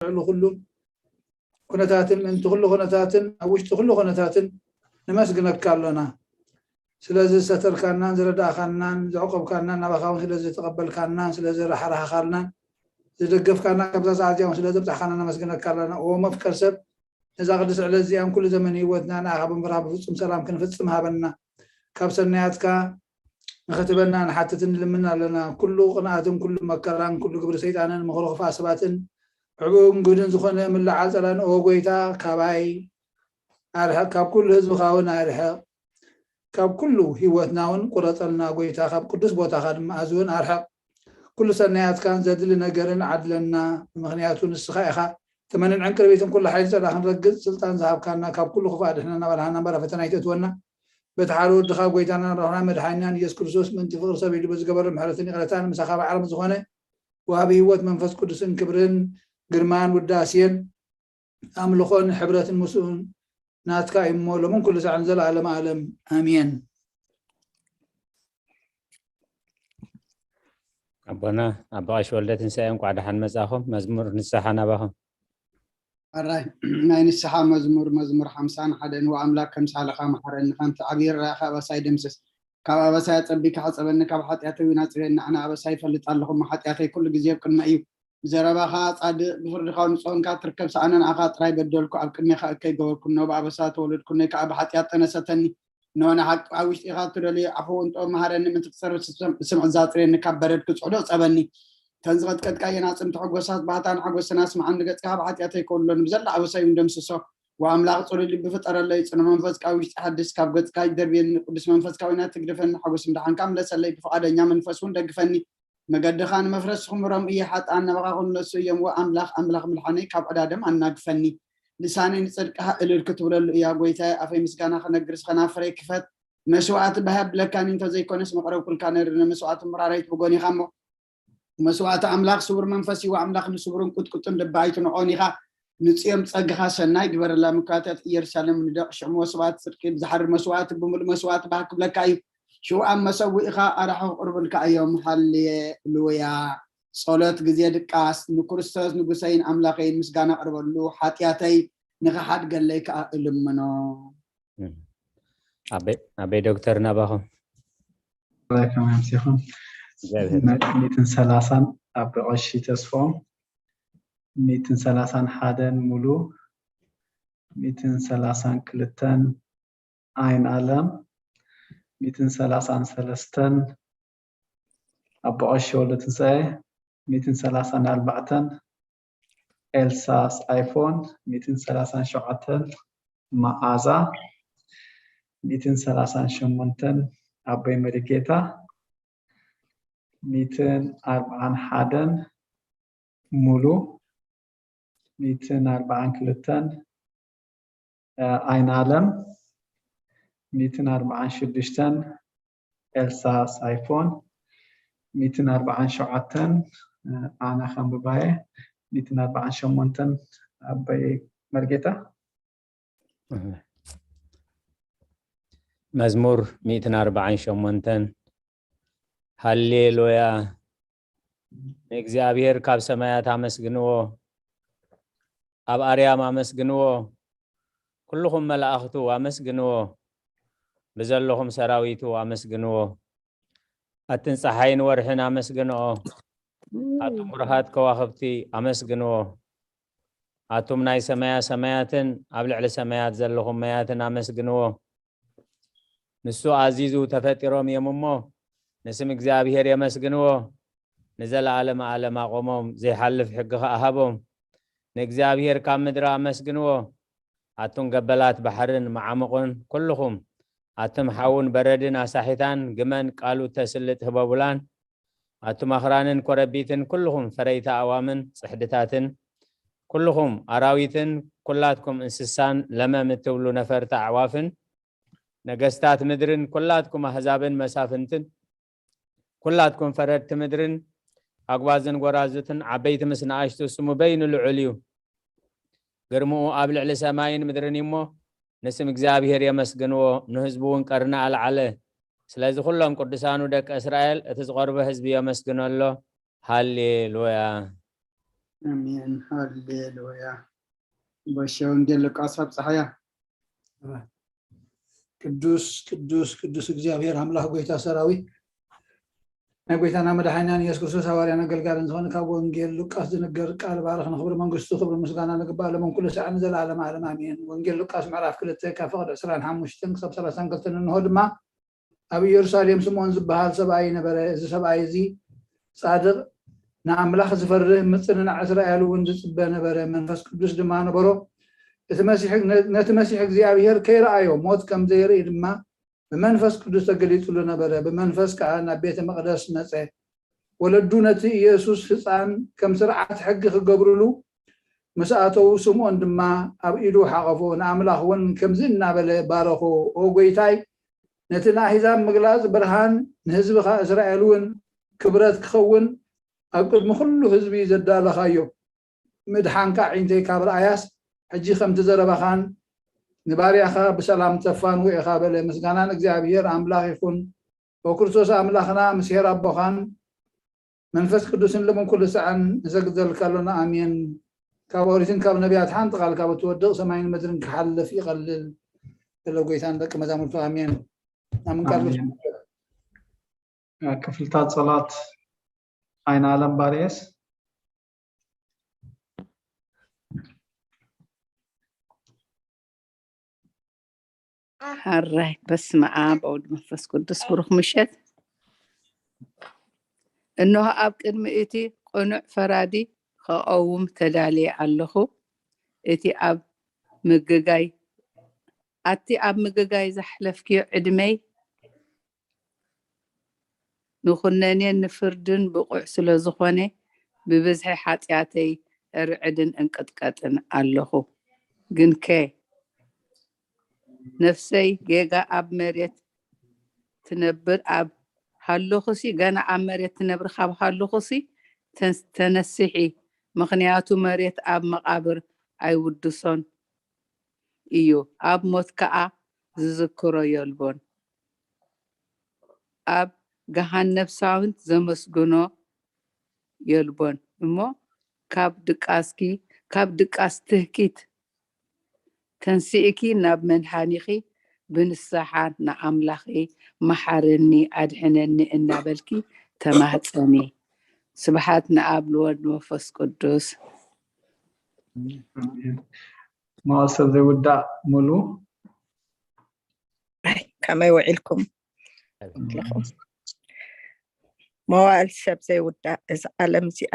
ልዕሊ ኩሉ ኩነታትን ምእንቲ ኩሉ ኩነታትን ኣብ ውሽጢ ኩሉ ኩነታትን ነመስግነካ ኣሎና። ስለዚ ዝሰተርካናን ዝረዳእካናን ዘዕቆብካናን ናባኻ እውን ስለ ዝተቐበልካናን ስለ ዝረሓራሃኻልናን ዝደገፍካና ካብዛ ሰዓት እዚኣ እውን ስለ ዘብጻሕካና ነመስግነካ ኣለና። ኦ መፍቀር ሰብ ነዛ ቅድስቲ ዕለት እዚኣን ኩሉ ዘመን ህይወትና ንኣኻ ብምፍራህ ብፍጹም ሰላም ክንፍጽም ሃበና። ካብ ሰናያትካ ንኽትበና ንሓትትን ንልምን ኣለና። ኩሉ ቅንኣትን ኩሉ መከራን ኩሉ ግብሪ ሰይጣንን ምኽሪ ክፋእ ሰባትን ዕቡን ግህድን ዝኾነ ምልዓል ጸላን ኦ ጎይታ ካባይ ኣርሕቕ፣ ካብ ኩሉ ህዝብኻ እውን ኣርሕቕ። ካብ ኩሉ ህይወትና እውን ቁረጸልና ጎይታ፣ ካብ ቅዱስ ቦታኻ ድማ ኣዝውን ኣርሕቕ። ኩሉ ሰናያትካን ዘድሊ ነገርን ዓድለና፣ ምኽንያቱ ንስኻ ኢኻ ተመንን ዕንቅርቢትን ኩሉ ሓይሊ ጸላእኽን ረግጽ ስልጣን ዝሃብካና፣ ካብ ኩሉ ክፉእ ኣድሕነና በልሃና እምበር ኣብ ፈተና ኣይተእትወና። በቲ ሓደ ወድኻ ጎይታና ረብሓና መድሓኒናን ኢየሱስ ክርስቶስ ምእንቲ ፍቕሪ ሰብ ኢሉ በዝገበሮ ምሕረትን ይቕረታን ምሳኻ ባዕሎም ዝኾነ ወሃቢ ህይወት መንፈስ ቅዱስን ክብርን ግርማን ውዳሴን ኣምልኾን ሕብረትን ምስኡን ናትካ እዩ እሞ ሎምን ኩሉ ሳዕን ዘለዓለም ዓለም ኣሜን። ኣቦና ኣባ ቀሺ ወልደ ትንሳኤ እንኳዕ ደሓን መጻኹም። መዝሙር ንስሓ ናባኹም። ኣራይ ናይ ንስሓ መዝሙር መዝሙር ሓምሳን ሓደን ወኣምላክ ከም ሳልኻ መሓረኒ፣ ከምቲ ዓብዪ ርራእኻ ኣበሳይ ደምስስ። ካብ ኣበሳይ ኣጸቢካ ሕጸበኒ፣ ካብ ሓጢኣተይ እውን ኣጽርየኒ። ኣነ ኣበሳይ ይፈልጥ ኣለኹ፣ እሞ ሓጢኣተይ ኩሉ ግዜ ኣብ ቅድመይ እዩ። ብዘረባኻ ጻድቕ፣ ብፍርድኻ እውን ንጹህ እንካ ትርከብ። ሰኣነ ንኣኻ ጥራይ በደልኩ፣ ኣብ ቅድሜኻ እከይ ገበርኩ። እነሆ ብኣበሳ ተወለድኩ፣ እኖይ ከኣ ብሓጢኣት ጠነሰተኒ። እነሆ ንሓቂ ኣብ ውሽጢኻ እትደልዮ ዓፉ እንጦ መሃረኒ፣ ምእንቲ ክጸርፍ ስምዒ ኣጽርየኒ፣ ካብ በረድ ክጽዕዶ ጸበኒ። እተን ዝቐጥቀጥካየን ኣጽምቲ ሕጎሳት ባህታን ሓጎስን ኣስምዓኒ፣ ገጽካ ካብ ሓጢኣተይ ከውልሎኒ፣ ብዘላ ኣበሳይ እውን ደምስሶ። ወኣምላኽ ጽሉል ልቢ ፍጠረለይ፣ ጽኑዕ መንፈስካ ኣብ ውሽጢ ሓድስ፣ ካብ ገጽካ ኣይትደርብየኒ፣ ቅዱስ መንፈስካ ወይና ትግደፈኒ፣ ሓጎስ ምድሓንካ ምለሰለይ፣ ብፍቓደኛ መንፈስ እውን ደግፈኒ። መገድኻ ንመፍረስ ክምሮም እየ፣ ሓጥኣን ናባኻ ክምለሱ እዮም። ወኣምላኽ ኣምላኽ ምድሓነይ ካብ ዕዳ ደም ኣናግፈኒ። ልሳነይ ንጽድቅኻ እልል ክትብለሉ እያ። ጎይታየ ኣፈይ ምስጋና ክነግር፣ ዝኸናፍረይ ክፈት። መስዋእቲ ብሃ የብለካን እንተዘይኮነስ መቕረብኩልካ ነይሩ። ንመስዋእቲ ምራረይት ብጎን ኢኻ እሞ መስዋእቲ ኣምላኽ ስቡር መንፈስ እዩ። ኣምላኽ ንስቡርን ቁጥቁጥን ልቢ ኣይትንዖን ኢኻ። ንጽዮም ጸግኻ ሰናይ ግበረላ። ምክባታት ኢየሩሳሌም ንደቕ ሽዕሞ ስብኣት ጽድቂ ብዝሓርር መስዋእቲ ብምሉእ መስዋእቲ ባህ ክብለካ እዩ። ሽውኣም መሰዊእኻ ኣራሑ ክቕርብልካ እዮም። ሃሌሉያ። ጸሎት ግዜ ድቃስ። ንክርስቶስ ንጉሰይን ኣምላኸይን ምስጋና ኣቕርበሉ፣ ሓጢኣተይ ንኽሓድገለይ ከኣ እልምኖ። ኣበይ ኣበይ ዶክተር ናባኹም? ከመይ ኣምሲኹም? እግዚኣብሔር ሚእትን ሰላሳን ኣቦ ቀሺ ተስፎም፣ ሚእትን ሰላሳን ሓደን ሙሉ፣ ሚእትን ሰላሳን ክልተን ኣይን ኣለም፣ ሚእትን ሰላሳን ሰለስተን ኣቦ ቀሺ ወልደ ትንሳኤ፣ ሚእትን ሰላሳን ኣርባዕተን ኤልሳ ሳይፎን፣ ሚእትን ሰላሳን ሸውዓተን መዓዛ፣ ሚእትን ሰላሳን ሸሞንተን ኣቦይ መሪጌታ፣ ሚእትን ኣርባዓን ሓደን ሙሉ፣ ሚእትን ኣርባዓን ክልተን ኣይን ኣለም፣ ሚእትን ኣርባዓን ሽዱሽተን ኤልሳ ሳይፎን፣ ሚእትን ኣርባዓን ሸውዓተን ኣነ ከንብባ እየ፣ ሚእትን ኣርባዓን ሸሞንተን ኣቦይ መርጌታ። መዝሙር ሚእትን ኣርባዓን ሸሞንተን። ሃሌሉያ። ንእግዚኣብሔር ካብ ሰማያት ኣመስግንዎ፣ ኣብ ኣርያም ኣመስግንዎ፣ ኩልኹም መላእኽቱ ኣመስግንዎ፣ ብዘለኹም ሰራዊቱ ኣመስግንዎ። ኣትን ጸሓይን ወርሕን ኣመስግንኦ፣ ኣቱም ብሩሃት ከዋኽብቲ ኣመስግንዎ። ኣቱም ናይ ሰማያ ሰማያትን ኣብ ልዕሊ ሰማያት ዘለኹም መያትን ኣመስግንዎ። ንሱ ኣዚዙ ተፈጢሮም እዮም እሞ ንስም እግዚኣብሔር የመስግንዎ። ንዘለኣለመ ኣለም ኣቆሞም፣ ዘይሓልፍ ሕጊ ኸኣ ሃቦም። ንእግዚኣብሔር ካብ ምድሪ ኣመስግንዎ። ኣቱም ገበላት ባሕርን መዓሙቕን ኩልኹም፣ ኣቱም ሓውን በረድን ኣሳሒታን ግመን ቃሉ እተስልጥ ህበቡላን፣ ኣቱም ኣኽራንን ኮረቢትን ኩልኹም ፈረይቲ ኣእዋምን ጽሕድታትን፣ ኩልኹም ኣራዊትን ኩላትኩም እንስሳን ለመም እትብሉ ነፈርቲ ኣዕዋፍን፣ ነገስታት ምድርን ኩላትኩም ኣህዛብን መሳፍንትን፣ ኩላትኩም ፈረድቲ ምድርን ኣጉባዝን ጎራዙትን ዓበይቲ ምስ ንኣሽቱ ስሙ በይኑ ልዑል እዩ። ግርምኡ ኣብ ልዕሊ ሰማይን ምድርን እዩ እሞ ንስም እግዚኣብሔር የመስግንዎ፣ ንህዝቡ እውን ቀርኒ ኣልዓለ። ስለዚ ኩሎም ቅዱሳኑ ደቂ እስራኤል እቲ ዝቐርቦ ህዝቢ የመስግኖ ኣሎ። ሃሌሉያ። ኣሜን። ሃሌሉያ። በሸ ወንጌል ሉቃስ ኣብ ፀሓያ። ቅዱስ ቅዱስ ቅዱስ እግዚኣብሔር ኣምላኽ ጎይታ ሰራዊት፣ ናይ ጎይታና መድሓኒናን የሱስ ክርስቶስ ሃዋርያን ኣገልጋልን ዝኾነ ካብ ወንጌል ሉቃስ ዝንገር ቃል ባርኽ። ንኽብሪ መንግስቱ ክብሪ ምስጋና ንግባእ ለመን ኩሉ ሰዓት ንዘለዓለም ዓለም ኣሜን። ወንጌል ሉቃስ ምዕራፍ ክልተ ካብ ፍቕዲ ዕስራን ሓሙሽተን ክሳብ ሰላሳን ክልተን እንሆ ድማ ኣብ ኢየሩሳሌም ስምዖን ዝበሃል ሰብኣይ ነበረ። እዚ ሰብኣይ እዚ ጻድቕ፣ ንኣምላኽ ዝፈርህ፣ ምጽንናዕ እስራኤል እውን ዝጽበ ነበረ። መንፈስ ቅዱስ ድማ ነበሮ። እቲ መሲሕ ነቲ መሲሕ እግዚኣብሔር ከይረኣዮ ሞት ከም ዘይርኢ ድማ ብመንፈስ ቅዱስ ተገሊጹሉ ነበረ። ብመንፈስ ከኣ ናብ ቤተ መቕደስ መጸ። ወለዱ ነቲ ኢየሱስ ህፃን ከም ስርዓት ሕጊ ክገብርሉ ምስ ኣተዉ ስምዖን ድማ ኣብ ኢዱ ሓቐፎ። ንኣምላኽ እውን ከምዚ እናበለ ባረኾ፣ ኦ ጎይታይ፣ ነቲ ንኣህዛብ ምግላጽ ብርሃን ንህዝብኻ እስራኤል እውን ክብረት ክኸውን ኣብ ቅድሚ ኩሉ ህዝቢ ዘዳለኻዮ ምድሓንካ ኣዒንተይ ካብ ረኣያስ ሕጂ ከምቲ ዘረባኻን ንባርያኻ ብሰላም ተፋንዎ ኢኻ በለ። ምስጋና ንእግዚኣብሔር ኣምላኽ ይኹን። ኦ ክርስቶስ ኣምላኽና ምስ ሄር ኣቦኻን መንፈስ ቅዱስን ልምን ኩሉ ሰዓን ንሰግደልካ ኣሎና ኣሜን። ካብ ኦሪትን ካብ ነቢያት ሓንቲ ቃል ካብ እትወድቕ ሰማይን ምድርን ክሓልፍ ይቐልል። ስለ ጎይታን ደቂ መዛሙርቱ ኣሜን። ኣምን ቃል ክፍልታት ጸሎት ኣይነ ኣለም ባርየስ። ሓራይ በስመ ኣብ ወወልድ መንፈስ ቅዱስ ብሩኽ ምሸት። እንሆ ኣብ ቅድሚ እቲ ቅኑዕ ፈራዲ ኸቐውም ተዳልየ ኣለኹ። እቲ ኣብ ምግጋይ ኣቲ ኣብ ምግጋይ ዘሕለፍክዮ ዕድመይ ንኹነኔን ንፍርድን ብቑዕ ስለ ዝኾነ ብብዝሒ ሓጢኣተይ እርዕድን እንቅጥቀጥን ኣለኹ። ግንከ ነፍሰይ ጌጋ ኣብ መሬት ትነብር ኣብ ሃለኹሲ ገና ኣብ መሬት ትነብር ካብ ሃለኹሲ ተንስ- ተነስሒ፣ ምኽንያቱ መሬት ኣብ መቓብር ኣይውድሶን እዩ፣ ኣብ ሞት ከኣ ዝዝክሮ የልቦን። ኣብ ገሃነብ ሳውንት ዘመስግኖ የልቦን እሞ ካብ ድቃስኪ ካብ ድቃስ ትህኪት ተንሲእኪ ናብ መድሓኒኺ ብንስሓ ንኣምላኺ መሓረኒ ኣድሕነኒ እናበልኪ ተማህፀኒ። ስብሓት ንኣብ ንወልድ መንፈስ ቅዱስ። መዋል ሰብ ዘይውዳእ ሙሉ ኣይ፣ ከመይ ውዒልኩም ኣለኹም? መዋእል ሰብ ዘይውዳእ እዛ ዓለም እዚኣ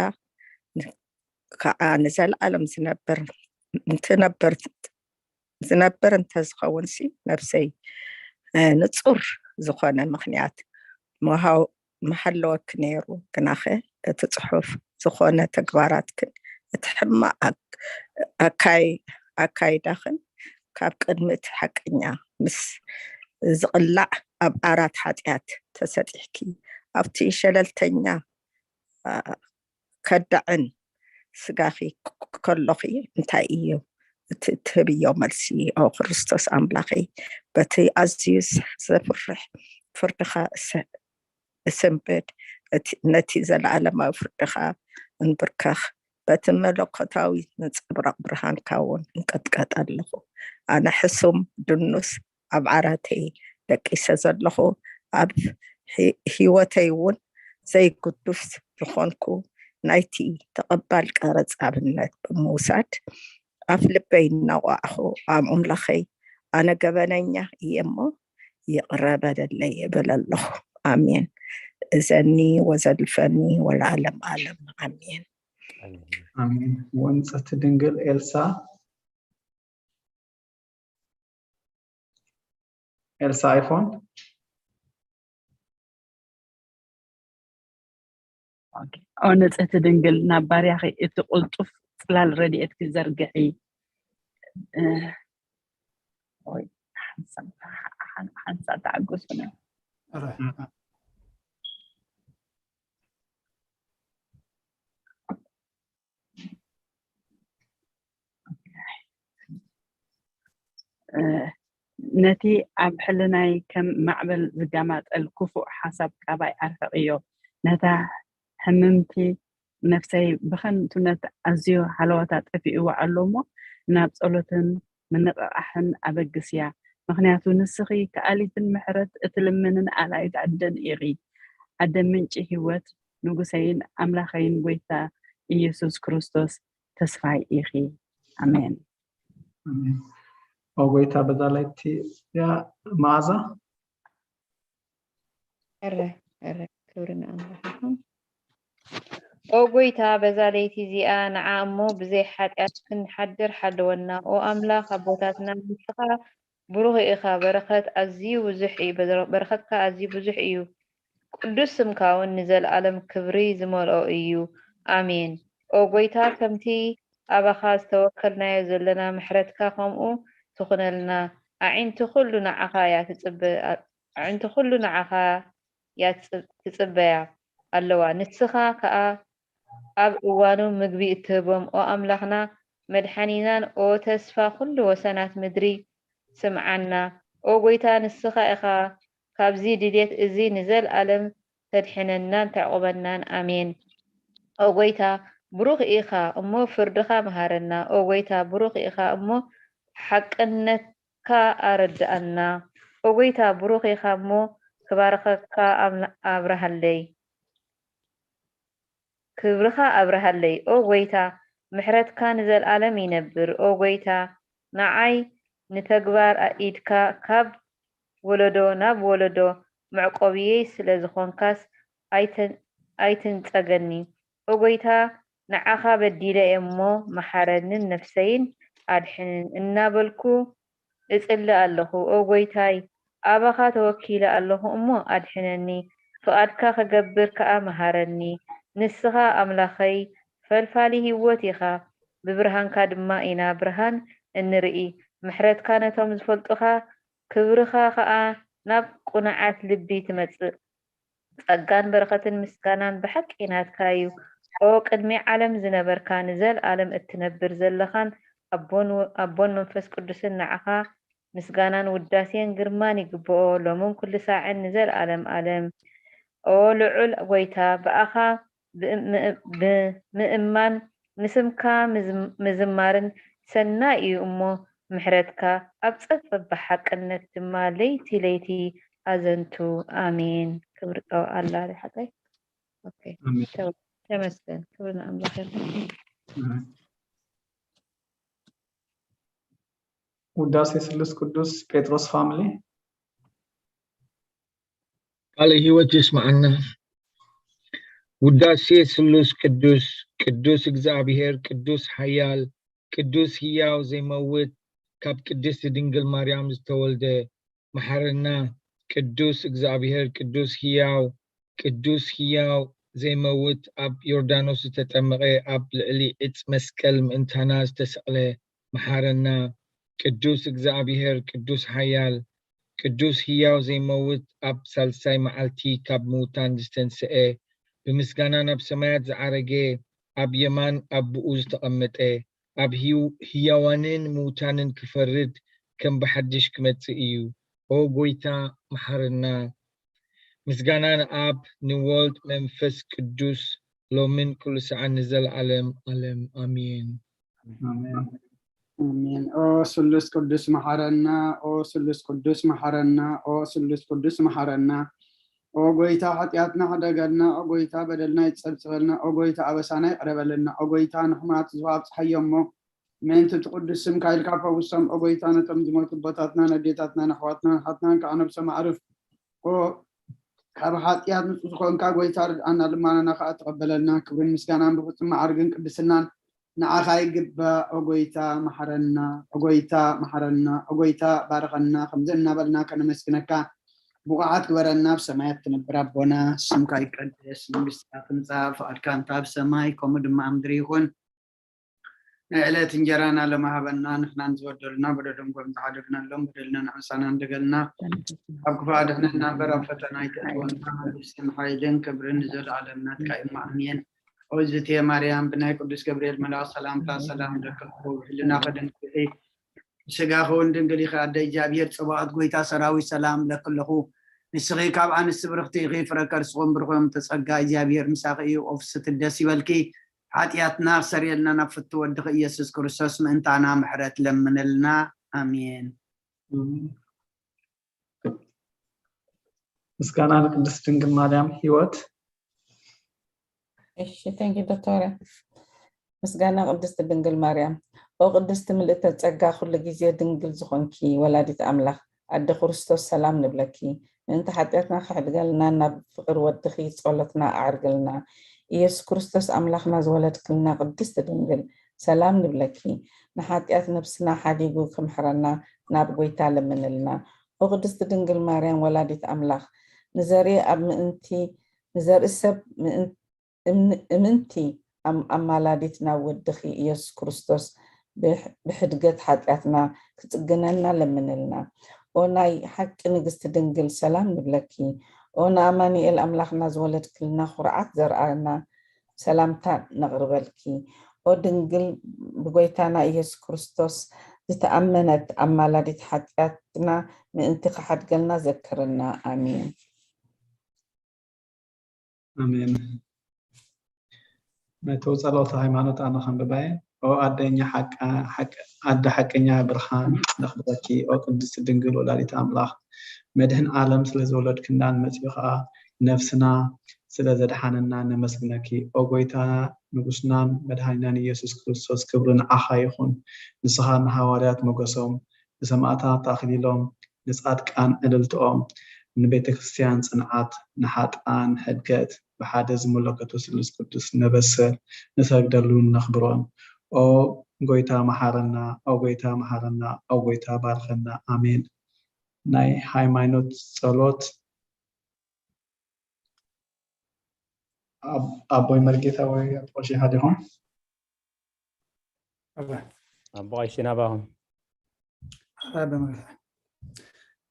ን- ከዓ ንዘለዓለም ዝነብር እንትነብር ዝነብር እንተዝኸውን ሲ ነብሰይ እ፣ ንጹር ዝኾነ ምኽንያት ምሃው ምሃለወኪ ነይሩ። ግናኸ እቲ ጽሑፍ ዝኾነ ተግባራትክን እቲ ሕማቕ ኣክ- ኣካይ ኣካይዳኽን ካብ ቅድሚ እቲ ሓቀኛ ምስ ዝቕላዕ ኣብ ዓራት ሓጢኣት ተሰጢሕኪ ኣብቲ ሸለልተኛ ከዳዕን ስጋኺ ከሎኺ እንታይ እዩ እቲ እትህብዮ መልሲ? ኦ ክርስቶስ ኣምላኸይ፣ በቲ ኣዝዩ ዘፍርሕ ፍርድኻ እሰንብድ፣ ነቲ ዘለኣለማዊ ፍርድኻ እንብርከኽ፣ በቲ መለኮታዊ ነጸብራቕ ብርሃንካ እውን እንቀጥቀጥ ኣለኹ። ኣነ ሕሱም ድኑስ ኣብ ዓራተይ ደቂሰ ዘለኹ፣ ኣብ ህይወተይ እውን ዘይግዱስ ዝኾንኩ ናይቲ ተቐባል ቀረጽ ኣብነት ብምውሳድ፣ ኣፍ ልበይ እናወዓኹ፣ ኣምላኸይ፣ ኣነ ገበነኛ እየ እሞ ይቕረ በለለይ እብል ኣለኹ። ኣሜን። እዘኒ ወዘልፈኒ ወለዓለም ዓለም ኣሜን። ኣሜን። ወንጽሕቲ ድንግል ኤልሳ ኤልሳ ኣይፎን ኦ ንጽህቲ ድንግል ናብ ባርያኺ እቲ ቁልጡፍ ጽላል ረድኤትኪ ዘርግዒ። ሓንሳ ተዓገሱና። ነቲ ኣብ ሕልናይ ከም ማዕበል ዝጋማጠል ክፉእ ሓሳብ ካባይ ኣርሕቕዮ። ነታ ሕምምቲ ነፍሰይ ብኸንቱነት ኣዝዩ ሃለዋታ ጠፊእዋ ኣሎ እሞ፣ ናብ ጸሎትን ምንቕቓሕን ኣበግስያ። ምኽንያቱ ንስኺ ከኣሊትን ምሕረት እትልምንን ኣላይት ኣደን ኢኺ። ኣደ ምንጪ ህይወት፣ ንጉሰይን ኣምላኸይን ጐይታ ኢየሱስ ክርስቶስ ተስፋይ ኢኺ። ኣሜን። ኣሜን። ኦ ጐይታ በዛ ለይቲ እያ መዓዛ እረ እረ ክብሪ ንኣምላኽ ይኹን። ኦ ጐይታ በዛ ለይቲ እዚኣ ንዓ እሞ ብዘይ ሓጢኣት ክንሓድር ሓልወና። ኦ ኣምላኽ ኣቦታትና ንስኻ ብሩኽ ኢኻ፣ በረኸት ኣዝዩ ብዙሕ እዩ፣ በረኸትካ ኣዝዩ ብዙሕ እዩ። ቅዱስ ስምካ እውን ንዘለኣለም ክብሪ ዝመልኦ እዩ። ኣሜን። ኦ ጐይታ ከምቲ ኣባኻ ዝተወከልናዮ ዘለና ምሕረትካ ከምኡ ትኹነልና። ኣዒንቲ ኩሉ ንዓኻ እያ ትጽበ ኣዒንቲ ኩሉ ንዓኻ እያ ትጽበያ ኣለዋ። ንስኻ ከኣ ኣብ እዋኑ ምግቢ እትህቦም ኦ ኣምላኽና መድሓኒናን ኦ ተስፋ ኩሉ ወሰናት ምድሪ ስምዓና። ኦ ጐይታ ንስኻ ኢኻ ካብዚ ድሌት እዚ ንዘልኣለም ተድሕነናን ተዕቑበናን። ኣሜን። ኦ ጐይታ ብሩኽ ኢኻ እሞ ፍርድኻ መሃረና። ኦ ጐይታ ብሩኽ ኢኻ እሞ ሓቅነትካ ኣረድኣና። ኦ ጐይታ ብሩኽ ኢኻ እሞ ክባርኸካ ኣብርሃለይ። ክብርኻ ኣብርሃለይ ኦ ጐይታ፣ ምሕረትካ ንዘልኣለም ይነብር። ኦ ጐይታ፣ ንዓይ ንተግባር ኢድካ ካብ ወለዶ ናብ ወለዶ መዕቆብየይ ስለ ዝኾንካስ ኣይትንጸገኒ። ኦ ጐይታ፣ ንዓኻ በዲለ እየ እሞ መሓረንን ነፍሰይን ኣድሕንን እናበልኩ እጽሊ ኣለኹ። ኦ ጐይታይ፣ ኣባኻ ተወኪለ ኣለኹ እሞ ኣድሕነኒ፣ ፍቓድካ ክገብር ከኣ ምሃረኒ። ንስኻ ኣምላኸይ ፈልፋሊ ህይወት ኢኻ፣ ብብርሃንካ ድማ ኢና ብርሃን እንርኢ። ምሕረትካ ነቶም ዝፈልጡኻ፣ ክብርኻ ኸኣ ናብ ቅኑዓት ልቢ ትመጽእ። ጸጋን በረኸትን ምስጋናን ብሓቂ ናትካ እዩ። ኦ ቅድሚ ዓለም ዝነበርካ ንዘልኣለም እትነብር ዘለኻን ኣቦን መንፈስ ቅዱስን ንዓኻ ምስጋናን ውዳሴን ግርማን ይግብኦ ሎምን ኩሉ ሳዕን ንዘልኣለም ኣለም። ኦ ልዑል ጐይታ ብኣኻ ብምእማን ንስምካ ምዝማርን ሰናይ እዩ እሞ ምሕረትካ ኣብ ጸብጸብ ብሓቅነት ድማ ለይቲ ለይቲ ኣዘንቱ። ኣሜን። ክብሪ ጸው ኣላ ሓቀይ ተመስገን። ክብሪ ንኣምላኽ ይኹን። ውዳሴ ስሉስ ቅዱስ ጴጥሮስ ፋሚሊ ቃለ ሕይወት ይስማዓና። ውዳሴ ስሉስ ቅዱስ ቅዱስ እግዚኣብሔር ቅዱስ ሓያል ቅዱስ ህያው ዘይመውት ካብ ቅድስቲ ድንግል ማርያም ዝተወልደ መሓረና። ቅዱስ እግዚኣብሔር ቅዱስ ህያው ቅዱስ ህያው ዘይመውት ኣብ ዮርዳኖስ ዝተጠመቐ ኣብ ልዕሊ ዕፅ መስቀል ምእንታና ዝተሰቕለ መሓረና። ቅዱስ እግዚኣብሔር ቅዱስ ሓያል ቅዱስ ህያው ዘይመውት ኣብ ሳልሳይ መዓልቲ ካብ ምውታን ዝተንስአ ብምስጋና ናብ ሰማያት ዝዓረገ ኣብ የማን ኣቦኡ ዝተቐመጠ ኣብ ህያዋንን ምውታንን ክፈርድ ከም ብሓድሽ ክመጽእ እዩ። ኦ ጐይታ መሓረና። ምስጋና ንኣብ ንወልድ መንፈስ ቅዱስ ሎምን ኩሉ ሰዓት ንዘለዓለም ዓለም ኣሜን። ኣሜን። ኦ ስሉስ ቅዱስ መሓረና፣ ኦ ስሉስ ቅዱስ መሓረና፣ ኦ ስሉስ ቅዱስ መሓረና። ኦ ጎይታ ሓጢኣትና ሕደገልና፣ ኦ ጎይታ በደልና ይጸብጽበልና፣ ኦ ጎይታ ኣበሳና ይቕረበልና፣ ኦ ጎይታ ንሕሙማት ዝሃብ ጸሓዮ እሞ ምእንቲ እቲ ቅዱስ ስምካ ኢልካ ፈውሶም፣ ኦ ጎይታ ነቶም ዝሞቱ ኣቦታትናን ኣዴታትናን ኣሕዋትናን ሓትናን ከዓ ነብሶም ኣዕርፍ። ኦ ካብ ሓጢኣት ንጹህ ዝኾንካ ጎይታ ርድኣና፣ ልማናና ከዓ ተቐበለልና። ክብርን ምስጋናን ብፍጹም መዓርግን ቅድስናን ንዓኻ ይግባእ። ኦ ጎይታ መሓረና፣ ኦ ጎይታ መሓረና፣ ኦ ጎይታ ባርኸና። ከምዚ እናበልና ከነመስግነካ ብቑዓት ግበረና። ኣብ ሰማያት ትነብር ኣቦና፣ ስምካ ይቀደስ፣ መንግስትካ ትምጻእ፣ ፍቓድካ እንተ ኣብ ሰማይ ከምኡ ድማ ኣብ ምድሪ ይኹን። ንዕለት እንጀራና ሎሚ ሃበና፣ ንሕና ንዝበደሉና በደሎም ከም ዝሓደግናሎም በደልና ንዕሳና እንደገልና፣ ካብ ክፉእ ኣድሕነና እምበር ኣብ ፈተና ኣይተእትወና፣ መንግስትን ሓይልን ክብርን ንዘለኣለም ናትካ እዩ። ኣሜን። ኦዝቴ ማርያም ብናይ ቅዱስ ገብርኤል መልኣኽ ሰላምታ ሰላም ደክኹ ህልና ከደንግፊ ስጋኹ እውን ድንግል ኢኺ ኣደ እግዚኣብሔር ጸባኦት ጎይታ ሰራዊት ሰላም ለክለኹ ንስኺ ካብ ኣንስቲ ብርኽቲ ኢኺ፣ ፍረ ከርስኹም ብሩኽ እዮም። ተጸጋ እግዚኣብሔር ምሳኺ እዩ። ኦፍስቲ ደስ ይበልኪ። ሓጢኣትና ክሰርየልና ናብ ፍቱ ወድኺ ኢየሱስ ክርስቶስ ምእንታና ምሕረት ለምንልና። ኣሜን። ምስጋና ንቅድስት ድንግል ማርያም ህይወት። እሺ፣ thank you ዶክተር። ምስጋና ቅድስቲ ድንግል ማርያም። ኦ ቅድስቲ ምልእተ ጸጋ፣ ኩሉ ግዜ ድንግል ዝኾንኪ ወላዲት ኣምላኽ፣ ኣደ ክርስቶስ ሰላም ንብለኪ። ምእንቲ ሓጢኣትና ክሕድገልና ናብ ፍቕሪ ወድኺ ጸሎትና ኣዕርግልና። ኢየሱስ ክርስቶስ ኣምላኽና ዝወለድክልና ቅድስቲ ድንግል ሰላም ንብለኪ። ንሓጢኣት ነብስና ሓዲጉ ክምሕረና ናብ ጎይታ ለምንልና። ኦ ቅድስቲ ድንግል ማርያም ወላዲት ኣምላኽ፣ ንዘርኢ ኣብ ምእንቲ ንዘርኢ ሰብ ምእን- እምን- እምንቲ ኣም- ኣማላዲት ናብ ወድኺ ኢየሱስ ክርስቶስ ብሕ- ብሕድገት ሓጢኣትና ክጽግነና ለምንልና። ኦ ናይ ሓቂ ንግስቲ ድንግል ሰላም ንብለኪ። ኦ ንኣማኑኤል ኣምላኽና ዝወለድክልና ኩርዓት ዘርኣና ሰላምታ ነቕርበልኪ። ኦ ድንግል ብጎይታና ኢየሱስ ክርስቶስ ዝተኣመነት ኣማላዲት ሓጢኣትና ምእንቲ ክሓድገልና ዘክርና። ኣሜን። ኣሜን። ነተው ጸሎተ ሃይማኖት ኣነ ከንብባየ። ኦ ኣደኛ ሓቃ- ሓቅ- ኣደ ሓቀኛ ብርሃን ነኽብረኪ። ኦ ቅድስቲ ድንግል ወላዲት ኣምላኽ፣ መድህን ዓለም ስለ ዝወለድክናን መጺኡ ኸኣ ነፍስና ስለ ዘድሓነና ነመስግነኪ። ኦ ጎይታ ንጉስናን መድሃኒናን ኢየሱስ ክርስቶስ፣ ክብሪ ንዓኻ ይኹን። ንስኻ ንሃዋርያት ሞገሶም፣ ንሰማእታት ኣኽሊሎም፣ ንጻድቃን ዕልልትኦም፣ ንቤተ ክርስቲያን ጽንዓት፣ ንሓጥኣን ሕድገት፣ ብሓደ ዝምለከቱ ስሉስ ቅዱስ ነበስር፣ ንሰግደሉን ነኽብሮን። ኦ ጎይታ መሓረና፣ ኦ ጎይታ መሓረና፣ ኦ ጎይታ ባርኸና። ኣሜን። ናይ ሃይማኖት ጸሎት ኣቦይ መርጌታ ወይ ኣቦ ሺሃ ዲኹም? ኣቦ ቀሺ ናባኹም።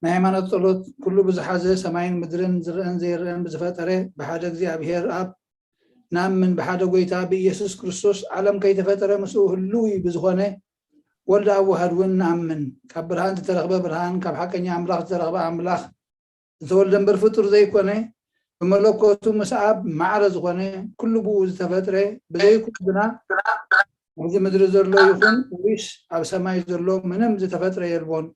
ናይ ሃይማኖት ጸሎት። ኩሉ ብዝሓዘ ሰማይን ምድርን ዝረአን ዘይረአን ብዝፈጠረ ብሓደ እግዚኣብሔር ኣብ ንኣምን፣ ብሓደ ጎይታ ብኢየሱስ ክርስቶስ ዓለም ከይተፈጠረ ምስኡ ህልው ብዝኾነ ወልድ ኣብ ዋህድ እውን ንኣምን። ካብ ብርሃን ዝተረኽበ ብርሃን፣ ካብ ሓቀኛ ኣምላኽ ዝተረኽበ ኣምላኽ፣ ዝተወልደ እምበር ፍጡር ዘይኮነ፣ ብመለኮቱ ምስ ኣብ ማዕረ ዝኾነ፣ ኩሉ ብኡ ዝተፈጥረ፣ ብዘይኩሉ ግና ኣብዚ ምድሪ ዘሎ ይኹን ወይስ ኣብ ሰማይ ዘሎ ምንም ዝተፈጥረ የልቦን።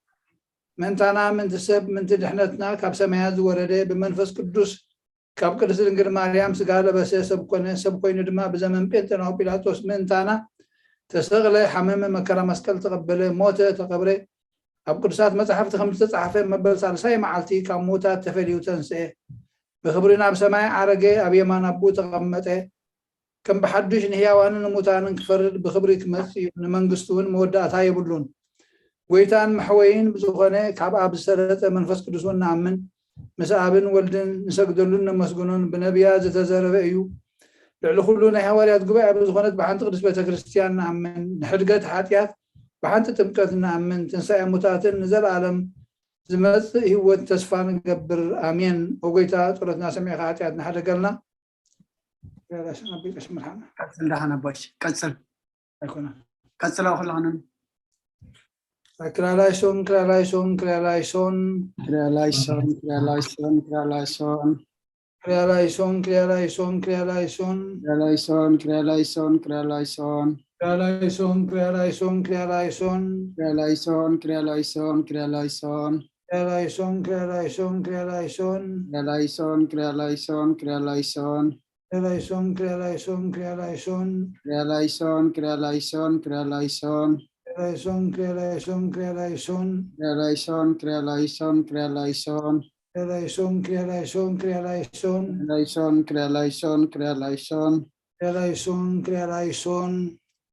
ምእንታና ምእንቲ ሰብ ምእንቲ ድሕነትና ካብ ሰማያት ዝወረደ ብመንፈስ ቅዱስ ካብ ቅድስቲ ድንግል ማርያም ስጋ ለበሰ ሰብ ኮነ። ሰብ ኮይኑ ድማ ብዘመን ጴንጤናዊ ጲላጦስ ምእንታና ተሰቕለ፣ ሓመመ፣ መከራ መስቀል ተቐበለ፣ ሞተ፣ ተቐብረ። ኣብ ቅዱሳት መጻሕፍቲ ከም ዝተጻሕፈ መበል ሳልሳይ መዓልቲ ካብ ምዉታት ተፈልዩ ተንስኤ። ብኽብሪ ናብ ሰማይ ዓረገ፣ ኣብ የማን ኣቦኡ ተቐመጠ። ከም ብሓዱሽ ንህያዋንን ንሙታንን ክፈርድ ብኽብሪ ክመጽእ እዩ፣ ንመንግስቱ እውን መወዳእታ የብሉን። ጎይታን መሕወይን ብዝኾነ ካብ ኣብ ዝሰረጸ መንፈስ ቅዱስ እውን ንኣምን። ምስ ኣብን ወልድን ንሰግደሉን ነመስግኖን ብነቢያት ዝተዘረበ እዩ። ልዕሊ ኩሉ ናይ ሃዋርያት ጉባኤ ብዝኾነት ብሓንቲ ቅድስት ቤተ ክርስቲያን ንኣምን። ንሕድገት ሓጢኣት ብሓንቲ ጥምቀት ንኣምን። ትንሳኤ ሙታትን ንዘለኣለም ዝመጽእ ህይወት ተስፋ ንገብር። ኣሜን። ኦ ጎይታ ጸሎትና ሰሚዕካ ሓጢኣትና ሓደገልና። ቀጽል ደሓን ኣቦሽ፣ ቀጽል። ኣይኮነን። ቀጽል ኣብ ኩላህንን። ክርያላይሶን፣ ክርያላይሶን፣ ክርያላይሶን። ክርያላይሶን፣ ክርያላይሶን፣ ክርያላይሶን። ክርያላይሶን፣ ክርያላይሶን፣ ክርያላይሶን። ክርያላይሶን፣ ክርያላይሶን፣ ክርያላይሶን። ክርያላይሶን፣ ክርያላይሶን፣ ክርያላይሶን። ክርያላይሶን፣ ክርያላይሶን፣ ክርያላይሶን። ክርያላይሶን፣ ክርያላይሶን፣ ክርያላይሶን። ክርያላይሶን፣ ክርያላይሶን፣ ክርያላይሶን። ክርያላይሶን፣ ክርያላይሶን፣ ክርያላይሶን። ክርያላይሶን፣ ክርያላይሶን፣ ክርያላይሶን። ክርያላይሶን፣ ክርያላይሶን፣ ክርያላይሶን። ክርያላይሶን፣ ክርያላይሶን፣ ክርያላይሶን። ክርያላይሶን፣ ክርያላይሶን፣ ክርያላይሶን። ክርያላይሶን፣ ክርያላይሶን፣ ክርያላይሶን። ክርያላይሶን፣ ክርያላይሶን።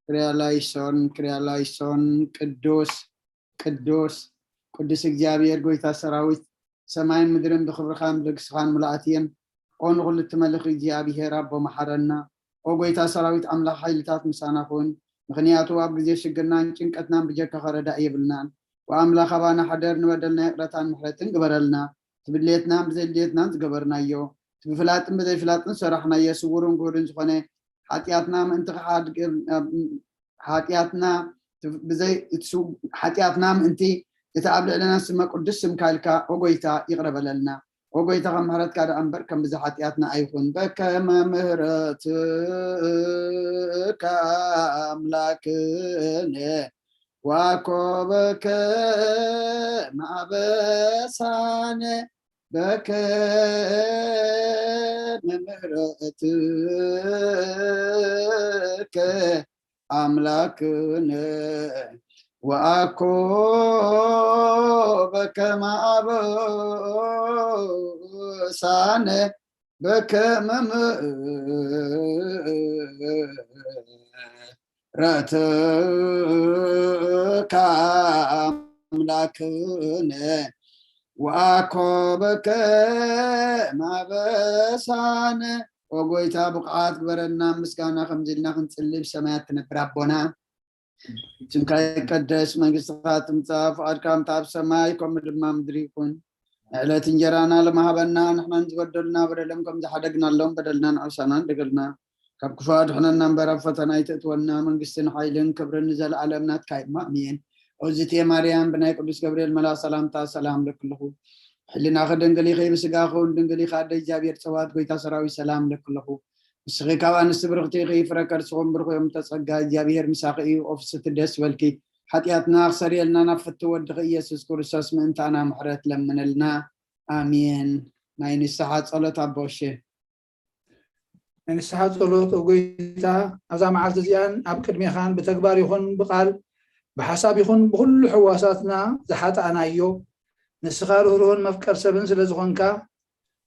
ክርያላይሶን፣ ክርያላይሶን። ቅዱስ፣ ቅዱስ፣ ቅዱስ እግዚኣብሔር ጎይታ ሰራዊት፣ ሰማይን ምድርን ብኽብርኻን ብልግስኻን ምሉኣት እየን። ኦ ንኹሉ እትመልኽ እግዚኣብሔር ኣቦ መሓረና። ኦ ጎይታ ሰራዊት ኣምላኽ ሓይልታት ምሳና ኩን። ምኽንያቱ ኣብ ግዜ ሽግርናን ጭንቀትናን ብጀካኻ ረዳኢ የብልናን። ኦ ኣምላኽ ኣባና ሕደር፣ ንበደልና ይቕረታን ምሕረትን ግበረልና። እቲ ብድሌትናን ብዘይድሌትናን ዝገበርናዮ፣ እቲ ብፍላጥን ብዘይፍላጥን ዝሰራሕናዮ ስውርን ግሁድን ዝኾነ ሓጢኣትና ምእንቲ ክሓድግ- ሓጢኣትና ብዘይ- እቲ ስው- ሓጢኣትና ምእንቲ እቲ ኣብ ልዕለና ዝስመ ቅዱስ ስምካ ኢልካ ኦ ጎይታ ይቕረ በለልና። ወጎይታ ከም ምሕረትካ ደኣ እምበር ከም ብዛ ሓጢኣትና ኣይኹን። በከመ ምሕረትከ ኣምላክነ ዋኮ በከመ ኣበሳነ በከመ ምሕረትከ ኣምላክነ ወአኮ በከመ አበሳነ በከመ ምሕረትከ አምላክነ ወአኮ በከመ አበሳነ። ኦ ጎይታ፣ ብቕዓት ግበረና ምስጋና፣ ከምዚ ኢልና ክንጽሊ። ብሰማያት ትነብር ኣቦና፣ ስምካ ይቀደስ፣ መንግስትኻ ትምጻእ፣ ፍቓድካ ከምቲ ኣብ ሰማይ ከምኡ ድማ ምድሪ ይኹን። ንዕለት እንጀራና ለመሃበና፣ ንሕናን ዝበደሉና በደሎም ከም ዝሓደግናሎም በደልና ንዕብሳና እንደገልና፣ ካብ ክፉ ኣድሕነና እምበር ኣብ ፈተና ኣይተእትወና፣ መንግስትን ሓይልን ክብርን ንዘለኣለም ናትካ እዩ እሞ ኣሜን። ኦዝቴ ማርያም፣ ብናይ ቅዱስ ገብርኤል መልኣኽ ሰላምታ ሰላም ለክልኹ። ሕሊናኺ ድንግል ኢኺ፣ ብስጋኺ እውን ድንግል ኢኻ፣ ኣደ እግዚኣብሔር ጸባኦት ጎይታ ሰራዊት ሰላም ለክልኹ። ንስኺ ካብ ኣንስቲ ብርኽቲ ኢኺ፣ ፍረ ከርስኹም ብሩኽ እዮም፣ ተጸጋ እግዚኣብሔር ምሳኺ እዩ። ኦ ፍስቲ ደስ በልኪ፣ ሓጢኣትና ክሰርየልና ናብ ፍትው ወድኺ ኢየሱስ ክርስቶስ ምእንታና ምሕረት ለምንልና። ኣሜን። ናይ ንስሓ ጸሎት ኣቦ እሺ። ናይ ንስሓ ጸሎት። ኦ ጎይታ፣ ኣብዛ መዓልቲ እዚኣን ኣብ ቅድሜኻን ብተግባር ይኹን ብቓል ብሓሳብ ይኹን ብኹሉ ሕዋሳትና ዝሓጣእናዮ፣ ንስኻ ርህሩህን መፍቀር ሰብን ስለ ዝኾንካ፣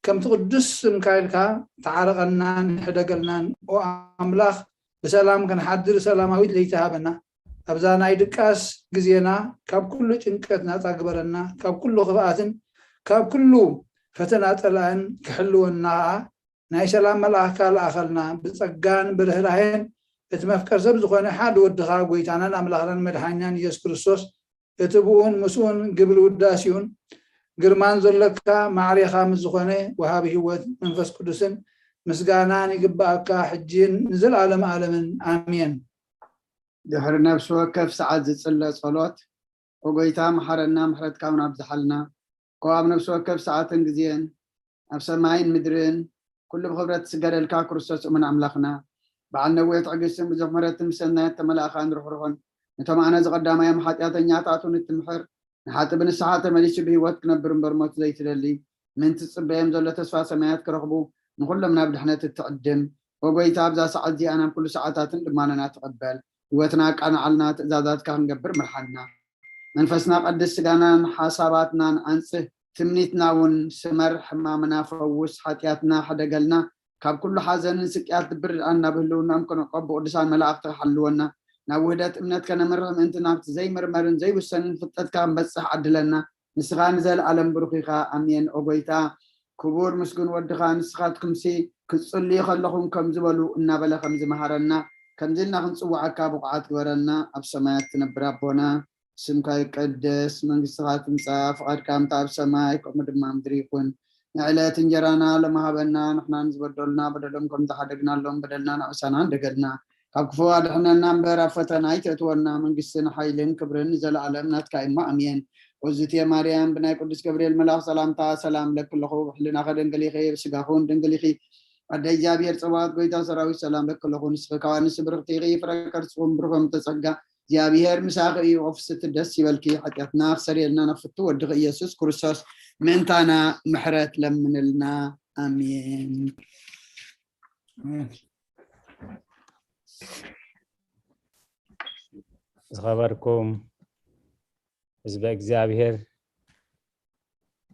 ከምቲ ቅዱስ ስምካ ኢልካ ተዓረቐናን ሕደገልናን። ኦ ኣምላኽ፣ ብሰላም ክንሓድር ሰላማዊት ለይቲ ሃበና። ኣብዛ ናይ ድቃስ ግዜና ካብ ኩሉ ጭንቀት ናጻ ግበረና፣ ካብ ኩሉ ክፍኣትን ካብ ኩሉ ፈተና ጸላእን ክሕልወና ኸኣ ናይ ሰላም መልኣኽካ ለኣኸልና። ብጸጋን ብርህራሄን እቲ መፍቀር ሰብ ዝኾነ ሓደ ወድኻ፣ ጎይታናን ኣምላኽናን መድሓኒናን ኢየሱስ ክርስቶስ፣ እቲ ብኡን ምስኡን ግብሪ ውዳሴኡን ግርማን ዘሎካ፣ ማዕሬኻ ምስ ዝኾነ ወሃቢ ህይወት መንፈስ ቅዱስን ምስጋናን ይግብኣካ፣ ሕጂን ንዘለኣለም ኣለምን። ኣሜን። ድሕሪ ነፍሲ ወከፍ ሰዓት ዝጽለ ጸሎት፣ ኦ ጎይታ፣ መሓረና፣ ምሕረትካ እውን ኣብዝሓልና። እኮ ኣብ ነፍሲ ወከፍ ሰዓትን ግዜን፣ ኣብ ሰማይን ምድርን፣ ኩሉ ብኽብረት ዝስገደልካ ክርስቶስ እሙን ኣምላኽና፣ በዓል ነዊሕ ትዕግስትን ብዙሕ ምሕረትን ብሰናያት ተመላእኻን ርሕሩሕን፣ ነቶም ኣነ ዝቐዳማዮም ሓጢኣተኛታት እውን እትምሕር፣ ንሓጢእ ብንስሓ ተመሊሱ ብህይወት ክነብር እምበር ሞት ዘይትደሊ፣ ምእንቲ ዝጽበዮም ዘሎ ተስፋ ሰማያት ክረኽቡ፣ ንኹሎም ናብ ድሕነት እትዕድም፣ ኦ ጎይታ፣ ኣብዛ ሰዓት እዚኣ ናብ ኩሉ ሰዓታትን ልማኖና ትቐበል። ህይወትና ኣቃንዓልና፣ ትእዛዛትካ ክንገብር ምርሓና። መንፈስና ቀድስ፣ ስጋናን ሓሳባትናን ኣንጽህ፣ ትምኒትና እውን ስመር፣ ሕማምና ፈውስ፣ ሓጢኣትና ሕደገልና፣ ካብ ኩሉ ሓዘንን ስቅያት ልቢ ርድኣና፣ ብህልውናኦም ክንዕቆብ ብቅዱሳን መላእኽትኻ ሓልወና፣ ናብ ውህደት እምነት ከነምርሕ ምእንቲ ናብቲ ዘይምርመርን ዘይውሰንን ፍልጠትካ ክንበጽሕ ዓድለና። ንስኻ ንዘለኣለም ብሩኽ ኢኻ። ኣሜን። ኦ ጎይታ፣ ክቡር ምስጉን ወድኻ ንስኻትኩምሲ ክትጽልዩ ከለኹም ከምዚ በሉ እናበለ ከምዚ መሃረና፣ ከምዚ ኢልና ክንጽውዓካ ብቑዓት ግበረና። ኣብ ሰማያት ትነብር ኣቦና፣ ስምካ ይቀደስ፣ መንግስትኻ ትምጻእ፣ ፍቓድካ ከምቲ ኣብ ሰማይ ከምኡ ድማ ምድሪ ይኹን። ንዕለት እንጀራና ሎሚ ሃበና፣ ንሕና ንዝበደሉና በደሎም ከም ዝሓደግናሎም በደልና ንዕብሳና እንደገልና፣ ካብ ክፉ ኣድሕነና እምበር ኣብ ፈተና ኣይተእትወና፣ መንግስትን ሓይልን ክብርን ንዘለኣለም ናትካ እሞ ኣሜን። ኦዝቴ ማርያም፣ ብናይ ቅዱስ ገብርኤል መልኣኽ ሰላምታ ሰላም ለኪ ኣለኹ፣ ብሕልናኺ ድንግል ኢኺ፣ ብስጋኺ እውን ድንግል ኢኺ። ኣደ እግዚኣብሔር ጸባኦት፣ ጎይታ ሰራዊት፣ ሰላም ለኪ ኣለኹ። ንስኺ ካብ ኣንስቲ ብርኽቲ ኢኺ፣ ፍረ ከርስኺ እውን ብሩኽ እዩ፣ ተጸጋ እግዚኣብሔር ምሳኺ እዩ። ኦ ፍስቲ ደስ ይበልኪ፣ ሓጢኣትና ክሰርየልና ናብ ፍቱ ወድኺ ኢየሱስ ክርስቶስ ምእንታና ምሕረት ለምንልና። ኣሜን። ዝኸበርኩም ህዝበ እግዚኣብሔር፣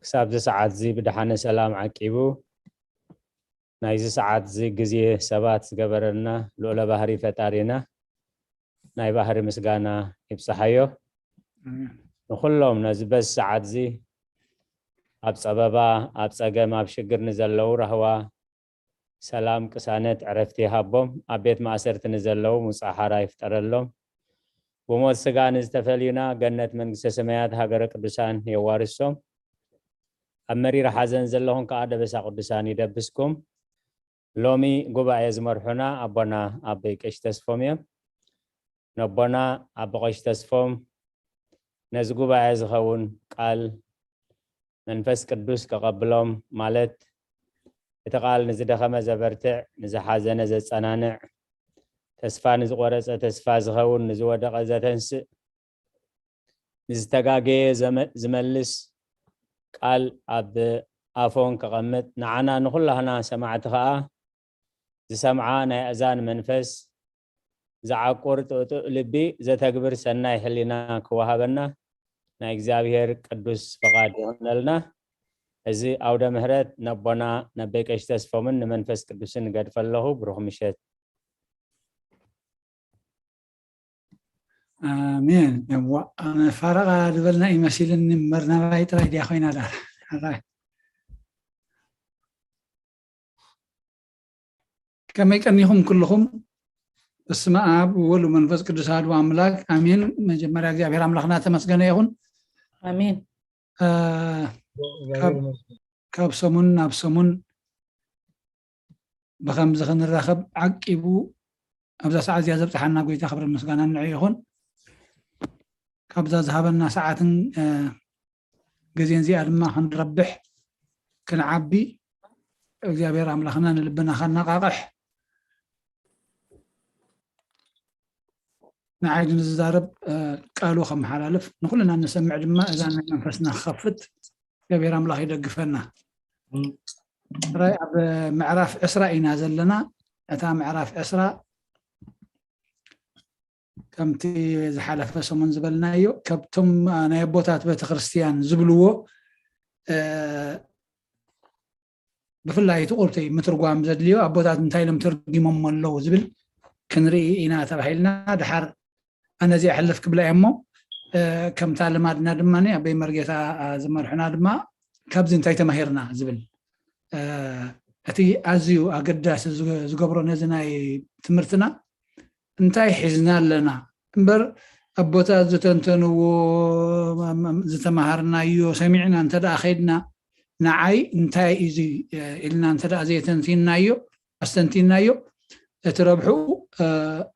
ክሳብዚ ሰዓት እዚ ብደሓነ ሰላም ዓቂቡ ናይዚ ሰዓት እዚ ግዜ ሰባት ዝገበረልና ልዑለ ባህሪ ፈጣሪና ናይ ባህሪ ምስጋና ይብጽሓዮ። ኣሜን። ንኹሎም ነዚ በዚ ሰዓት እዚ ኣብ ጸበባ፣ ኣብ ጸገም፣ ኣብ ሽግር ንዘለዉ ራህዋ፣ ሰላም፣ ቅሳነት፣ ዕረፍቲ ይሃቦም። ኣብ ቤት ማእሰርቲ ንዘለዉ ሙጻ ሓራ ይፍጠረሎም። ብሞት ስጋ ንዝተፈልዩና ገነት መንግስተ ሰማያት ሃገረ ቅዱሳን የዋርሶም። ኣብ መሪር ሓዘን ዘለኹም ከኣ ደበሳ ቅዱሳን ይደብስኩም። ሎሚ ጉባኤ ዝመርሑና ኣቦና ኣቦይ ቀሺ ተስፎም እዮም። ነቦና ኣቦ ቀሺ ተስፎም ነዚ ጉባኤ ዝኸውን ቃል መንፈስ ቅዱስ ከቐብሎም፣ ማለት እቲ ቃል ንዝደኸመ ዘበርትዕ፣ ንዝሓዘነ ዘጸናንዕ፣ ተስፋ ንዝቆረጸ ተስፋ ዝኸውን፣ ንዝወደቐ ዘተንስእ፣ ንዝተጋገየ ዘመ- ዝመልስ ቃል ኣብ ኣፎን ከቐምጥ፣ ንዓና ንኹላህና ሰማዕቲ ኸኣ ዝሰምዓ ናይ ኣእዛን መንፈስ፣ ዝዓቁር ጥጡእ ልቢ፣ ዘተግብር ሰናይ ሕሊና ክወሃበና ናይ እግዚኣብሔር ቅዱስ ፈቓድ ይኹነልና። እዚ ኣውደ ምህረት ነቦና ነቤ ቀሽ ተስፎምን ንመንፈስ ቅዱስን እገድፈ ኣለኹ። ብሩኽ ምሸት። ኣሜን። እዋ፣ ኣነ ፋረቓ ዝበልና ይመሲልኒ እምበር ናባይ ጥራይ ድያ ኮይና ዳ? ኣራይ። ከመይ ቀኒኹም ኩልኹም? በስመ ኣብ ወወልድ ወመንፈስ ቅዱስ ኣሐዱ ኣምላክ ኣሜን። መጀመርያ እግዚኣብሔር ኣምላኽና ተመስገነ ይኹን። ኣሜን። እ፣ ካብ- ካብ ሰሙን ናብ ሰሙን ብኸምዚ ክንራኸብ ዓቂቡ ኣብዛ ሰዓት እዚኣ ዘብፅሓና ጎይታ ክብርን ምስጋናን ንዑ ይኹን። ካብዛ ዝሃበና ሰዓትን እ፣ ግዜን እዚኣ ድማ ክንረብሕ ክንዓቢ እግዚኣብሔር ኣምላኽና ንልብና ከነቃቕሕ ንዓይ ንዝዛረብ እ፣ ቃሉ ከመሓላልፍ ንኩልና እንሰምዕ ድማ እዛ ናይ መንፈስና ክኸፍት እግዚኣብሔር ኣምላኽ ይደግፈና። ጥራይ ኣብ ምዕራፍ ዕስራ ኢና ዘለና። እታ ምዕራፍ ዕስራ ከምቲ ዝሓለፈ ሰሙን ዝበልናዮ ካብቶም ናይ ኣቦታት ቤተክርስትያን ዝብልዎ እ፣ ብፍላይ እቲ ቁርተይ ምትርጓም ዘድልዮ ኣቦታት እንታይ ኢሎም ተርጊሞሞ ኣለዉ ዝብል ክንርኢ ኢና ተባሂልና። ድሓር ኣነ እዚኣ ሕልፍ ክብላ እየ እሞ እ፣ ከምታ ልማድና ድማ ኣበይ መርጌታ እ፣ ዝመርሑና ድማ ካብዚ እንታይ ተማሂርና ዝብል እ፣ እቲ ኣዝዩ ኣገዳሲ ዝገ- ዝገብሮ ነዚ ናይ ትምህርትና እንታይ ሒዝና ኣለና እምበር ኣቦታት ዝተንተንዎ ዝተማሃርናዮ ሰሚዕና እንተ ደኣ ከይድና ንዓይ እንታይ እዩ እዚ ኢልና እንተ ደኣ ዘየተንቲንናዮ ኣስተንቲንናዮ እቲ ረብሕኡ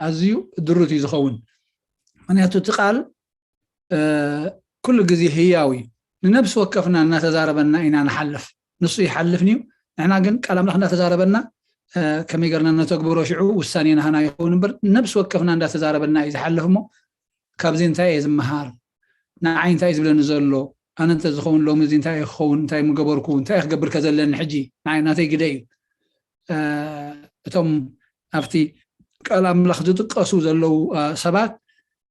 ኣዝዩ ድሩት እዩ ዝኸውን። ምክንያቱ እቲ ቃል ኩሉ ግዜ ህያው እዩ። ንነብሲ ወከፍና እናተዛረበና ኢና ንሓልፍ። ንሱ ይሓልፍ ንዩ፣ ንሕና ግን ቃል ኣምላኽ እንዳተዛረበና ከመይ ገርና ነተግብሮ ሽዑ ውሳኔ ናህና ይኸውን እምበር ነብሲ ወከፍና እንዳተዛረበና እዩ ዝሓልፍ። እሞ ካብዚ እንታይ እየ ዝመሃር? ንዓይ እንታይ እዩ ዝብለኒ ዘሎ? ኣነ እንተዝኸውን ሎሚ እዚ እንታይ እየ ክኸውን? እንታይ ምገበርኩ? እንታይ እየ ክገብር ከዘለኒ? ሕጂ ንዓይ ናተይ ግደ እዩ። እቶም ኣብቲ ቃል ኣምላኽ ዝጥቀሱ ዘለዉ ሰባት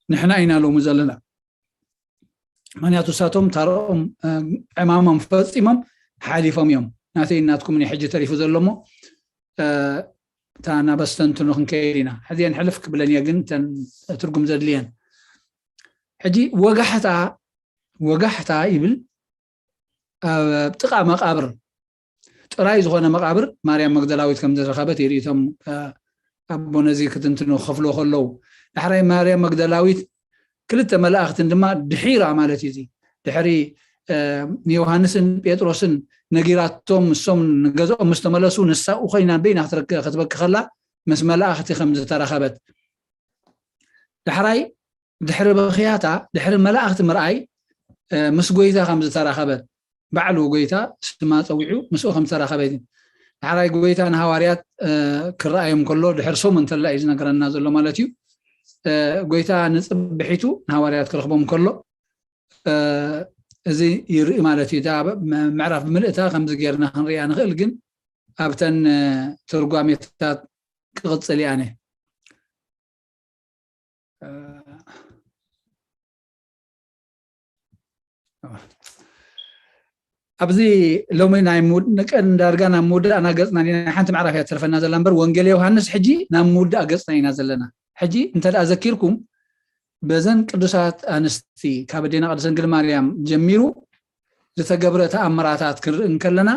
ንሕና ኢና ሎሚ ዘለና። ምክንያቱ እሳቶም ታርኦም ዕማሞም ፈፂሞም ሓሊፎም እዮም። ናተይ ናትኩም ሕጂ ተሪፉ ዘሎ እሞ እታ ናብ ኣስተንትኖ ክንከይድ ኢና። ሕዚአን ሕልፍ ክብለን እየ ግን እተን ትርጉም ዘድልየን። ሕጂ ወጋሕታ ወጋሕታ ይብል ኣብ ጥቓ መቃብር ጥራይ ዝኾነ መቃብር ማርያም መግደላዊት ከም ዝረኸበት ይርኢ እቶም ኣቦ ነዚ ክትንትኑ ክኸፍሎ ከለዉ። ዳሕራይ ማርያም መግደላዊት ክልተ መላእኽትን ድማ ድሒራ ማለት እዩ። እዚ ድሕሪ ንዮሃንስን ጴጥሮስን ነጊራቶም እሶም ንገዝኦም ምስ ተመለሱ ንሳ ኮይና በይና ክትበኪ ከላ ምስ መላእኽቲ ከም ዝተረኸበት ዳሕራይ ድሕሪ በኽያታ ድሕሪ መላእኽቲ ምርኣይ ምስ ጎይታ ከም ዝተራኸበት ባዕሉ ጎይታ ስማ ፀዊዑ ምስኡ ከም ዝተራኸበ እዩ። ዳሕራይ ጎይታ ንሃዋርያት ክረኣዮም ከሎ ድሕሪ ሰሙን እንተላ እዩ ዝነገረና ዘሎ ማለት እዩ። ጎይታ ንፅብሒቱ ንሃዋርያት ክረኽቦም ከሎ እዚ ይርኢ ማለት እዩ። እዛ ምዕራፍ ብምልእታ ከምዚ ጌርና ክንሪኣ ንኽእል፣ ግን ኣብተን ትርጓሜታት ክቕፅል እየ ኣነ። ኣብዚ ሎሚ ናይ ቀን ዳርጋ ናብ ምውዳእና ገፅና ናይ ሓንቲ ምዕራፍ እያ ትርፈና ዘላ እምበር ወንጌል ዮሃንስ ሕጂ ናብ ምውዳእ ገፅና ኢና ዘለና። ሕጂ እንተ ደኣ ዘኪርኩም በዘን ቅዱሳት ኣንስቲ ካብ ኣዴና ቅድስት ድንግል ማርያም ጀሚሩ ዝተገብረ ተኣምራታት ክንርኢ እንከለና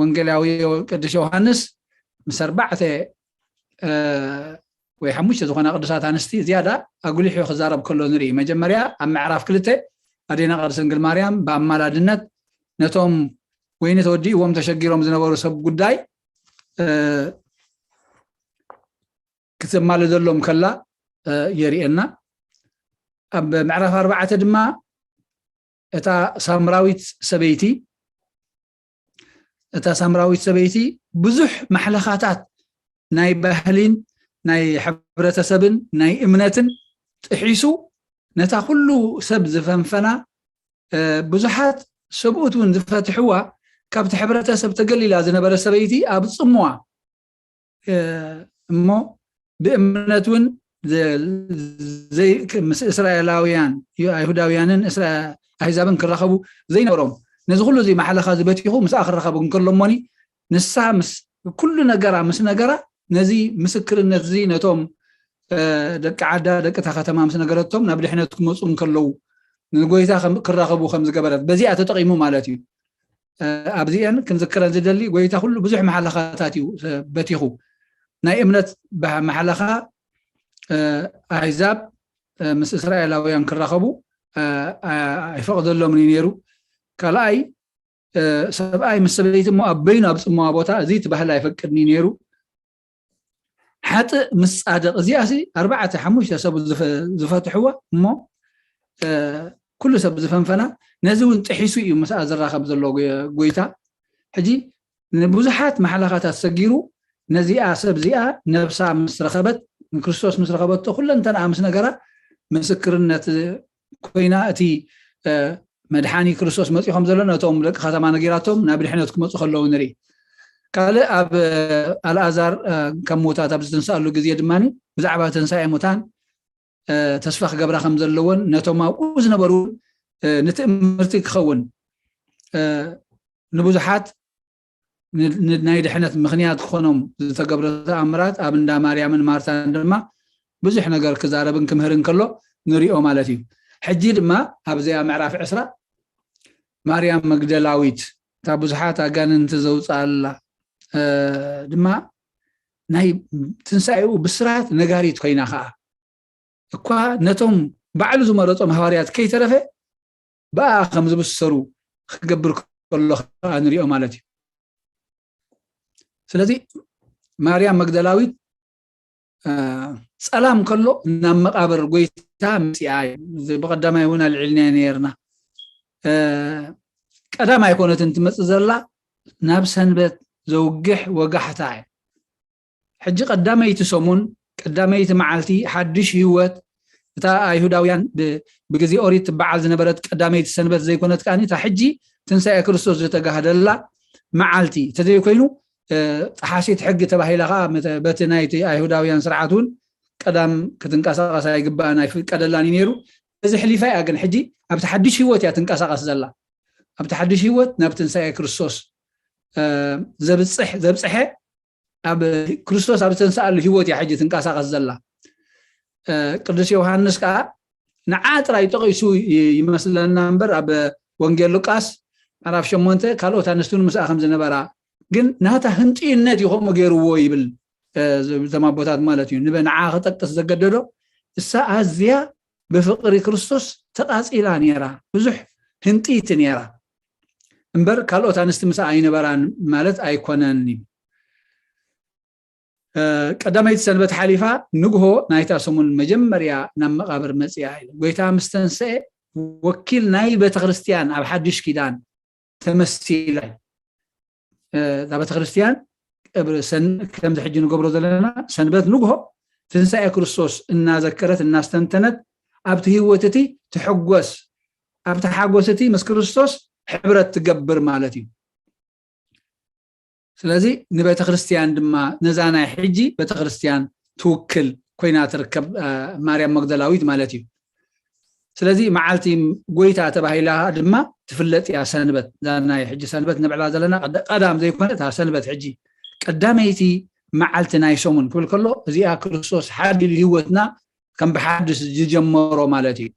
ወንጌላዊ ቅዱስ ዮሃንስ ምስ ኣርባዕተ ወይ ሓሙሽተ ዝኾና ቅዱሳት ኣንስቲ ዝያዳ ኣጉሊሑ ክዛረብ ከሎ ንርኢ። መጀመርያ ኣብ ምዕራፍ ክልተ ኣዴና ቅድስት ድንግል ማርያም ብኣማላድነት ነቶም ወይኒ ተወዲእዎም ተሸጊሮም ዝነበሩ ሰብ ጉዳይ ክትማልደሎም ከላ የርእየና። ኣብ ምዕራፍ ኣርባዕተ ድማ እታ ሳምራዊት ሰበይቲ እታ ሳምራዊት ሰበይቲ ብዙሕ ማሕለኻታት ናይ ባህሊን ናይ ሕብረተሰብን ናይ እምነትን ጥሒሱ ነታ ኩሉ ሰብ ዝፈንፈና ብዙሓት ሰብኡት እውን ዝፈትሕዋ ካብቲ ሕብረተሰብ ተገሊላ ዝነበረ ሰበይቲ ኣብ ፅምዋ እሞ ብእምነት እውን ምስ እስራኤላውያን ኣይሁዳውያንን ኣህዛብን ክራኸቡ ዘይነበሮም ነዚ ኩሉ እዚ ማሕለኻ ዝበቲኹ ምስኣ ክራኸቡ እንከሎ እሞኒ ንሳ ምስ ኩሉ ነገራ ምስ ነገራ ነዚ ምስክርነት እዚ ነቶም ደቂ ዓዳ ደቂ እታ ከተማ ምስ ነገረቶም ናብ ድሕነት ክመፁ እንከለዉ ንጎይታ ክራኸቡ ከም ዝገበረት በዚኣ ተጠቂሙ ማለት እዩ። ኣብዚአን ክንዝክረን ዝደሊ ጎይታ ኩሉ ብዙሕ መሓለኻታት እዩ በቲኹ ናይ እምነት መሓለኻ ኣህዛብ ምስ እስራኤላውያን ክራኸቡ ኣይፈቕደሎምን እዩ ነይሩ። ካልኣይ ሰብኣይ ምስ ሰበይቲ እሞ ኣብ በይኑ ኣብ ፅመዋ ቦታ እዚ እቲ ባህሊ ኣይፈቅድን እዩ ነይሩ። ሓጥእ ምስ ፃድቕ እዚኣ ሲ ኣርባዕተ ሓሙሽተ ሰብ ዝፈትሕዋ እሞ ኩሉ ሰብ ዝፈንፈና ነዚ እውን ጥሒሱ እዩ ምስኣ ዝራኸብ ዘሎ ጎይታ። ሕጂ ንብዙሓት ማሕለኻታት ሰጊሩ ነዚኣ ሰብ እዚኣ ነብሳ ምስ ረኸበት ንክርስቶስ ምስ ረኸበቶ ኩለንተንኣ ምስ ነገራ ምስክርነት ኮይና እቲ መድሓኒ ክርስቶስ መፂኡ ከም ዘሎ ነቶም ደቂ ከተማ ነጊራቶም ናብ ድሕነት ክመፁ ከለዉ ንርኢ። ካልእ ኣብ ኣልኣዛር ከም ሙታት ኣብ ዝትንሳኣሉ ግዜ ድማ ብዛዕባ ትንሳኤ ሙታን ተስፋ ክገብራ ከም ዘለዎን ነቶም ኣብኡ ዝነበሩ ንትእምርቲ ክኸውን ንብዙሓት ናይ ድሕነት ምኽንያት ክኾኖም ዝተገብረ ተኣምራት ኣብ እንዳ ማርያምን ማርታን ድማ ብዙሕ ነገር ክዛረብን ክምህርን ከሎ ንሪኦ ማለት እዩ። ሕጂ ድማ ኣብዚኣ ምዕራፍ ዕስራ ማርያም መግደላዊት እታ ብዙሓት ኣጋንንቲ ዘውፅኣላ ድማ ናይ ትንሳኤኡ ብስራት ነጋሪት ኮይና ከዓ እኳ ነቶም ባዕሉ ዝመረፆም ሃዋርያት ከይተረፈ ብኣ ከም ዝብሰሩ ክገብር ከሎ ከዓ ንሪኦ ማለት እዩ። ስለዚ ማርያም መግደላዊት ፀላም ከሎ ናብ መቃብር ጎይታ መፅኣ እዩ። ብቀዳማይ እውን ኣልዒልና ነርና። ቀዳም ኣይኮነትን ትመፅእ ዘላ ናብ ሰንበት ዘውግሕ ወጋሕታ እዩ። ሕጂ ቀዳመይቲ ሰሙን ቀዳመይቲ መዓልቲ ሓድሽ ህይወት እታ ኣይሁዳውያን ብግዜ ኦሪት ትበዓል ዝነበረት ቀዳመይቲ ሰንበት ዘይኮነት ከኣ እታ ሕጂ ትንሳኤ ክርስቶስ ዝተጋህደላ መዓልቲ እንተዘይኮይኑ ጠሓሲት ሕጊ ተባሂላ ከዓ በቲ ናይቲ ኣይሁዳውያን ስርዓት እውን ቀዳም ክትንቀሳቀስ ኣይግባእን ኣይፍቀደላን እዩ ነይሩ። እዚ ሕሊፋ እያ ግን ሕጂ ኣብቲ ሓድሽ ህይወት እያ ትንቀሳቀስ ዘላ። ኣብቲ ሓድሽ ህይወት ናብ ትንሳኤ ክርስቶስ ዘብፅሕ ዘብፅሐ ኣብ ክርስቶስ ኣብ ዝተንስኣሉ ህይወት እያ ሕጂ ትንቀሳቀስ ዘላ። ቅዱስ ዮሃንስ ከዓ ንዓ ጥራይ ጠቂሱ ይመስለና እምበር ኣብ ወንጌል ሉቃስ ምዕራፍ ሸሞንተ ካልኦት ኣንስቲ እውን ምስኣ ከም ዝነበራ ግን ናታ ህንጥዩነት እዩ ከምኡ ገይርዎ ይብል። እዞም ኣቦታት ማለት እዩ ንበ ንዓ ክጠቅስ ዘገደዶ እሳ ኣዝያ ብፍቅሪ ክርስቶስ ተቃፂላ ነይራ፣ ብዙሕ ህንጥይቲ ነይራ እምበር ካልኦት ኣንስቲ ምስኣ ኣይነበራን ማለት ኣይኮነን እዩ። ቀዳመይቲ ሰንበት ሓሊፋ ንግሆ ናይታ ሰሙን መጀመርያ ናብ መቃብር መፅያ ኢሉ ጎይታ ምስ ተንስአ ወኪል ናይ ቤተክርስትያን ኣብ ሓድሽ ኪዳን ተመሲላ እታ ቤተክርስትያን ቀብሪ ከምዚ ሕጂ ንገብሮ ዘለና ሰንበት ንግሆ ትንሳኤ ክርስቶስ እናዘከረት እናስተንተነት ኣብቲ ህይወት እቲ ትሕጎስ ኣብቲ ሓጎስ እቲ ምስ ክርስቶስ ሕብረት ትገብር ማለት እዩ። ስለዚ ንቤተክርስትያን ድማ ነዛ ናይ ሕጂ ቤተክርስትያን ትውክል ኮይና ትርከብ ማርያም መግደላዊት ማለት እዩ። ስለዚ መዓልቲ ጎይታ ተባሂላ ድማ ትፍለጥ እያ ሰንበት። እዛ ናይ ሕጂ ሰንበት ንብዕላ ዘለና ቀዳም ዘይኮነ እታ ሰንበት ሕጂ ቀዳመይቲ መዓልቲ ናይ ሰሙን ክብል ከሎ እዚኣ ክርስቶስ ሓዲሉ ህይወትና ከም ብሓድሽ ዝጀመሮ ማለት እዩ።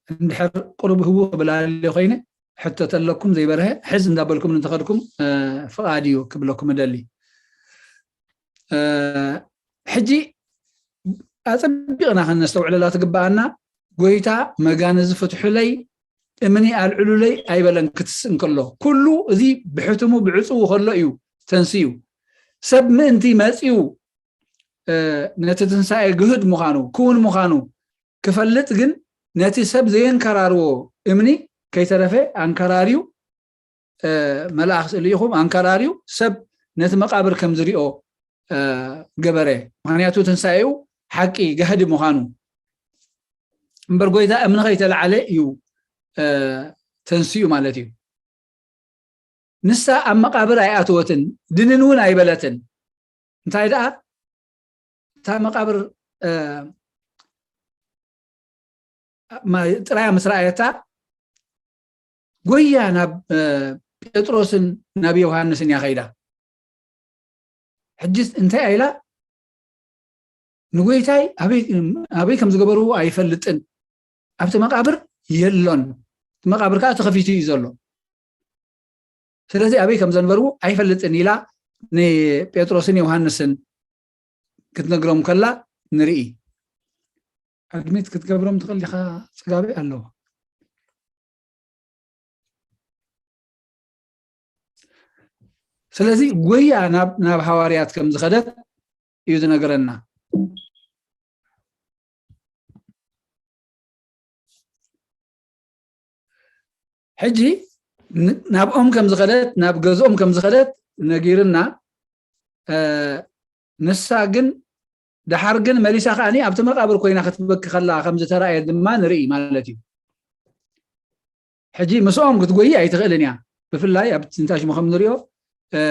እንድሕር ቁሩብ ህው ክብል ኣልዮ ኮይነ ሕቶ ተለኩም ዘይበርሀ ሕዝ እንዳበልኩም እንተኸድኩም ፍቓድ እዩ ክብለኩም እደሊ። ሕጂ ኣፀቢቕና ከነስተውዕለላ ትግበኣና ጎይታ መጋን ዝፍትሑለይ እምኒ ኣልዕሉለይ ኣይበለን ክትስእ እንከሎ ኩሉ እዚ ብሕትሙ ብዕፅዉ ከሎ እዩ ተንስዩ ሰብ ምእንቲ መፅዩ ነቲ ትንሳኤ ግህድ ምዃኑ ክውን ምዃኑ ክፈልጥ ግን ነቲ ሰብ ዘየንከራርዎ እምኒ ከይተረፈ ኣንከራርዩ፣ እ፣ መልኣኽ ስእሊ ኢኹም ኣንከራርዩ ሰብ ነቲ መቃብር ከም ዝሪኦ፣ እ፣ ገበረ። ምኽንያቱ ትንሳኤኡ ሓቂ ጋህዲ ምዃኑ። እምበር ጎይታ እምኒ ከይተለዓለ እዩ፣ እ፣ ተንሲኡ ማለት እዩ። ንሳ ኣብ መቃብር ኣይኣተወትን፣ ድንን እውን ኣይበለትን። እንታይ ደኣ እታ መቃብር፣ እ፣ ማ-፣ ጥራያ ምስ ረኣየታ፣ ጎያ ናብ፣ እ፣ ጴጥሮስን ናብ ዮሃንስን እያ ከይዳ። ሕጂ እንታይ ኢላ? ንጎይታይ ኣበይ፣ ኣበይ ከም ዝገበርዎ ኣይፈልጥን። ኣብቲ መቃብር የሎን። እቲ መቃብር ከኣ ተኸፊቱ እዩ ዘሎ። ስለዚ ኣበይ ከም ዘንበርዎ ኣይፈልጥን ኢላ ንጴጥሮስን ዮሃንስን ክትነግሮም ከላ ንርኢ። ኣድሚት ክትገብሮም ትኽእል ኢኻ፣ ጽጋበይ ኣለዎ። ስለዚ ጎያ ናብ፣ ናብ ሃዋርያት ከም ዝኸደት እዩ ዝነገረና። ሕጂ ን-፣ ናብኦም ከም ዝኸደት፣ ናብ ገዝኦም ከም ዝኸደት ነጊርና። እ፣ ንሳ ግን ደሓር ግን መሊሳ ከኣኒ ኣብቲ መቃብር ኮይና ክትበኪ ከላ ከም ዝተራእየ ድማ ንርኢ ማለት እዩ። ሕጂ ምስኦም ክትጎይ ኣይትኽእልን እያ። ብፍላይ ኣብ ትንታሽሙ ከም ንሪኦ፣ እ፣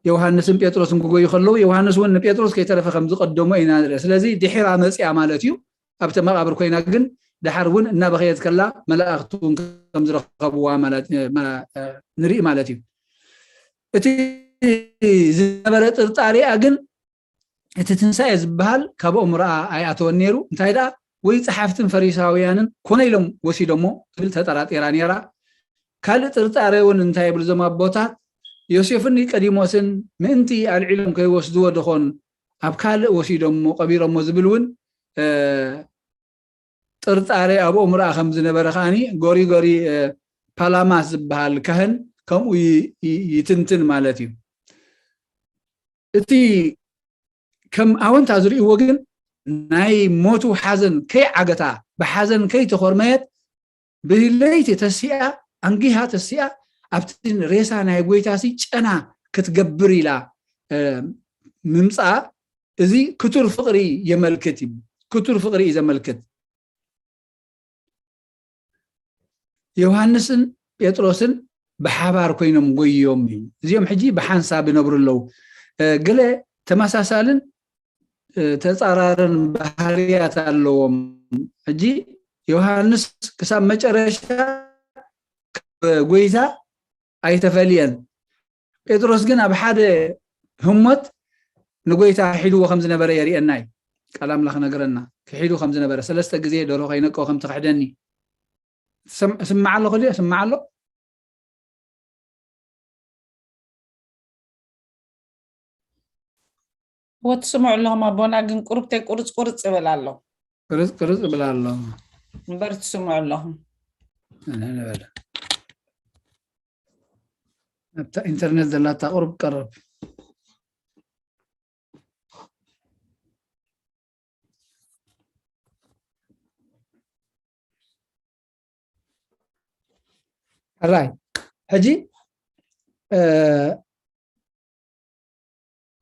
ዮሃንስን ጴጥሮስን ክጎዩ ከለዉ፣ ዮሃንስ እውን ንጴጥሮስ ከይተረፈ ከም ዝቀደሞ ኢና ንርኢ። ስለዚ ድሒራ መጽያ ማለት እዩ። ኣብቲ መቃብር ኮይና ግን ደሓር እውን እናበኸየት ከላ መላእኽቲ እውን ከም ዝረኸብዋ ማለት፣ መ-፣ ንርኢ ማለት እዩ። እቲ ዝነበረ ጥርጣሬኣ ግን እቲ ትንሳኤ ዝበሃል ካብኦም ረኣ ኣይኣተወን ነይሩ። እንታይ ደኣ ወይ ጸሓፍትን ፈሪሳውያንን ኮነ ኢሎም ወሲዶሞ ትብል ተጠራጢራ ነይራ። ካልእ ጥርጣሬ እውን እንታይ ይብሉ እዞም ኣቦታት፣ ዮሴፍን ኒቆዲሞስን ምእንቲ ኣልዒሎም ከይወስድዎ ደኾን ኣብ ካልእ ወሲዶሞ ቀቢሮሞ ዝብል እውን፣ እ፣ ጥርጣሬ ኣብኦም ረኣ ከም ዝነበረ ከኣኒ ጎሪጎሪ፣ እ፣ ፓላማስ ዝበሃል ካህን ከምኡ ይ-፣ ይ-፣ ይትንትን ማለት እዩ። እቲ ከም ኣወንታ ዝርእይዎ ግን ናይ ሞቱ ሓዘን ከይዓገታ፣ ብሓዘን ከይተኾርመየት፣ ብለይቲ ተሲኣ፣ ኣንጊሃ ተሲኣ፣ ኣብቲ ሬሳ ናይ ጎይታሲ ጨና ክትገብር ኢላ፣ እ፣ ምምጻኣ፣ እዚ ክቱር ፍቕሪ የመልክት እዩ። ክቱር ፍቕሪ እዩ ዘመልክት። ዮሃንስን ጴጥሮስን ብሓባር ኮይኖም ጎዮም እዩ። እዚኦም ሕጂ ብሓንሳብ ይነብሩ ኣለዉ። እ፣ ገለ ተመሳሳልን፣ እ፣ ተጻራርን ባህርያት ኣለዎም። ሕጂ ዮሃንስ ክሳብ መጨረሻ ካብ ጎይታ ኣይተፈልየን። ጴጥሮስ ግን ኣብ ሓደ ህሞት ንጎይታ ክሒድዎ ከም ዝነበረ የርእየና እዩ። ቃል ኣምላኽ ነገረና። ክሒዱ ከም ዝነበረ፣ ሰለስተ ግዜ ደርሆ ከይነቅዎ ከም ትኽሕደኒ። ስም-፣ ስምዓ ኣለኹ ድየ? ስምዓ ኣሎ? እወ፣ ትስምዑ ኣለኹም ኣቦና፣ ግን ቁሩብተይ ቁርጽ ቁርጽ ይብል ኣሎ። ቁርጽ ቁርጽ ይብል ኣሎ። እምበር ትስምዑ ኣለኹም። እነ ንበል። ኣብታ ኢንተርኔት ዘላታ ቁሩብ ቀረብ። ሕራይ፣ ሕጂ፣ እ፣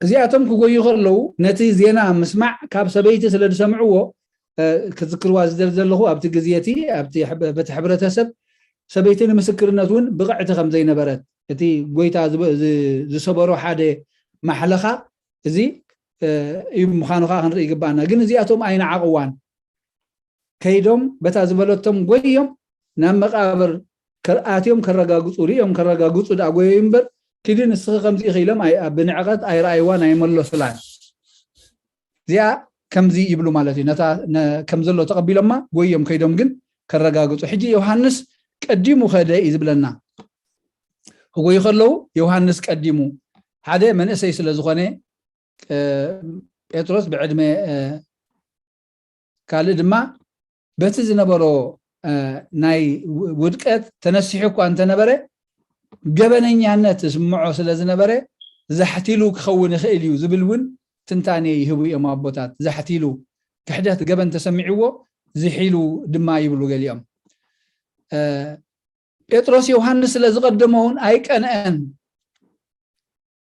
እዚኣቶም ክጎዩ ከለዉ ነቲ ዜና ምስማዕ ካብ ሰበይቲ ስለ ዝሰምዕዎ፣ እ፣ ክዝክርዋ ዝደሊ ዘለኹ ኣብቲ ግዜ እቲ፣ ኣብቲ ሕብ-፣ በቲ ሕብረተሰብ ሰበይቲ ንምስክርነት እውን ብቕዕቲ ከም ዘይነበረት፣ እቲ ጎይታ ዝብ-፣ ዝ-፣ ዝሰበሮ ሓደ ማሕለኻ እዚ፣ እ፣ እዩ ምዃኑ ከዓ ክንርኢ ይግባኣና። ግን እዚኣቶም ኣይነዓቕዋን። ከይዶም በታ ዝበለቶም ጎዮም ናብ መቃብር ከ-፣ ኣትዮም ከረጋግጹ፣ ርእዮም ከረጋግጹ ደኣ ጎየዩ እምበር፣ ኪዲ ንስኺ ከምዚ ኢኺ ኢሎም ኣይ-፣ ብንዕቀት ኣይረኣይዋን ኣይመለሱላን። እዚኣ ከምዚ ይብሉ ማለት እዩ። ነታ ነ-፣ ከም ዘሎ ተቐቢሎማ ጎዮም ከይዶም ግን ከረጋግጹ። ሕጂ ዮሃንስ ቀዲሙ ከደ እዩ ዝብለና። ክጎዩ ከለዉ ዮሃንስ ቀዲሙ፣ ሓደ መንእሰይ ስለ ዝኾነ፣ እ፣ ጴጥሮስ ብዕድመ፣ እ፣ ካልእ ድማ በቲ ዝነበሮ፣ እ፣ ናይ ው-፣ ውድቀት ተነሲሑ እኳ እንተነበረ፣ ገበነኛነት ዝስምዖ ስለ ዝነበረ፣ ዛሕቲሉ ክኸውን ይኽእል እዩ ዝብል እውን ትንታኔ ይህቡ እዮም ኣቦታት። ዛሕቲሉ፣ ክሕደት፣ ገበን ተሰሚዕዎ፣ ዝሒሉ ድማ ይብሉ ገሊኦም። ጴጥሮስ ዮሃንስ ስለ ዝቐደሞ እውን ኣይቀንአን።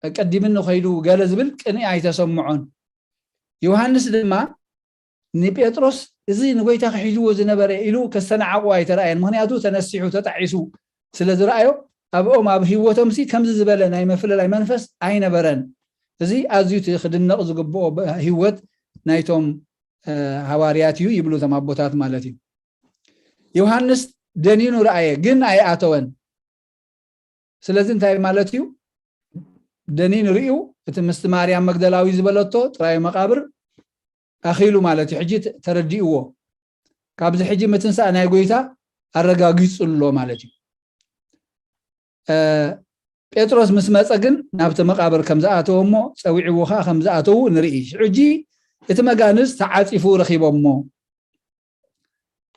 ቀዲምኒ ከይዱ ገለ ዝብል ቅንኢ ኣይተሰምዖን። ዮሃንስ ድማ ንጴጥሮስ እዚ ንጎይታ ክሒዝዎ ዝነበረ ኢሉ ከስተናዓቑ ኣይተረኣየን። ምክንያቱ ተነሲሑ ተጣዒሱ ስለ ዝረኣዮ ኣብኦም ኣብ ህይወቶም ሲ ከምዚ ዝበለ ናይ መፍለላይ መንፈስ ኣይነበረን። እዚ ኣዝዩ እቲ ክድነቕ ዝግብኦ ህይወት ናይቶም ሃዋርያት እዩ ይብሉ እቶም ኣቦታት ማለት እዩ። ዮሃንስ ደኒኑ ረኣየ ግን ኣይኣተወን። ስለዚ እንታይ ማለት እዩ? ደኒኑ ርእዩ እቲ ምስቲ ማርያም መግደላዊ ዝበለቶ ጥራይ መቃብር ኣኺሉ ማለት እዩ። ሕጂ ተረዲእዎ። ካብዚ ሕጂ ምትንሳእ ናይ ጎይታ ኣረጋጊጹ ኣሎ ማለት እዩ። ጴጥሮስ ምስ መጸ ግን ናብቲ መቃብር ከም ዝኣተወ እሞ ጸዊዕዎ ከዓ ከም ዝኣተዉ ንርኢ። ሕጂ እቲ መጋንዝ ተዓጺፉ ረኺቦሞ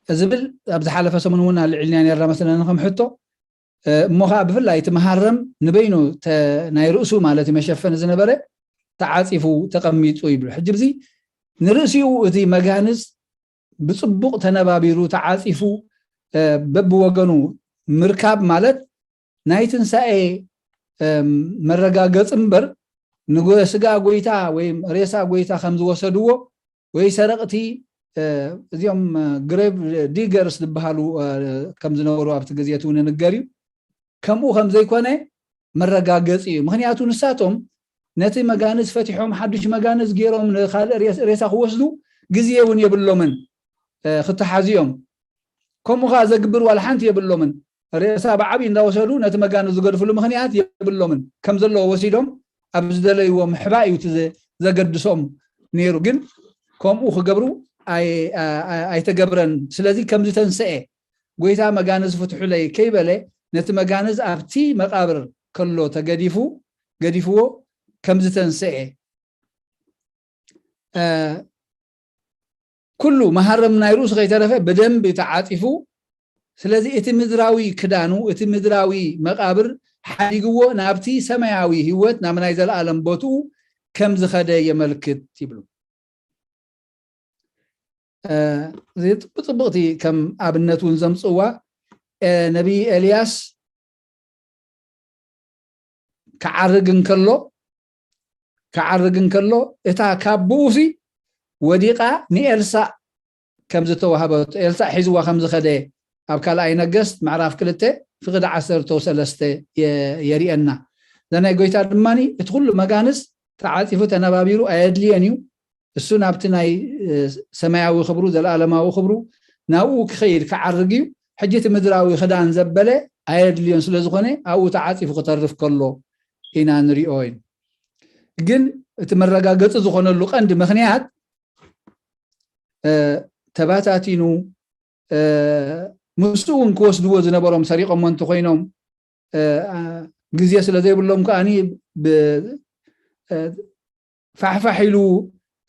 ዝብል ኣብ ዝሓለፈ ሰሙን እውን ኣልዒልና ነርና መስለኒ ከም ሕቶ። እሞ ከዓ ብፍላይ እቲ መሃረም ንበይኑ ናይ ርእሱ ማለት መሸፈኒ ዝነበረ ተዓፂፉ ተቐሚጡ ይብሉ። ሕጂ ብዚ ንርእሲኡ እቲ መጋንዝ ብፅቡቕ ተነባቢሩ ተዓፂፉ በብወገኑ ምርካብ ማለት ናይ ትንሳኤ መረጋገፂ እምበር ንስጋ ጎይታ ወይ ሬሳ ጎይታ ከም ዝወሰድዎ ወይ ሰረቕቲ እዚኦም ግሬቭ ዲገርስ ዝበሃሉ ከም ዝነበሩ ኣብቲ ግዜ እቲ እውን ንገር እዩ። ከምኡ ከም ዘይኮነ መረጋገፂ እዩ። ምክንያቱ ንሳቶም ነቲ መጋንዝ ፈቲሖም ሓዱሽ መጋንዝ ገይሮም ንካልእ ሬሳ ክወስዱ ግዜ እውን የብሎምን። ክተሓዙ እዮም። ከምኡ ከዓ ዘግብር ዋላ ሓንቲ የብሎምን። ሬሳ ብዓብይ እንዳወሰዱ ነቲ መጋንዝ ዝገድፍሉ ምክንያት የብሎምን። ከም ዘለዎ ወሲዶም ኣብ ዝደለይዎ ምሕባእ እዩ ዘገድሶም ነይሩ። ግን ከምኡ ክገብሩ ኣይተገብረን። ስለዚ ከም ዝተንሰኤ ጎይታ መጋንዝ ፍትሑለይ ከይበለ ነቲ መጋንዝ ኣብቲ መቃብር ከሎ ተገዲፉ ገዲፍዎ ከም ዝተንሰኤ ኩሉ መሃረም ናይ ርእሱ ከይተረፈ ብደንብ ተዓፂፉ። ስለዚ እቲ ምድራዊ ክዳኑ እቲ ምድራዊ መቃብር ሓዲግዎ ናብቲ ሰማያዊ ህይወት ናብ ናይ ዘለኣለም ቦትኡ ከም ዝኸደ የመልክት ይብሉ። ብፅቡቅቲ ከም ኣብነት እውን ዘምፅዋ ነቢይ ኤልያስ ክዓርግ እንከሎ ክዓርግ እንከሎ እታ ካብ ብኡሲ ወዲቓ ንኤልሳእ ከም ዝተዋህበቶ ኤልሳእ ሒዝዋ ከም ዝኸደ ኣብ ካልኣይ ነገስት ምዕራፍ ክልተ ፍቕዲ ዓሰርተ ሰለስተ የርእየና። እዛ ናይ ጎይታ ድማ እቲ ኩሉ መጋንስ ተዓፂፉ ተነባቢሩ ኣየድልየን እዩ። እሱ ናብቲ ናይ ሰማያዊ ክብሩ ዘለኣለማዊ ክብሩ ናብኡ ክኸይድ ክዓርግ እዩ። ሕጂ እቲ ምድራዊ ክዳን ዘበለ ኣየድልዮን ስለዝኾነ ኣብኡ ተዓፂፉ ክተርፍ ከሎ ኢና ንሪኦ እዩ። ግን እቲ መረጋገፂ ዝኾነሉ ቀንዲ ምክንያት ተባታቲኑ ምስኡ እውን ክወስድዎ ዝነበሮም ሰሪቆሞ እንተኮይኖም ግዜ ስለ ዘይብሎም ከዓኒ ፋሕፋሕ ኢሉ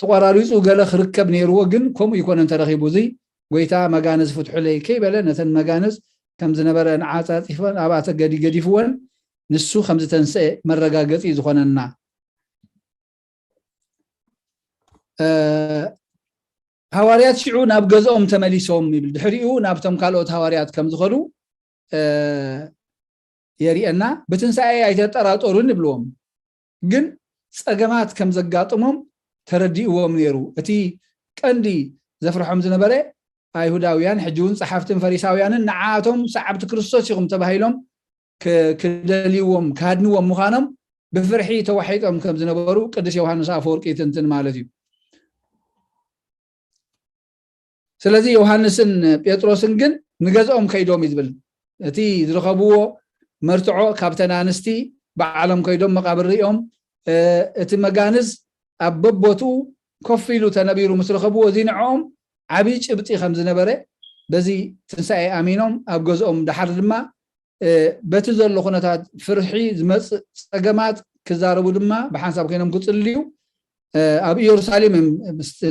ተቆራሪፁ ገለ ክርከብ ነይርዎ። ግን ከምኡ ይኮነን ተረኪቡ። እዚ ጎይታ መጋንዝ ፍትሑለይ ከይበለ ነተን መጋንዝ ከም ዝነበረ ንዓፃፂፈን ኣብኣ ተገዲ ገዲፍወን ንሱ ከም ዝተንስአ መረጋገፂ ዝኾነና ሃዋርያት ሽዑ ናብ ገዝኦም ተመሊሶም ይብል። ድሕሪኡ ናብቶም ካልኦት ሃዋርያት ከም ዝኸዱ የርእየና። ብትንሳኤ ኣይተጠራጠሩን ይብልዎም፣ ግን ፀገማት ከም ዘጋጥሞም ተረዲእዎም ነይሩ። እቲ ቀንዲ ዘፍርሖም ዝነበረ ኣይሁዳውያን ሕጂ እውን ፀሓፍትን ፈሪሳውያንን ንዓቶም ሰዓብቲ ክርስቶስ ኢኹም ተባሂሎም ክደልይዎም ክሃድንዎም ምዃኖም ብፍርሒ ተዋሒጦም ከም ዝነበሩ ቅዱስ ዮሃንስ ኣፈወርቂ ይትንትን ማለት እዩ። ስለዚ ዮሃንስን ጴጥሮስን ግን ንገዝኦም ከይዶም እዩ ዝብል። እቲ ዝረኸብዎ መርትዖ ካብተን ኣንስቲ ባዕሎም ከይዶም መቃብር ሪኦም እቲ መጋንዝ ኣብ በቦትኡ ኮፍ ኢሉ ተነቢሩ ምስ ረኸብዎ እዚ ንዕኦም ዓብዪ ጭብጢ ከም ዝነበረ በዚ ትንሳኤ ኣሚኖም ኣብ ገዝኦም ድሓር ድማ በቲ ዘሎ ኩነታት ፍርሒ ዝመፅእ ፀገማት ክዛረቡ ድማ ብሓንሳብ ኮይኖም ክፅልዩ ኣብ ኢየሩሳሌም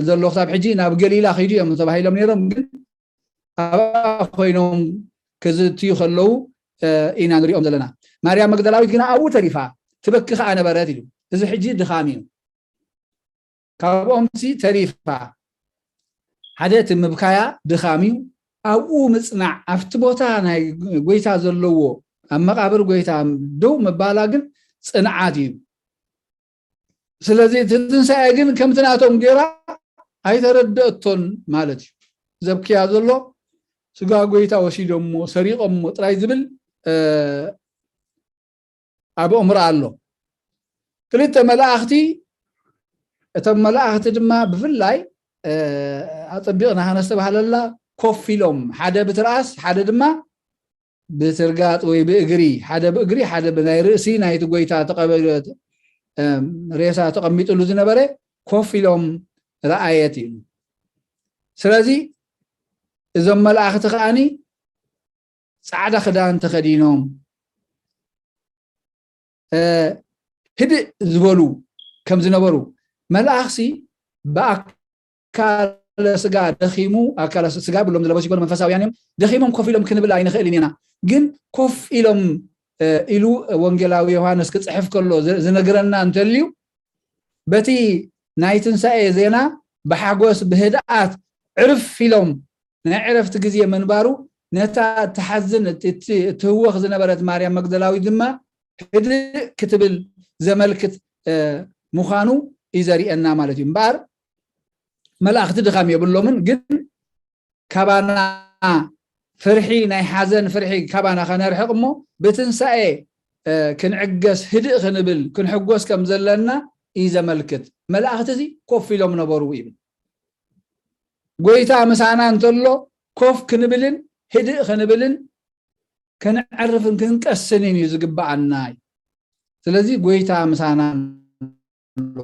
ዘሎ ክሳብ ሕጂ ናብ ገሊላ ከይዱ እዮም ተባሂሎም ነይሮም። ግን ኣብኣ ኮይኖም ክዝትዩ ከለዉ ኢና ንሪኦም ዘለና። ማርያም መግደላዊት ግና ኣብኡ ተሪፋ ትበኪ ከዓ ነበረት ኢሉ። እዚ ሕጂ ድኻም እዩ። ካብኦም ሲ ተሪፋ ሓደ እቲ ምብካያ ድኻም እዩ። ኣብኡ ምጽናዕ፣ ኣብቲ ቦታ ናይ ጎይታ ዘለዎ፣ ኣብ መቓብር ጎይታ ደው ምባላ ግን ጽንዓት እዩ። ስለዚ እቲ ትንሳኤ ግን ከምቲ ናቶም ጌራ ኣይተረደእቶን ማለት እዩ። ዘብክያ ዘሎ ስጋ ጎይታ ወሲዶሞ ሰሪቆሞ ጥራይ ዝብል ኣብ ኣእምሮ ኣሎ። ክልተ መላእኽቲ፣ እቶም መላእኽቲ ድማ ብፍላይ ኣጸቢቕና ከነስተባህለላ ኮፍ ኢሎም፣ ሓደ ብትርኣስ ሓደ ድማ ብትርጋጥ ወይ ብእግሪ፣ ሓደ ብእግሪ ሓደ ብናይ ርእሲ ናይቲ ጎይታ ተቐበ- ሬሳ ተቐሚጥሉ ዝነበረ ኮፍ ኢሎም ረኣየት እዩ። ስለዚ እዞም መላእኽቲ ከዓኒ ጻዕዳ ክዳን ተኸዲኖም ህድእ ዝበሉ ከም ዝነበሩ፣ መልኣኽሲ ብኣካለ ስጋ ደኺሙ፣ ኣካለ ስጋ ብሎም ዝለበሱ ይኮኑ መንፈሳውያን እዮም፣ ደኺሞም ኮፍ ኢሎም ክንብል ኣይንኽእልን ኢና። ግን ኮፍ ኢሎም ኢሉ ወንጌላዊ ዮሃንስ ክጽሕፍ ከሎ ዝነግረና እንተልዩ፣ በቲ ናይ ትንሳኤ ዜና ብሓጎስ ብህድኣት ዕርፍ ኢሎም ናይ ዕረፍቲ ግዜ ምንባሩ፣ ነታ እትሓዝን እትህወኽ ዝነበረት ማርያም መግደላዊት ድማ ህድእ ክትብል ዘመልክት ምዃኑ እዩ ዘርእየና ማለት እዩ። እምበኣር መላእኽቲ ድኻም የብሎምን፣ ግን ካባና ፍርሒ፣ ናይ ሓዘን ፍርሒ ካባና ከነርሕቕ እሞ ብትንሳኤ ክንዕገስ፣ ህድእ ክንብል፣ ክንሕጎስ ከም ዘለና እዩ ዘመልክት። መላእኽቲ እዚ ኮፍ ኢሎም ነበሩ ይብል። ጎይታ ምሳና እንተሎ ኮፍ ክንብልን ህድእ ክንብልን ከነዕርፍን ክንቀስንን እዩ ዝግብኣና። ስለዚ ጎይታ ምሳና ኣሎ።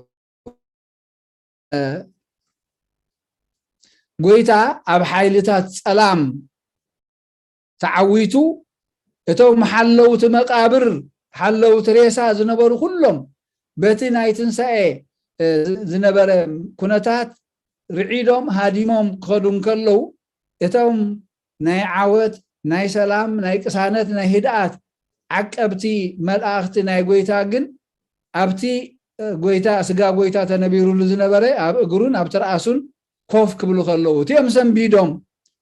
ጎይታ ኣብ ሓይልታት ጸላም ተዓዊቱ፣ እቶም ሓለውቲ መቃብር፣ ሓለውቲ ሬሳ ዝነበሩ ኩሎም በቲ ናይ ትንሳኤ ዝነበረ ኩነታት ርዒዶም ሃዲሞም ክኸዱ እንከለዉ፣ እቶም ናይ ዓወት፣ ናይ ሰላም፣ ናይ ቅሳነት፣ ናይ ህድኣት ዓቀብቲ መላእኽቲ ናይ ጎይታ ግን ኣብቲ ጎይታ፣ ስጋ ጎይታ ተነቢሩሉ ዝነበረ ኣብ እግሩን ኣብ ትርኣሱን ኮፍ ክብሉ ከለዉ፣ እቲኦም ሰንቢዶም።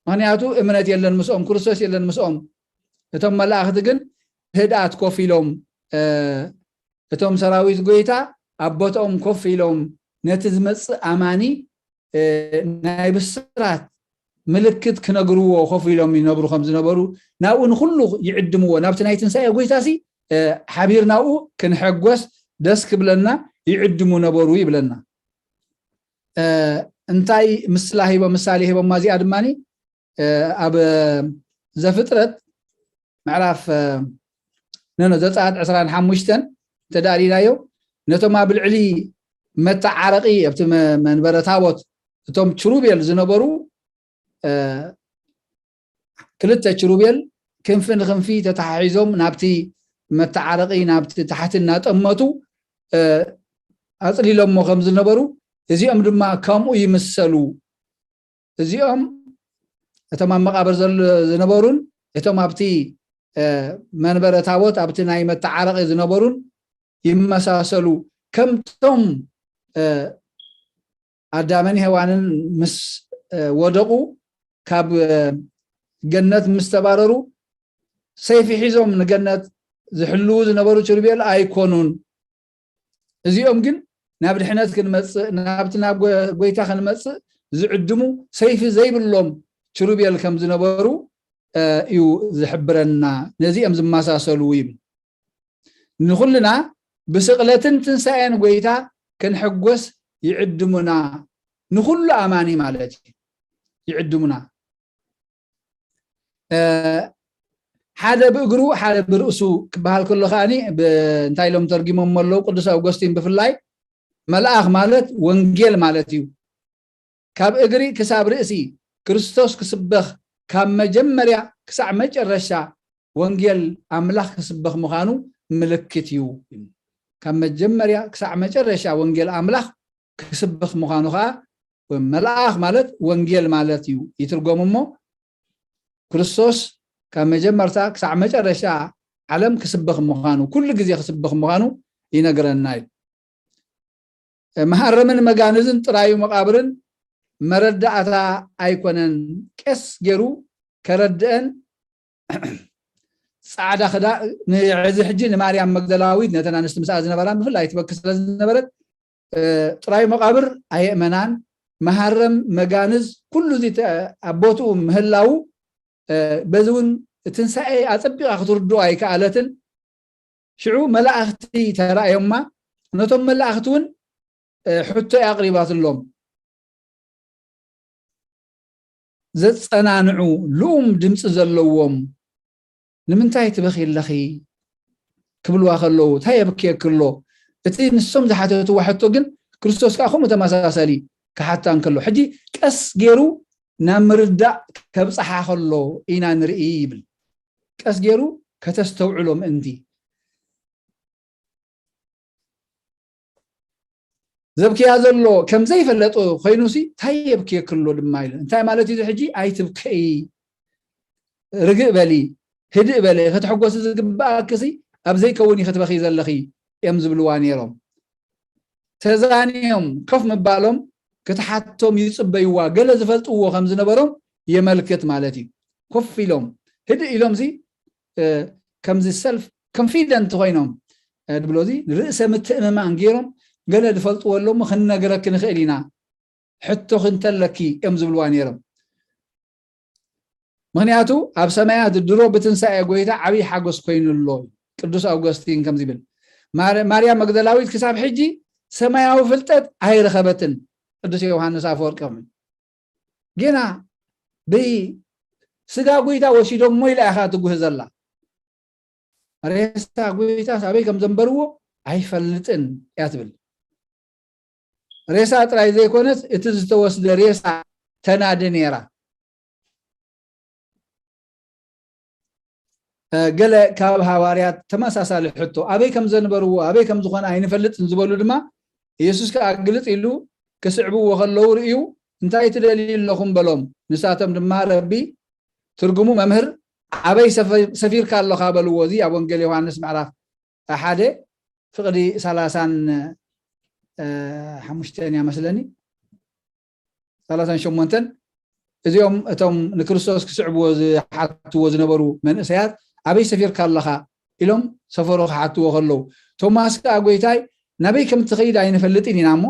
ምኽንያቱ እምነት የለን ምስኦም፣ ክርስቶስ የለን ምስኦም። እቶም መላእኽቲ ግን ህድኣት ኮፍ ኢሎም፣ እቶም ሰራዊት ጎይታ ኣብ ቦታኦም ኮፍ ኢሎም ነቲ ዝመጽእ ኣማኒ ናይ ብስራት ምልክት ክነግርዎ ኮፍ ኢሎም ይነብሩ ከም ዝነበሩ፣ ናብኡ ንኹሉ ይዕድምዎ። ናብቲ ናይ ትንሳኤ ጎይታሲ ሓቢርናኡ ክንሕጎስ ደስ ክብለና ይዕድሙ ነበሩ ይብለና። እንታይ ምስላ ሂቦም፣ ምሳሌ ሂቦማ እዚኣ ድማኒ ኣብ ዘፍጥረት ምዕራፍ፣ ኖ፣ ኖ፣ ዘጸኣት ዕስራን ሓሙሽተን እንተ ደኣ ሪእናዮ፣ ነቶም ኣብ ልዕሊ መተዓረቒ፣ ኣብቲ መ-፣ መንበረ ታቦት፣ እቶም ችሩቤል ዝነበሩ፣ ክልተ ችሩቤል ክንፊ ንክንፊ ተተሓሒዞም ናብቲ መተዓረቒ፣ ናብቲ ታሕቲ እናጠመቱ፣ ኣጽሊሎሞ ከም ዝነበሩ፣ እዚኦም ድማ ከምኡ ይምሰሉ። እዚኦም እቶም ኣብ መቓብር ዘለ-፣ ዝነበሩን እቶም ኣብቲ መንበረ ታቦት፣ ኣብቲ ናይ መተዓረቒ ዝነበሩን ይመሳሰሉ። ከምቶም ኣዳምን ሄዋንን ምስ ወደቑ፣ ካብ ገነት ምስ ተባረሩ፣ ሰይፊ ሒዞም ንገነት ዝሕልዉ ዝነበሩ ችሩቤል ኣይኮኑን። እዚኦም ግን ናብ ድሕነት ክንመጽእ፣ ናብቲ ናብ ጎ-፣ ጎይታ ክንመጽእ ዝዕድሙ፣ ሰይፊ ዘይብሎም ችሩቤል ከም ዝነበሩ እዩ ዝሕብረና። ነዚኦም ዝመሳሰሉ ይብል። ንኹልና ብስቕለትን ትንሳኤን ጎይታ ክንሕጎስ ይዕድሙና። ንኹሉ ኣማኒ ማለት እዩ፣ ይዕድሙና። ሓደ ብእግሩ ሓደ ብርእሱ ክበሃል ከሎ ከኣኒ፣ ብ-፣ እንታይ ኢሎም ተርጊሞሞ ኣለዉ? ቅዱስ ኣውጎስቲን ብፍላይ፣ መልኣኽ ማለት ወንጌል ማለት እዩ። ካብ እግሪ ክሳብ ርእሲ ክርስቶስ ክስበኽ፣ ካብ መጀመርያ ክሳዕ መጨረሻ ወንጌል ኣምላኽ ክስበኽ ምዃኑ ምልክት እዩ። ካብ መጀመርያ ክሳዕ መጨረሻ ወንጌል ኣምላኽ ክስበኽ ምዃኑ ኸዓ፣ ወይ መልኣኽ ማለት ወንጌል ማለት እዩ ይትርጎም እሞ፣ ክርስቶስ ካብ መጀመርታ ክሳዕ መጨረሻ ዓለም ክስበኽ ምዃኑ፣ ኩሉ ግዜ ክስበኽ ምዃኑ ይነግረና እዩ። መሃረምን መጋንዝን ጥራዩ መቓብርን መረዳእታ ኣይኮነን። ቀስ ገይሩ ከረድአን ጻዕዳ ክዳ ንሕዚ ሕጂ ንማርያም መግደላዊት ነተን ኣንስቲ ምስኣ ዝነበራን ብፍላይ ትበኪ ስለ ዝነበረት ጥራይ መቃብር ኣየእመናን፣ መሃረም መጋንዝ ኩሉ እዚ ኣብ ቦትኡ ምህላዉ በዚ እውን ትንሳኤ ኣጸቢቓ ክትርድኦ ኣይከኣለትን። ሽዑ መላእኽቲ ተራእዮማ፣ ነቶም መላእኽቲ እውን ሕቶ ኣቕሪባትሎም። ዘጸናንዑ ልኡም ድምፂ ዘለዎም ንምንታይ ትበኺ ኣለኺ ክብልዋ ከለዉ እንታይ የብክየኪ ኣሎ? እቲ ንሶም ዝሓተትዋ ሕቶ ግን ክርስቶስ ከዓ ከምኡ ተመሳሳሊ ክሓታ እንከሎ ሕጂ ቀስ ገይሩ ናብ ምርዳእ ከብፅሓ ከሎ ኢና ንርኢ ይብል። ቀስ ገይሩ ከተስተውዕሎ ምእንቲ ዘብክያ ዘሎ ከም ዘይፈለጡ ኮይኑሲ እንታይ የብክየክሎ ድማ ኢሉ እንታይ ማለት እዩ ሕጂ ኣይትብከይ ርግእ በሊ ህድእ በሊ ክትሕጎሲ ዝግብኣክሲ ኣብ ዘይከውን እዩ ክትበኺ ዘለኺ እዮም ዝብልዋ ነይሮም ተዛንዮም ኮፍ ምባሎም ክትሓቶም ይፅበይዋ ገለ ዝፈልጥዎ ከም ዝነበሮም የመልክት ማለት እዩ ኮፍ ኢሎም ህድእ ኢሎም ሲ ከምዚ ሰልፍ ኮንፊደንት ኮይኖም ድብሎ እዚ ርእሰ ምትእምማን ገይሮም ገለ ዝፈልጥዎ ኣለሞ ክንነግረክ ንኽእል ኢና ሕቶ ክንተለኪ እዮም ዝብልዋ ነይሮም ምክንያቱ ኣብ ሰማያት ድሮ ብትንሳኤ ጎይታ ዓብዪ ሓጎስ ኮይኑ ኣሎ ቅዱስ ኣውገስቲን ከምዚ ይብል ማርያም መግደላዊት ክሳብ ሕጂ ሰማያዊ ፍልጠት ኣይረኸበትን ቅዱስ ዮሃንስ ኣፈወርቂ ጌና ብስጋ ጎይታ ወሲዶሞ ኢላ ኢኻ ትጉህ ዘላ ሬሳ ጎይታ ኣበይ ከም ዘንበርዎ ኣይፈልጥን እያ ትብል ሬሳ ጥራይ ዘይኮነስ እቲ ዝተወስደ ሬሳ ተናዲ ነይራ ገለ ካብ ሃዋርያት ተመሳሳሊ ሕቶ ኣበይ ከም ዘንበርዎ ኣበይ ከም ዝኾነ ኣይንፈልጥን ዝበሉ ድማ ኢየሱስ ከዓ ግልጽ ኢሉ ክስዕብዎ ከለዉ ርእዩ እንታይ ትደልዩ ኣለኹም በሎም ንሳቶም ድማ ረቢ ትርጉሙ መምህር ኣበይ ሰፊርካ ኣለኻ በልዎ እዚ ኣብ ወንጌል ዮሃንስ ምዕራፍ ሓደ ፍቕዲ ሰላሳን ሓሙሽተን እያ መስለኒ ሰላሳን ሸሞንተን እዚኦም እቶም ንክርስቶስ ክስዕብዎ ዝሓትዎ ዝነበሩ መንእሰያት ኣበይ ሰፊርካ ኣለኻ ኢሎም ሰፈሩ ክሓትዎ ከለዉ ቶማስ ከዓ ጎይታይ ናበይ ከም ትኸይድ ኣይንፈልጥን ኢና እሞ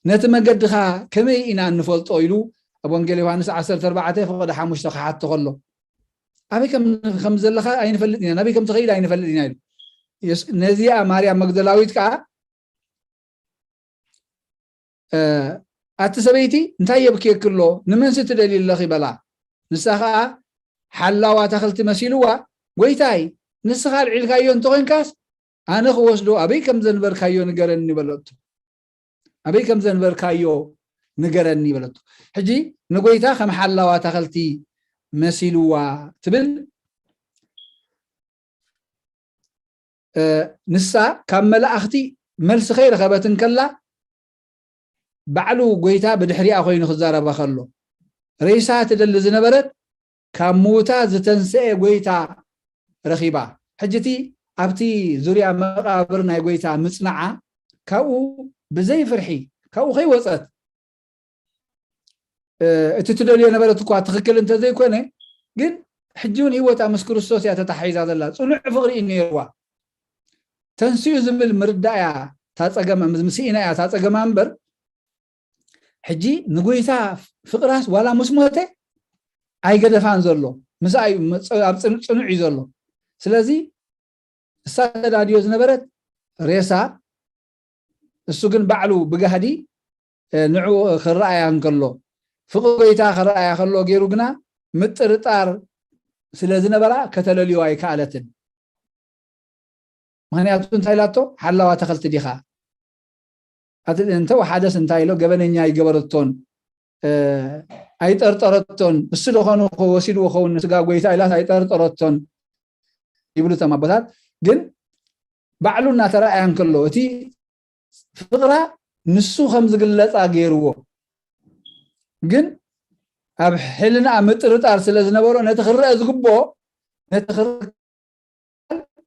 ነቲ መገድኻ ከመይ ኢና እንፈልጦ ኢሉ ኣብ ወንጌል ዮሃንስ ዓሰርተ ኣርባዕተ ፍቕዲ ሓሙሽተ ክሓቶ ከሎ ኣበይ ከም ዘለኻ ኣይንፈልጥ ኢና ናበይ ከም ትኸይድ ኣይንፈልጥ ኢና ኢሉ ነዚኣ ማርያም መግደላዊት ከዓ ኣቲ ሰበይቲ እንታይ የብክየኪ ኣሎ ንመንሲ ትደልዩ ኣለኺ በላ ንሳ ከዓ ሓላዋ ኣታኽልቲ መሲልዋ ጎይታይ ንስኻ ኣልዒልካዮ እንተኾይንካስ ኣነ ክወስዶ ኣበይ ከም ዘንበርካዮ ንገረኒ በለቶ ኣበይ ከም ዘንበርካዮ ንገረኒ በለቶ ሕጂ ንጎይታ ከም ሓላዋ ኣታኽልቲ መሲልዋ ትብል ንሳ ካብ መላእኽቲ መልሲ ከይረኸበት እንከላ ባዕሉ ጎይታ ብድሕሪኣ ኮይኑ ክዛረባ ከሎ ሬሳ ትደሊ ዝነበረት ካብ ምውታ ዝተንስኤ ጎይታ ረኺባ ሕጂ እቲ ኣብቲ ዙርያ መቃብር ናይ ጎይታ ምፅናዓ ካብኡ ብዘይ ፍርሒ ካብኡ ከይወፀት እቲ ትደልዮ ነበረት እኳ ትኽክል እንተዘይኮነ ግን ሕጂ እውን ህይወታ ምስ ክርስቶስ እያ ተታሓሒዛ ዘላ ፅኑዕ ፍቕሪ እዩ ነይርዋ ተንስኡ ዝብል ምርዳእ እያ ታፀገም ምስኢና እያ ታፀገማ እምበር ሕጂ ንጎይታ ፍቕራስ ዋላ ምስ ሞተ ኣይገደፋን ዘሎ ምስኣ እዩ ኣብ ፅኑዕ እዩ ዘሎ ስለዚ እሳ ተዳድዮ ዝነበረት ሬሳ እሱ ግን ባዕሉ ብጋህዲ ንዕኡ ክረኣያ እንከሎ ፍቕሪ ጎይታ ክረኣያ ከሎ ገይሩ ግና ምጥርጣር ስለ ዝነበራ ከተለልዮ ኣይከኣለትን ምክንያቱ እንታይ ኢላቶ ሓላዋ ተኸልቲ ዲኻ እንተ ሓደስ እንታይ ኢሎ ገበነኛ ኣይገበረቶን ኣይጠርጠረቶን እሱ ዝኾኑ ወሲድዎ ኸውን ስጋ ጎይታ ኢላት ኣይጠርጠረቶን ይብሉ እቶም ኣቦታት ግን ባዕሉ እናተረኣያ እንከሎ እቲ ፍቕራ ንሱ ከም ዝግለፃ ገይርዎ ግን ኣብ ሕልና ምጥርጣር ስለ ዝነበሮ ነቲ ክረአ ዝግብኦ ነቲ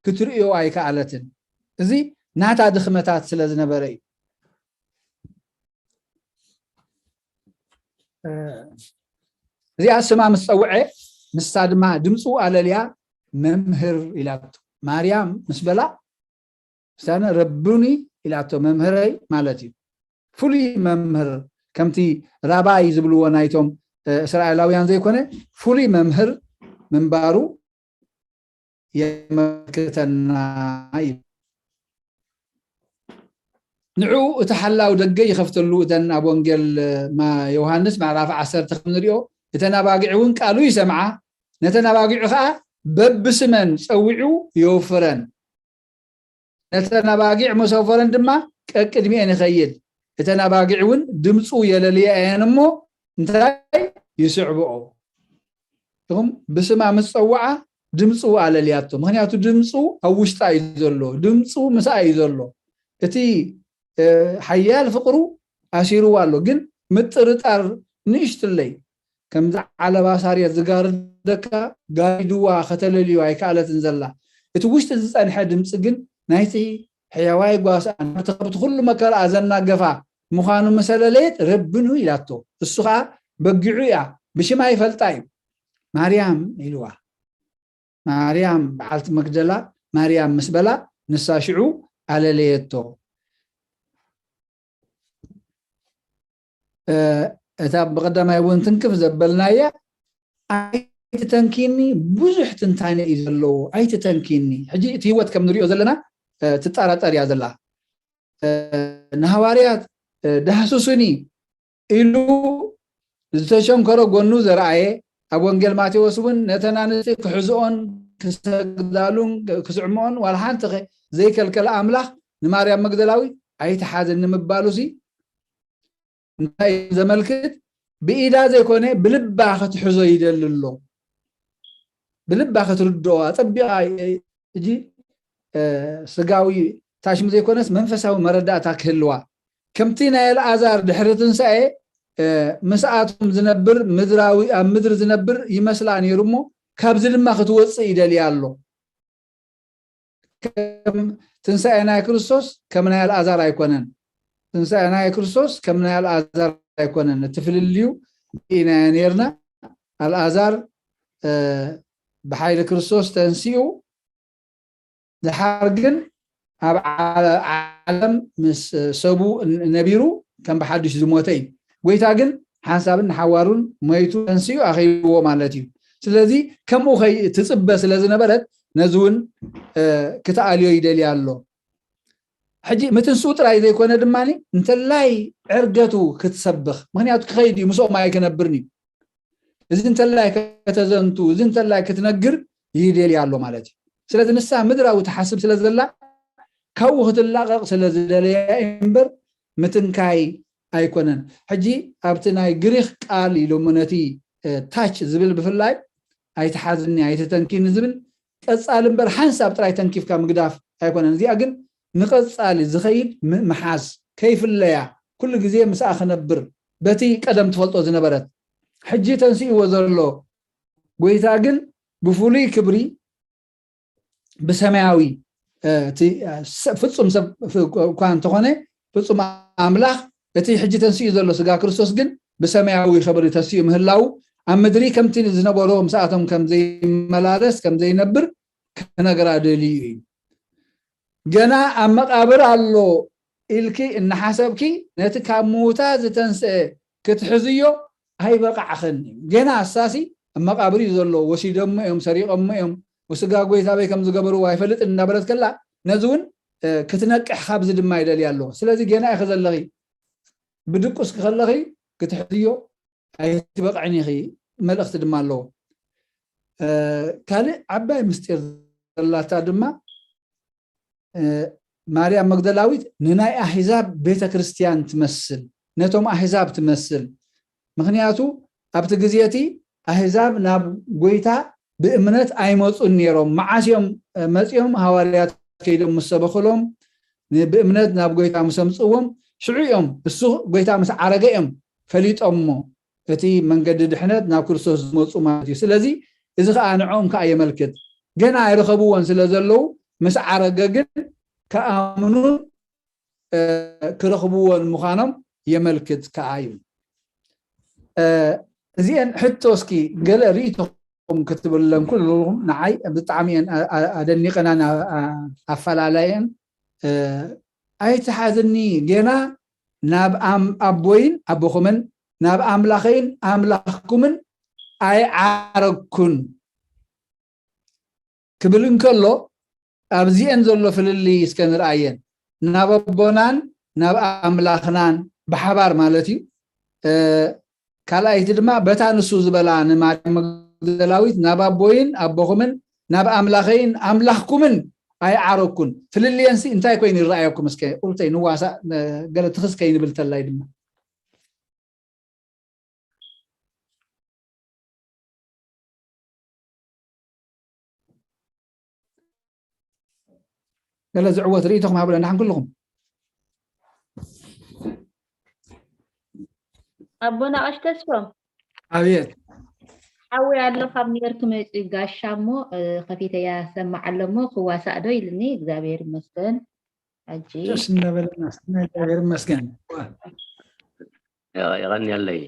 ክትርእዮ ኣይከኣለትን እዚ ናታ ድኽመታት ስለ ዝነበረ እዩ እዚኣ ስማ ምስ ጸውዐ፣ ንሳ ድማ ድምፁ ኣለልያ፣ "መምህር" ኢላቶ። ማርያም ምስ በላ፣ ሳነ "ረቡኒ" ኢላቶ፣ "መምህረይ" ማለት እዩ። ፍሉይ መምህር፣ ከምቲ ራባይ ዝብልዎ ናይቶም፣ እ፣ እስራኤላውያን ዘይኮነ፣ ፍሉይ መምህር ምንባሩ የመልክተና እዩ። ንዕኡ እቲ ሓላው ደገ ይኸፍተሉ። እተን ኣብ ወንጌል፣ እ፣ ማ-፣ ዮሃንስ ምዕራፍ ዓሰርተ ከም ንሪኦ፣ እተን ኣባጊዕ እውን ቃሉ ይሰምዓ፣ ነተን ኣባጊዑ ኸዓ በብስመን ጸዊዑ የውፍረን። ነተን ኣባጊዕ ምስ ኣውፈረን ድማ ቀቅድሚኤን ይኸይድ። እተን ኣባጊዕ እውን ድምፁ የለልያ እየን እሞ እንታይ ይስዕብኦ። ኢኹም ብስማ ምስ ጸውዓ ድምፁ ኣለልያቶ። ምኽንያቱ ድምፁ ኣብ ውሽጣ እዩ ዘሎ። ድምፁ ምስኣ እዩ ዘሎ። እቲ፣ እ፣ ሓያል ፍቕሩ ኣሲርዋ ኣሎ። ግን ምጥርጣር ንእሽትለይ ከምዚ ዓለባ ሳርየት ዝጋርደካ ጋሪድዋ ከተለልዮ ኣይከኣለትን ዘላ። እቲ ውሽጢ ዝጸንሐ ድምጺ ግን ናይቲ ሕያዋይ ጓስኣ ናብቲ ካብቲ ኩሉ መከራኣ ዘናገፋ ምዃኑ ምስ ኣለለየት፣ "ረብኑ" ኢላቶ። እሱ ኸኣ በጊዑ እያ፣ ብሽማ ይፈልጣ እዩ። "ማርያም" ኢልዋ። ማርያም በዓልቲ መግደላ ማርያም ምስ በላ፣ ንሳ ሽዑ ኣለለየቶ። እ፣ እታ ብቐዳማይ እውን ትንክፍ ዘበልናያ፣ "ኣይትተንኪኒ፣ ብዙሕ ትንታነ እዩ ዘለዎ፣ ኣይትተንኪኒ።" ሕጂ እቲ ህይወት ከም ንሪኦ ዘለና፣ እ፣ ትጠራጠር እያ ዘላ። እ፣ ንሃዋርያት፣ እ፣ "ዳህስሱኒ" ኢሉ ዝተሸንከሮ ጎኑ ዘርኣየ፣ ኣብ ወንጌል ማቴዎስ እውን ነተን ኣንስቲ ክሕዝኦን ክሰግዳሉን ክስዕምኦን ዋላ ሓንቲ ከ ዘይከልከለ ኣምላኽ ንማርያም መግደላዊት "ኣይትሓዝኒ" ምባሉሲ እንታይ እዩ ዘመልክት? ብኢዳ ዘይኮነ ብልባ ክትሕዞ ይደሊ ኣሎ። ብልባ ክትርድኦ ኣጸቢቓ፣ እ፣ እጂ፣ እ፣ ስጋዊ ታሽም ዘይኮነስ መንፈሳዊ መረዳእታ ክህልዋ። ከምቲ ናይ ኣልኣዛር ድሕሪ ትንሳኤ፣ እ፣ ምስኣቶም ዝነብር ምድራዊ፣ ኣብ ምድሪ ዝነብር ይመስላ ነይሩ እሞ ካብዚ ድማ ክትወጽእ ይደልያ ኣሎ። ከም ትንሳኤ ናይ ክርስቶስ ከም ናይ ኣልኣዛር ኣይኮነን። ትንሳኤ ናይ ክርስቶስ ከም ናይ ኣልኣዛር ኣይኮነን። እቲ ፍልልዩ ርኢናዮ ነይርና። ኣልኣዛር፣ እ፣ ብሓይሊ ክርስቶስ ተንሲኡ፣ ድሓር ግን ኣብ ዓ-፣ ዓለም ምስ ሰቡ ን-፣ ነቢሩ ከም ብሓድሽ ዝሞተ እዩ። ጎይታ ግን ሓንሳብን ንሓዋሩን ሞይቱ ተንሲኡ ኣኸይዎ ማለት እዩ። ስለዚ ከምኡ ከይ-፣ ትጽበ ስለ ዝነበረት ነዚ እውን፣ እ፣ ክትኣልዮ ይደልያ ኣሎ። ሕጂ ምትንስኡ ጥራይ ዘይኮነ ድማ እንተላይ ዕርገቱ ክትሰብኽ፣ ምኽንያቱ ክኸይድ እዩ፣ ምስኦም ኣይክነብርን እዩ። እዚ እንተላይ ከተዘንቱ፣ እዚ እንተላይ ክትነግር ይደልያ ኣሎ ማለት እዩ። ስለዚ ንሳ ምድራዊ ትሓስብ ስለ ዘላ ካብኡ ክትላቐቕ ስለ ዝደለያ እምበር ምትንካይ ኣይኮነን። ሕጂ ኣብቲ ናይ ግሪኽ ቃል ኢሉ እሞ ነቲ፣ እ፣ ታች ዝብል ብፍላይ ኣይትሓዝኒ፣ ኣይትተንኪኒ ዝብል ቀጻሊ እምበር ሓንሳብ ጥራይ ተንኪፍካ ምግዳፍ ኣይኮነን። እዚኣ ግን ንቐጻሊ ዝኸይድ ም-፣ ምሓዝ፣ ከይፍለያ፣ ኩሉ ግዜ ምስኣ ክነብር፣ በቲ ቀደም ትፈልጦ ዝነበረት፣ ሕጂ ተንስእዎ ዘሎ ጎይታ ግን ብፍሉይ ክብሪ ብሰማያዊ፣ እ፣ እቲ፣ እ፣ ሰብ፣ ፍጹም ሰብ ፍ-፣ እኳ እንተኾነ፣ ፍጹም ኣምላኽ፣ እቲ ሕጂ ተንስኡ ዘሎ ስጋ ክርስቶስ ግን ብሰማያዊ ክብሪ ተንስኡ ምህላው፣ ኣብ ምድሪ ከምቲ ዝነበሮ ምስኣቶም ከም ዘይመላለስ፣ ከም ዘይነብር ክነግራ ደልዩ እዩ። ገና ኣብ መቓብር ኣሎ ኢልኪ እናሓሰብኪ፣ ነቲ ካብ ምዉታት ዝተንስአ ክትሕዝዮ ኣይበቃዕኽን እዩ። ገና እሳሲ ኣብ መቓብር እዩ ዘሎ፣ ወሲዶሞ እዮም፣ ሰሪቖሞ እዮም፣ ወስጋ ጎይታበይ ከም ዝገበርዎ ኣይፈልጥን እናበለት ከላ፣ ነዚ እውን፣ እ፣ ክትነቅሕ ካብዚ ድማ ይደልያ ኣለዎ። ስለዚ ገና ኢኺ ዘለኺ፣ ብድቁስኪ ከለኺ ክትሕዝዮ ኣይትበቕዕን ኢኺ፣ መልእኽቲ ድማ ኣለዎ። እ፣ ካልእ ዓባይ ምስጢር ዘላታ ድማ፣ እ፣ ማርያም መግደላዊት ንናይ ኣህዛብ ቤተ ክርስቲያን ትመስል፣ ነቶም ኣህዛብ ትመስል። ምኽንያቱ ኣብቲ ግዜ እቲ ኣህዛብ ናብ ጎይታ ብእምነት ኣይመጹን ነይሮም። መዓስ እዮም፣ እ፣ መጺኦም? ሃዋርያት ከይዶም ምስ ሰበኹሎም፣ ን-፣ ብእምነት ናብ ጎይታ ምስ ኣምጽእዎም፣ ሽዑ እዮም፣ እሱ ጎይታ ምስ ዓረገ እዮም ፈሊጦሞ፣ እቲ መንገዲ ድሕነት ናብ ክርስቶስ ዝመጹ ማለት እዩ። ስለዚ እዚ ኸኣ ንዕኦም ከኣ የመልክት። ገና ኣይረኸብዎን ስለ ዘለዉ፣ ምስ ዓረገ ግን ክኣምኑን፣ እ፣ ክረኽብዎን ምዃኖም የመልክት ከኣ እዩ። እዚአን ሕቶ እስኪ ገለ ርእይቶኹም ክትብለን ኩልኹም ንዓይ ብጣዕሚ እየን ኣደኒቐናን ኣፈላለየን። ኣይትሓዝኒ፣ ጌና ናብ ኣቦይን ኣቦኹምን ናብ ኣምላኸይን ኣምላኽኩምን ኣይዓረግኩን ክብል እንከሎ ኣብዚአን ዘሎ ፍልልይ እስከ ንርኣየን። ናብ ኣቦናን ናብ ኣምላኽናን ብሓባር ማለት እዩ። ካልኣይቲ ድማ በታ ንሱ ዝበላ ንማርያም መግደላዊት ናብ ኣቦይን ኣቦኹምን ናብ ኣምላኸይን ኣምላኽኩምን ኣይዓረግኩን። ፍልልየንሲ እንታይ ኮይኑ ይረኣየኩም? እስከ ቁርተይ ንዋሳእ፣ ገለ ትኽስ ከይንብል ተላይ ድማ ገለ ዝዕወት ርእይቶኹም ሃቡለና ሓን ኩልኹም። ኣቦና ቀሽ ተስፎም ኣብየት ሓዊ ኣሎ ካብ ኒውዮርክ መፂኡ ጋሻ እሞ ከፊተያ ሰማዕ ኣሎ እሞ ክዋሳእ ዶ ኢልኒ። እግዚኣብሔር ይመስገን። ሕጂ ስ እናበለና ስና እግዚኣብሔር ይመስገን። የቐንየለይ።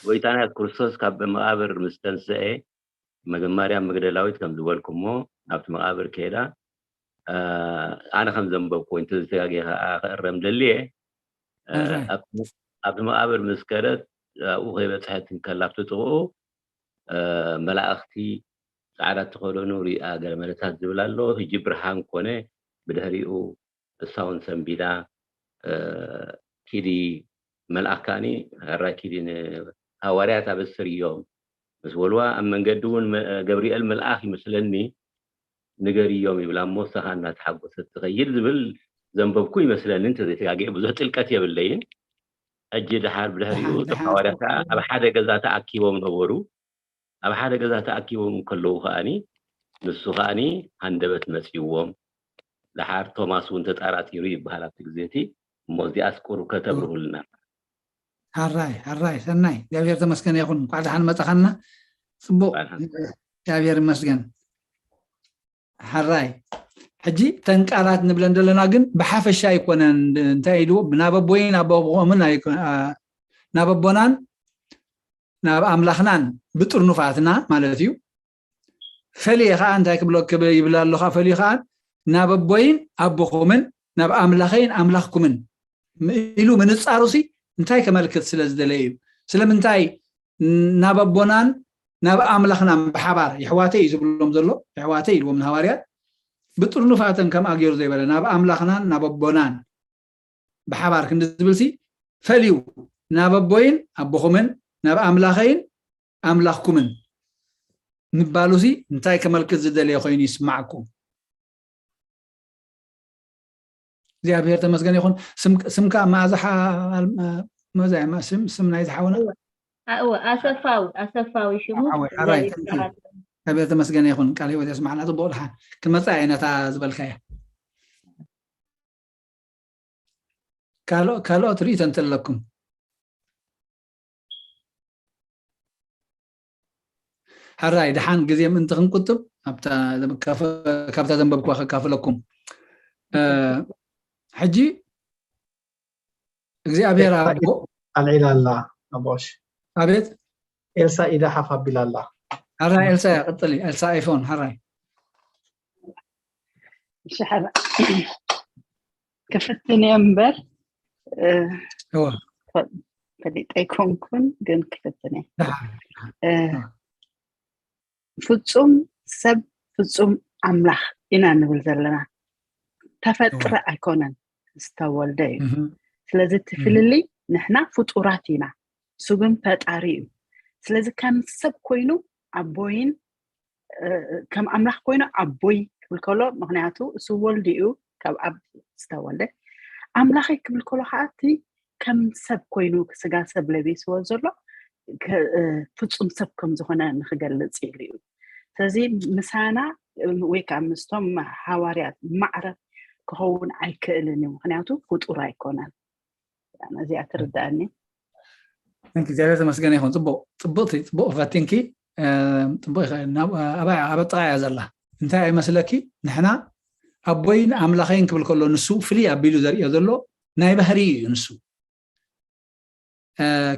ጎይታና የሱስ ክርስቶስ ካብ መቓብር ምስ ተንስአ መገ ማርያም መግደላዊት ከም ዝበልኩሞ ናብቲ መቓብር ከይዳ ኣነ ከም ዘንበብኩ ወይ እንተዝተጋጌ ከዓ ክእረም ደልየ ኣብቲ መቓብር ምስ ከደት ኣብኡ ከይበፅሐት እንከላ ኣብቲ ጥቕኡ መላእኽቲ ፃዕዳ እተኸደኑ ሪኣ ገለ መለታት ዝብል ኣሎ። ህጂ ብርሃን ኮነ ብድሕሪኡ እሳ እውን ሰንቢዳ ኪዲ መልኣኽ ከዓኒ ሕራይ ኪዲ ንሃዋርያት ኣበስርዮም ምስ በልዋ ኣብ መንገዲ እውን ገብርኤል መልኣኽ ይመስለኒ ንገርዮም ይብላ እሞ እሳ ከዓ እናተሓጎሰት ትኸይድ ዝብል ዘንበብኩ ይመስለኒ እንተዘይተጋጊአ ብዙሕ ጥልቀት የብለይን። ሕጂ ድሓር ብድሕሪኡ እቶም ሃዋርያት ከዓ ኣብ ሓደ ገዛ ተኣኪቦም ነበሩ። ኣብ ሓደ ገዛ ተኣኪቦም እንከለዉ ከዓኒ ንሱ ከዓኒ ሃንደበት መፂዎም። ደሓር ቶማስ እውን ተጣራጢሩ ይበሃል ኣብቲ ግዜ እቲ። እሞ እዚኣስ ቁሩብ ከተብርሁልና። ሓራይ ሓራይ ሰናይ እግዚኣብሔር ተመስገን ይኹን። እንኳዕ ደሓን መፃኻና። ፅቡቅ እግዚኣብሔር ይመስገን። ሓራይ ሕጂ ተን ቃላት ንብለን ዘለና ግን ብሓፈሻ ኣይኮነን። እንታይ ኢሉ ናብ ኣቦይን ኣቦምን ናብ ኣቦናን ናብ ኣምላኽናን ብጥርኑፋትና ማለት እዩ። ፈልየ ከዓ እንታይ ክብሎ ይብል ኣሎ ከዓ ፈልዩ ከዓ ናብ ኣቦይን ኣቦኹምን ናብ ኣምላኸይን ኣምላኽኩምን ኢሉ ምንፃሩ ሲ እንታይ ከመልክት ስለ ዝደለየ እዩ? ስለምንታይ ናብ ኣቦናን ናብ ኣምላኽናን ብሓባር የሕዋተይ እዩ ዝብሎም ዘሎ። የሕዋተይ ኢልዎም ንሃዋርያት ብጥርኑፋተን ከምኣ ገይሩ ዘይበለ ናብ ኣምላኽናን ናብ ኣቦናን ብሓባር ክንዲ ዝብል ሲ ፈልዩ ናብ ኣቦይን ኣቦኹምን ናብ ኣምላኸይን ኣምላኽኩምን ምባሉ ሲ እንታይ ከመልክት ዝደለየ ኮይኑ ይስማዕኩም? እግዚኣብሔር ተመስገን ይኹን። ስምካ መዓዛ መዛያ ስም ስም ናይ ዝሓውና ኣሰፋዊ ኣሰፋዊ ሽሙ እግዚኣብሔር ተመስገን ይኹን። ቃል ህይወት የስማዕና። ፅቡቅ ድሓን ክመፃ እየ ነታ ዝበልካያ። ካልኦት ርእይቶ እንተለኩም ሕራይ ድሓን ግዜ ምእንቲ ክንቁጥብ ካብታ ዘንበብኩዋ ከካፍለኩም። ሕጂ እግዚኣብሔር ኣቦ ኣልዒላ ኣላ ኣቦሽ ኣቤት ኤልሳ ኢዳ ሓፍ ኣቢላ ኣላ። ሕራይ ኤልሳ እያ ቅጥሊ ኤልሳ ኣይፎን ሕራይ ክፍትን እየ እምበር ፈሊጠ ኣይኮንኩን ግን ክፍትን እየ። ፍፁም ሰብ ፍፁም ኣምላኽ ኢና ንብል ዘለና። ተፈጥረ ኣይኮነን ዝተወልደ እዩ። ስለዚ እቲ ፍልልይ ንሕና ፍጡራት ኢና፣ እሱ ግን ፈጣሪ እዩ። ስለዚ ከም ሰብ ኮይኑ ኣቦይን ከም ኣምላኽ ኮይኑ ኣቦይ ክብል ከሎ ምክንያቱ እሱ ወልድ እዩ ካብ ኣብ ዝተወልደ ኣምላኸይ ክብል ከሎ ከዓ እቲ ከም ሰብ ኮይኑ ስጋ ሰብ ለቢስዎ ዘሎ ፍፁም ሰብ ከም ዝኾነ ንክገልፅ ኢሉ እዩ። ስለዚ ምሳና ወይ ከዓ ምስቶም ሃዋርያት ማዕረ ክኸውን ኣይክእልን እዩ፣ ምክንያቱ ፍጡር ኣይኮነን። ነዚኣ ትርዳእኒ። እግዚኣብሔር ተመስገን ይኹን። ፅቡቅ ፅቡቅ ፈቲንኪ። ፅቡቅ ኣበይ ኣበጥቃ እያ ዘላ እንታይ ኣይመስለኪ? ንሕና ኣቦይን ኣምላኸይን ክብል ከሎ ንሱ ፍልይ ኣቢሉ ዘርእዮ ዘሎ ናይ ባህሪ እዩ ንሱ።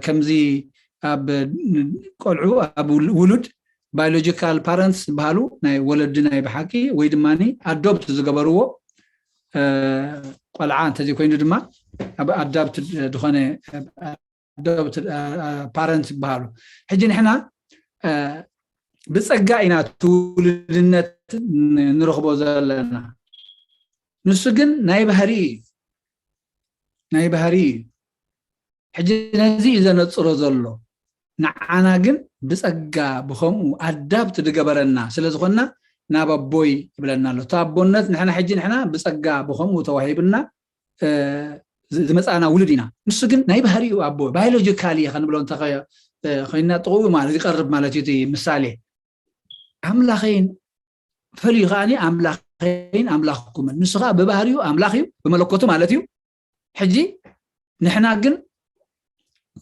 ከምዚ ኣብ ቆልዑ ኣብ ውሉድ biological parents ዝበሃሉ ናይ ወለዲ ናይ ብሓቂ ወይ ድማ ኣዶብት ዝገበርዎ ቆልዓ እንተዘይ ኮይኑ ድማ ኣብ ኣዳብት ዝኾነ ኣዶብት ፓረንት ዝበሃሉ ሕጂ ንሕና ብፀጋ ኢና ትውልድነት ንረኽቦ ዘለና። ንሱ ግን ናይ ባህሪ እዩ ናይ ባህሪ እዩ። ሕጂ ነዚ እዩ ዘነፅሮ ዘሎ። ንዓና ግን ብፀጋ ብኸምኡ ኣዳብት ዝገበረና ስለዝኾንና ናብ ኣቦይ ይብለና ኣሎ። እቲ ኣቦነት ንሕና ሕጂ ንሕና ብፀጋ ብኸምኡ ተዋሂብና ዝመፃና ውሉድ ኢና። ንሱ ግን ናይ ባህሪኡ ኣቦ biologically ከንብሎ እንተኮይንና ጥቕኡ ማለት ይቀርብ ማለት እዩ። ምሳሌ ኣምላኸይን ፈልዩ ከዓኒ ኣምላኸይን ኣምላኽኩምን። ንሱ ከዓ ብባህሪኡ ኣምላኽ እዩ ብመለኮቱ ማለት እዩ። ሕጂ ንሕና ግን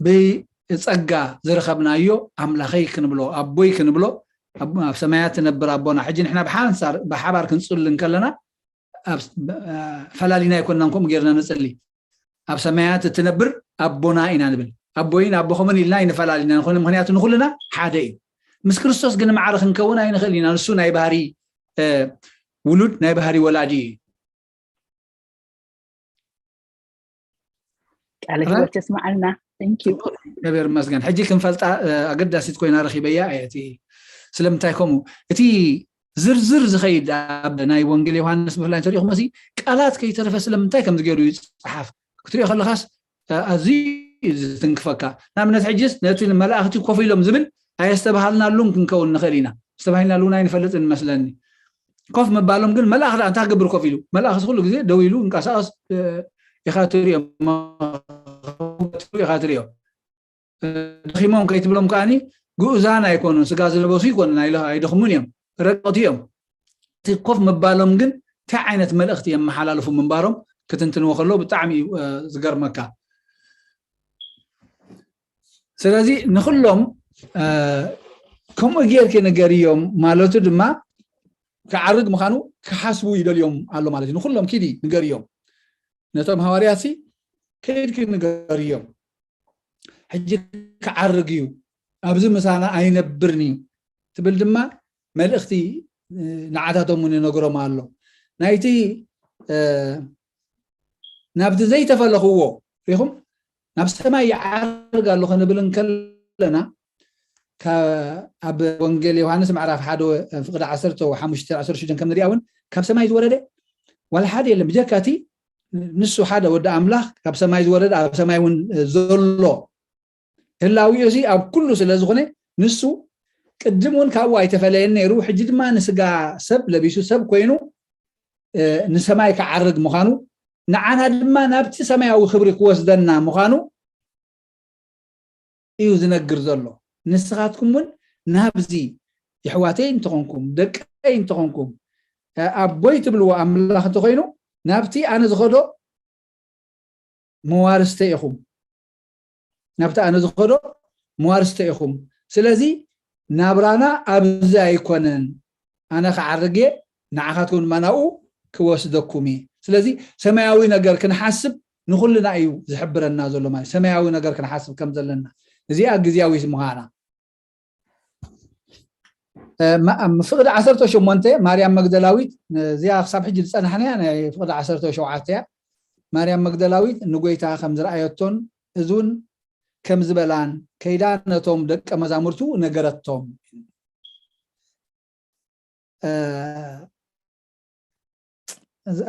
ብፀጋ ዝረኸብናዮ ኣምላኸይ ክንብሎ ኣቦይ ክንብሎ ኣብ ሰማያት ትነብር ኣቦና። ሕጂ ንሕና ብሓንሳር ብሓባር ክንፅሉ እንከለና ፈላሊና ኣይኮንናን ከምኡ ጌርና ንፅሊ። ኣብ ሰማያት እትነብር ኣቦና ኢና ንብል። ኣቦይን ኣቦኹምን ኢልና ኣይንፈላሊና ንኾነ ምክንያቱ ንኩልና ሓደ እዩ። ምስ ክርስቶስ ግን ማዕረ ክንከውን ኣይንኽእል ኢና። ንሱ ናይ ባህሪ ውሉድ ናይ ባህሪ ወላዲ እዩ። ቃለ ሕይወት የስማዓልና። እግዚኣብሔር ይመስገን። ሕጂ ክንፈልጣ ኣገዳሲት ኮይና ረኺበያ እየ። እቲ ስለምንታይ ከምኡ እቲ ዝርዝር ዝኸይድ ኣብ ናይ ወንጌል ዮሃንስ ብፍላይ እንተሪኢኹም እዚ ቃላት ከይተረፈ ስለምንታይ ከምዚ ገይሩ ይፅሓፍ ክትሪኦ ከለኻስ ኣዝዩ እዩ ዝትንክፈካ። ንኣብነት ሕጅስ ነቲ መላእኽቲ ኮፍ ኢሎም ዝብል ኣየስተባሃልናሉን ክንከውን ንኽእል ኢና። ዝተባሂልናሉ እውን ኣይንፈልጥን መስለኒ። ኮፍ ምባሎም ግን መልኣኽ ደኣ እንታይ ክገብር ኮፍ ኢሉ? መልኣኽስ ኩሉ ግዜ ደው ኢሉ እንቀሳቐስ ኢኻ ትሪኦ ኢኻ ትሪኦ። ደኺሞም ከይትብሎም ከዓኒ ግኡዛን ኣይኮኑን፣ ስጋ ዝለበሱ ይኮኑን፣ ኣይደኽሙን እዮም፣ ረቀቕቲ እዮም። እቲ ኮፍ ምባሎም ግን እንታይ ዓይነት መልእኽቲ የመሓላልፉ ምንባሮም ክትንትንዎ ከለዉ ብጣዕሚ እዩ ዝገርመካ። ስለዚ ንኹሎም ከምኡ ጌርኪ ንገርዮም ማለቱ ድማ ክዓርግ ምዃኑ ክሓስቡ ይደልዮም ኣሎ ማለት እዩ። ንኹሎም ኪዲ ንገርዮም፣ ነቶም ሃዋርያትሲ ከይድኪ ንገርዮም ሕጂ ክዓርግ እዩ፣ ኣብዚ ምሳና ኣይነብርን እዩ ትብል ድማ መልእኽቲ ንዓታቶም እውን ይነግሮም ኣሎ። ናይቲ ናብቲ ዘይተፈለኽዎ ሪኹም ናብ ሰማይ ይዓርግ ኣሎ ክንብል እንከለና ኣብ ወንጌል ዮሃንስ ምዕራፍ ሓደ ፍቕዲ ዓሰርተ ሓሙሽተ ዓሰርተ ሽዱሽተ ከም ንሪኣ እውን ካብ ሰማይ ዝወረደ ዋላ ሓደ የለን ብጀካ እቲ ንሱ ሓደ ወዲ ኣምላኽ ካብ ሰማይ ዝወረደ ኣብ ሰማይ እውን ዘሎ ህላዊኡ እዚ ኣብ ኩሉ ስለ ዝኾነ ንሱ ቅድም እውን ካብኡ ኣይተፈለየን ነይሩ። ሕጂ ድማ ንስጋ ሰብ ለቢሱ ሰብ ኮይኑ ንሰማይ ክዓርግ ምዃኑ ንዓና ድማ ናብቲ ሰማያዊ ክብሪ ክወስደና ምዃኑ እዩ ዝነግር ዘሎ። ንስኻትኩም እውን ናብዚ የሕዋተይ እንተኾንኩም ደቀይ እንተኾንኩም ኣቦይ ትብልዎ ኣምላኽ እንተኾይኑ ናብቲ ኣነ ዝኸዶ መዋርስተ ኢኹም። ናብቲ ኣነ ዝኸዶ መዋርስተ ኢኹም። ስለዚ ናብራና ኣብዚ ኣይኮነን። ኣነ ክዓርግ እየ፣ ንዓኻትኩም ድማ ናብኡ ክወስደኩም እየ። ስለዚ ሰማያዊ ነገር ክንሓስብ ንኹልና እዩ ዝሕብረና ዘሎ ማለት ሰማያዊ ነገር ክንሓስብ ከም ዘለና እዚኣ ግዝያዊ ምዃና ፍቕዲ ዓሰርተ ሸሞንተ ማርያም መግደላዊት እዚኣ ክሳብ ሕጂ ዝፀናሕናያ ናይ ፍቕዲ ዓሰርተ ሸውዓተ እያ። ማርያም መግደላዊት ንጎይታ ከም ዝረኣየቶን እዙን ከም ዝበላን ከይዳ ነቶም ደቀ መዛሙርቱ ነገረቶም።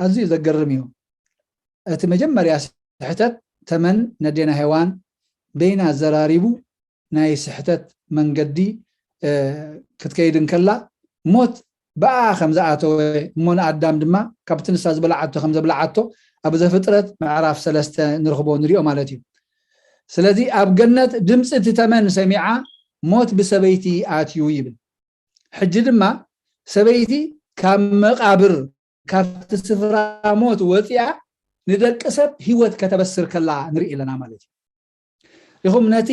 ኣዝዩ ዘገርም እዩ። እቲ መጀመርያ ስሕተት ተመን ነዴና ሄዋን በይና ኣዘራሪቡ ናይ ስሕተት መንገዲ ክትከይድ እንከላ ሞት ብኣ ከም ዝኣተወ እሞ ንኣዳም ድማ ካብቲ ንሳ ዝበልዓቶ ከም ዘብልዓቶ ኣብ ዘፍጥረት ምዕራፍ ሰለስተ ንረኽቦ ንሪኦ ማለት እዩ። ስለዚ ኣብ ገነት ድምፂ እቲ ተመን ሰሚዓ ሞት ብሰበይቲ ኣትዩ ይብል። ሕጂ ድማ ሰበይቲ ካብ መቓብር ካብቲ ስፍራ ሞት ወፂኣ ንደቂ ሰብ ህይወት ከተበስር ከላ ንርኢ ኣለና ማለት እዩ። ኢኹም ነቲ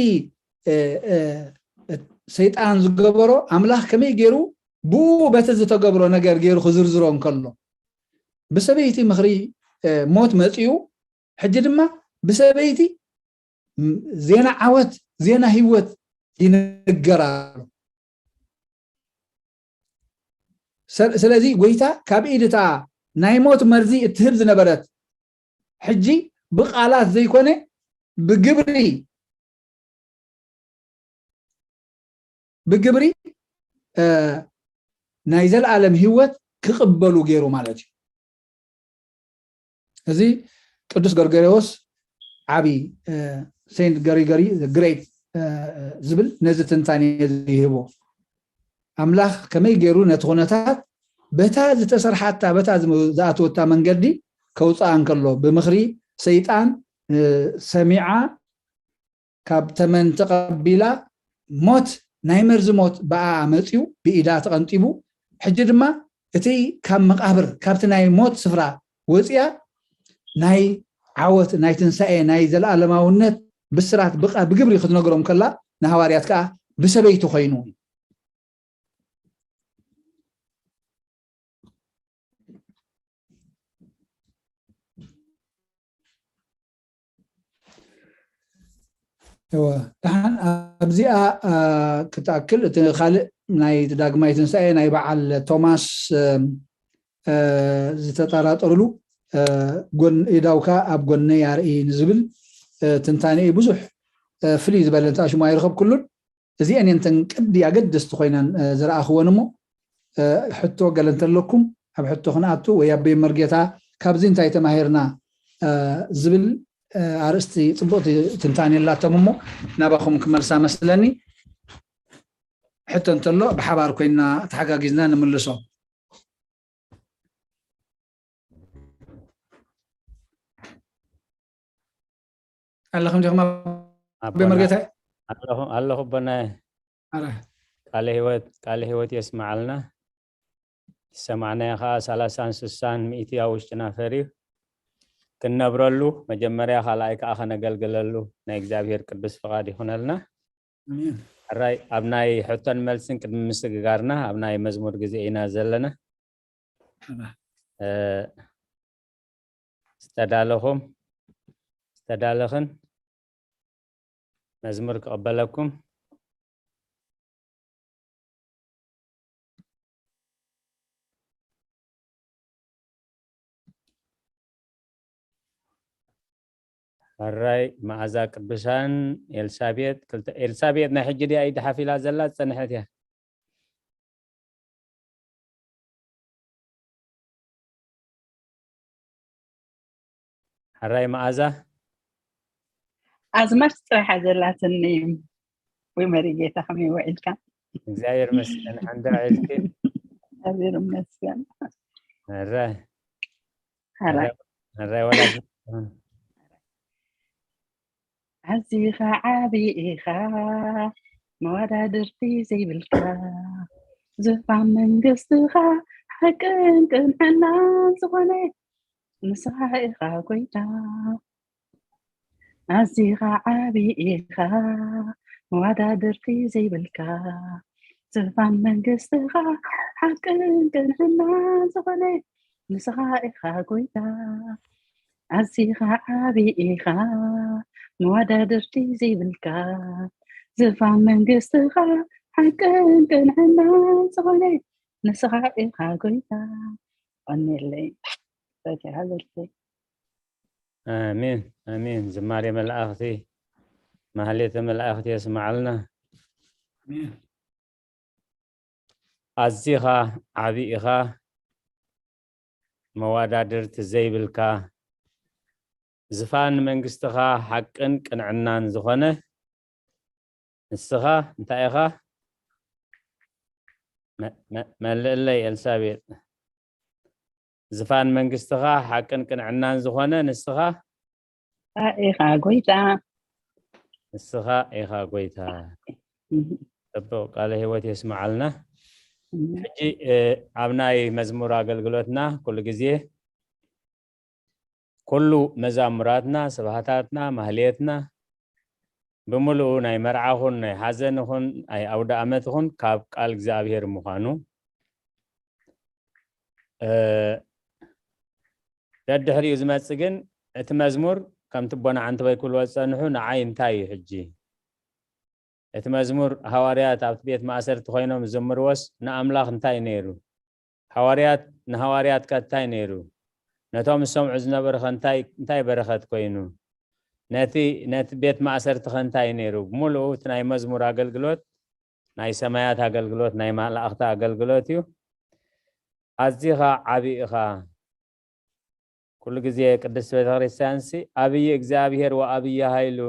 ሰይጣን ዝገበሮ ኣምላኽ ከመይ ገይሩ ብኡ በቲ ዝተገብሮ ነገር ገይሩ ክዝርዝሮ እንከሎ ብሰበይቲ ምኽሪ ሞት መፂኡ ሕጂ ድማ ብሰበይቲ ዜና ዓወት፣ ዜና ህይወት ይንገር ኣሎ። ስለዚ ጎይታ ካብ ኢድ እታ ናይ ሞት መርዚ እትህብ ዝነበረት ሕጂ ብቃላት ዘይኮነ ብግብሪ ብግብሪ ናይ ዘለኣለም ህይወት ክቕበሉ ገይሩ ማለት እዩ። እዚ ቅዱስ ገርገሬዎስ ዓቢ ሴንት ገሪገሪ ግሬት ዝብል ነዚ ትንታኔ ይህቦ። ኣምላኽ ከመይ ገይሩ ነቲ ኩነታት በታ ዝተሰርሓታ በታ ዝኣተወታ መንገዲ ከውፅኣ እንከሎ ብምኽሪ ሰይጣን ሰሚዓ ካብ ተመን ተቐቢላ ሞት ናይ መርዚ ሞት ብኣ መፅዩ ብኢዳ ተቐንጢቡ ሕጂ ድማ እቲ ካብ መቃብር ካብቲ ናይ ሞት ስፍራ ወፅያ ናይ ዓወት ናይ ትንሳኤ ናይ ዘለኣለማውነት ብስራት ብግብሪ ክትነግሮም ከላ ንሃዋርያት ከዓ ብሰበይቲ ኮይኑ ደሓን ኣብዚኣ ክትኣክል እቲ ካልእ ናይ ዳግማይ ትንሳኤ ናይ በዓል ቶማስ ዝተጠራጠርሉ ጎን ኢዳውካ ኣብ ጎነይ ኣርኢ ንዝብል ትንታኔ ብዙሕ ፍልይ ዝበለ እንተ ሽሙ ኣይረኸብኩሉን እዚአን እየን ተን ቅዲ ኣገደስቲ ኮይነን ዝረኣኽወን እሞ ሕቶ ገለ እንተለኩም ኣብ ሕቶ ክንኣቱ ወይ ኣብ ቤት መርጌታ ካብዚ እንታይ ተማሂርና ዝብል ኣርእስቲ ፅቡቅ ትንታኔ ኣላቶም እሞ ናባኹም ክመልሳ መስለኒ። ሕቶ እንተሎ ብሓባር ኮይና ተሓጋጊዝና ንምልሶ። ኣለኹም ዲኹም ኣቦና? ኣለኹ ኣለኹ ኣቦና። ቃለ ህይወት ቃለ ህይወት የስምዓልና። ዝሰማዕናዮ ከዓ ሰላሳን ስሳን ሚእቲ ኣብ ውሽጥና ፈርዩ ክንነብረሉ መጀመርያ ካልኣይ ከዓ ከነገልግለሉ ናይ እግዚኣብሔር ቅዱስ ፍቓድ ይኹነልና። ሕራይ ኣብ ናይ ሕቶን መልስን ቅድሚ ምስግጋርና ኣብ ናይ መዝሙር ግዜ ኢና ዘለና። ዝተዳለኹም ዝተዳለኽን መዝሙር ክቕበለኩም። ሕራይ መዓዛ ቅዱሳን ኤልሳቤጥ ክልተ ኤልሳቤጥ ናይ ሕጂ ድያ ኢድ ሓፊላ ዘላ ዝጸንሐት እያ። ሕራይ መዓዛ ኣዝማች ጥራሕ ዘለትኒ። ወይ መሪጌታ ከመይ ውዒልካ? እግዚኣብሔር መስገን ሓንዳ ዒልኪ። እግዚኣብሔር ይመስገን። ሕራይ ሕራይ ሕራይ ወላ ኣዚኻ ዓቢ ኢኻ መወዳድርቲ ዘይብልካ ዝፋን መንግስትኻ ሓቅን ቅንዕናን ዝኾነ ንስኻ ኢኻ ጎይታ ኣዚኻ ዓቢ ኢኻ መወዳድርቲ ዘይብልካ ዝፋን መንግስትኻ ሓቅን ቅንዕናን ዝኾነ ንስኻ ኢኻ ጎይታ ኣዚኻ ዓቢ ኢኻ መወዳድርቲ ዘይብልካ ዝፋን መንግስትኻ ሓቅን ቅንዕናን ዝኾነ ንስኻ ኢኻ ጎይታ። ቀንየለይ። ፈቲሓ ዘልከይ። ኣሜን ኣሜን። ዝማሬ መላእኽቲ ማህሌተ መላእኽቲ የስምዓልና። ኣሜን። ኣዚኻ ዓቢ ኢኻ መዋዳድርቲ ዘይብልካ ዝፋን መንግስትኻ ሓቅን ቅንዕናን ዝኾነ ንስኻ እንታይ ኢኻ መልእለይ ኤልሳቤጥ ዝፋን መንግስትኻ ሓቅን ቅንዕናን ዝኾነ ንስኻ ኢኻ ጎይታ ንስኻ ኢኻ ጎይታ ጽቡቕ ቃለ ህይወት የስምዓልና ሕጂ ኣብ ናይ መዝሙር ኣገልግሎትና ኩሉ ግዜ ኩሉ መዛሙራትና ስብሃታትና ማህሌትና ብምሉኡ ናይ መርዓ ኹን ናይ ሓዘን ኹን ናይ ኣውደ ኣመት ኹን ካብ ቃል እግዚኣብሔር ምዃኑ ደድሕሪኡ ዝመፅእ ግን እቲ መዝሙር ከምቲ ኣቦና ዓንተቦይ ክብልዎ ዝጸንሑ፣ ንዓይ እንታይ እዩ ሕጂ? እቲ መዝሙር፣ ሃዋርያት ኣብቲ ቤት ማእሰርቲ ኮይኖም ዝዝምርዎስ ንኣምላኽ እንታይ ነይሩ? ሃዋርያት፣ ንሃዋርያት ከ እንታይ ነይሩ? ነቶም ዝሰምዑ ዝነበሩ ከ እንታይ፣ እንታይ በረኸት ኮይኑ? ነቲ፣ ነቲ ቤት ማእሰርቲ ከ እንታይ ነይሩ? ብምሉኡ እቲ ናይ መዝሙር ኣገልግሎት፣ ናይ ሰማያት ኣገልግሎት፣ ናይ መላእኽቲ ኣገልግሎት እዩ። ኣዚኻ ዓቢ ኢኻ። ኩሉ ግዜ ቅድስቲ ቤተክርስትያንሲ፣ "ኣብይ እግዚኣብሔር ወኣብይ ኃይሉ"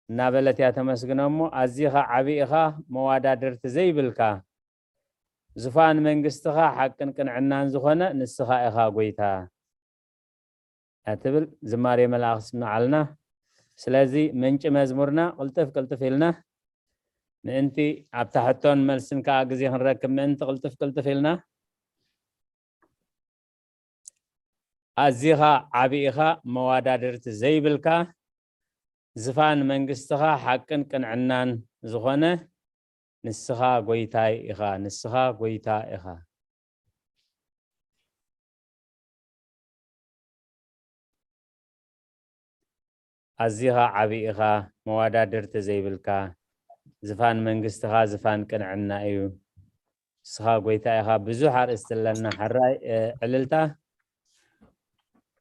እናበለት እያ ተመስግኖ። እሞ ኣዚኻ ዓቢ ኢኻ፣ መዋዳድርቲ ዘይብልካ፣ ዙፋን መንግስትኻ ሓቅን ቅንዕናን ዝኾነ ንስኻ ኢኻ ጎይታ እያ ትብል ዝማሬ መላእኽቲ ስምዓልና። ስለዚ ምንጪ መዝሙርና ቅልጥፍ ቅልጥፍ ኢልና ምእንቲ ኣብታ ሕቶን መልስን ከኣ ግዜ ክንረክብ ምእንቲ ቅልጥፍ ቅልጥፍ ኢልና፣ ኣዚኻ ዓቢ ኢኻ፣ መዋዳድርቲ ዘይብልካ፣ ዝፋን መንግስትኻ ሓቅን ቅንዕናን ዝኾነ ንስኻ ጎይታይ ኢኻ፣ ንስኻ ጎይታ ኢኻ። ኣዚኻ ዓቢ ኢኻ፣ መዋዳድርቲ ዘይብልካ፣ ዝፋን መንግስትኻ ዝፋን ቅንዕና እዩ። ንስኻ ጎይታ ኢኻ። ብዙሕ ኣርእስቲ ኣለና። ሕራይ፣ እ፣ ዕልልታ።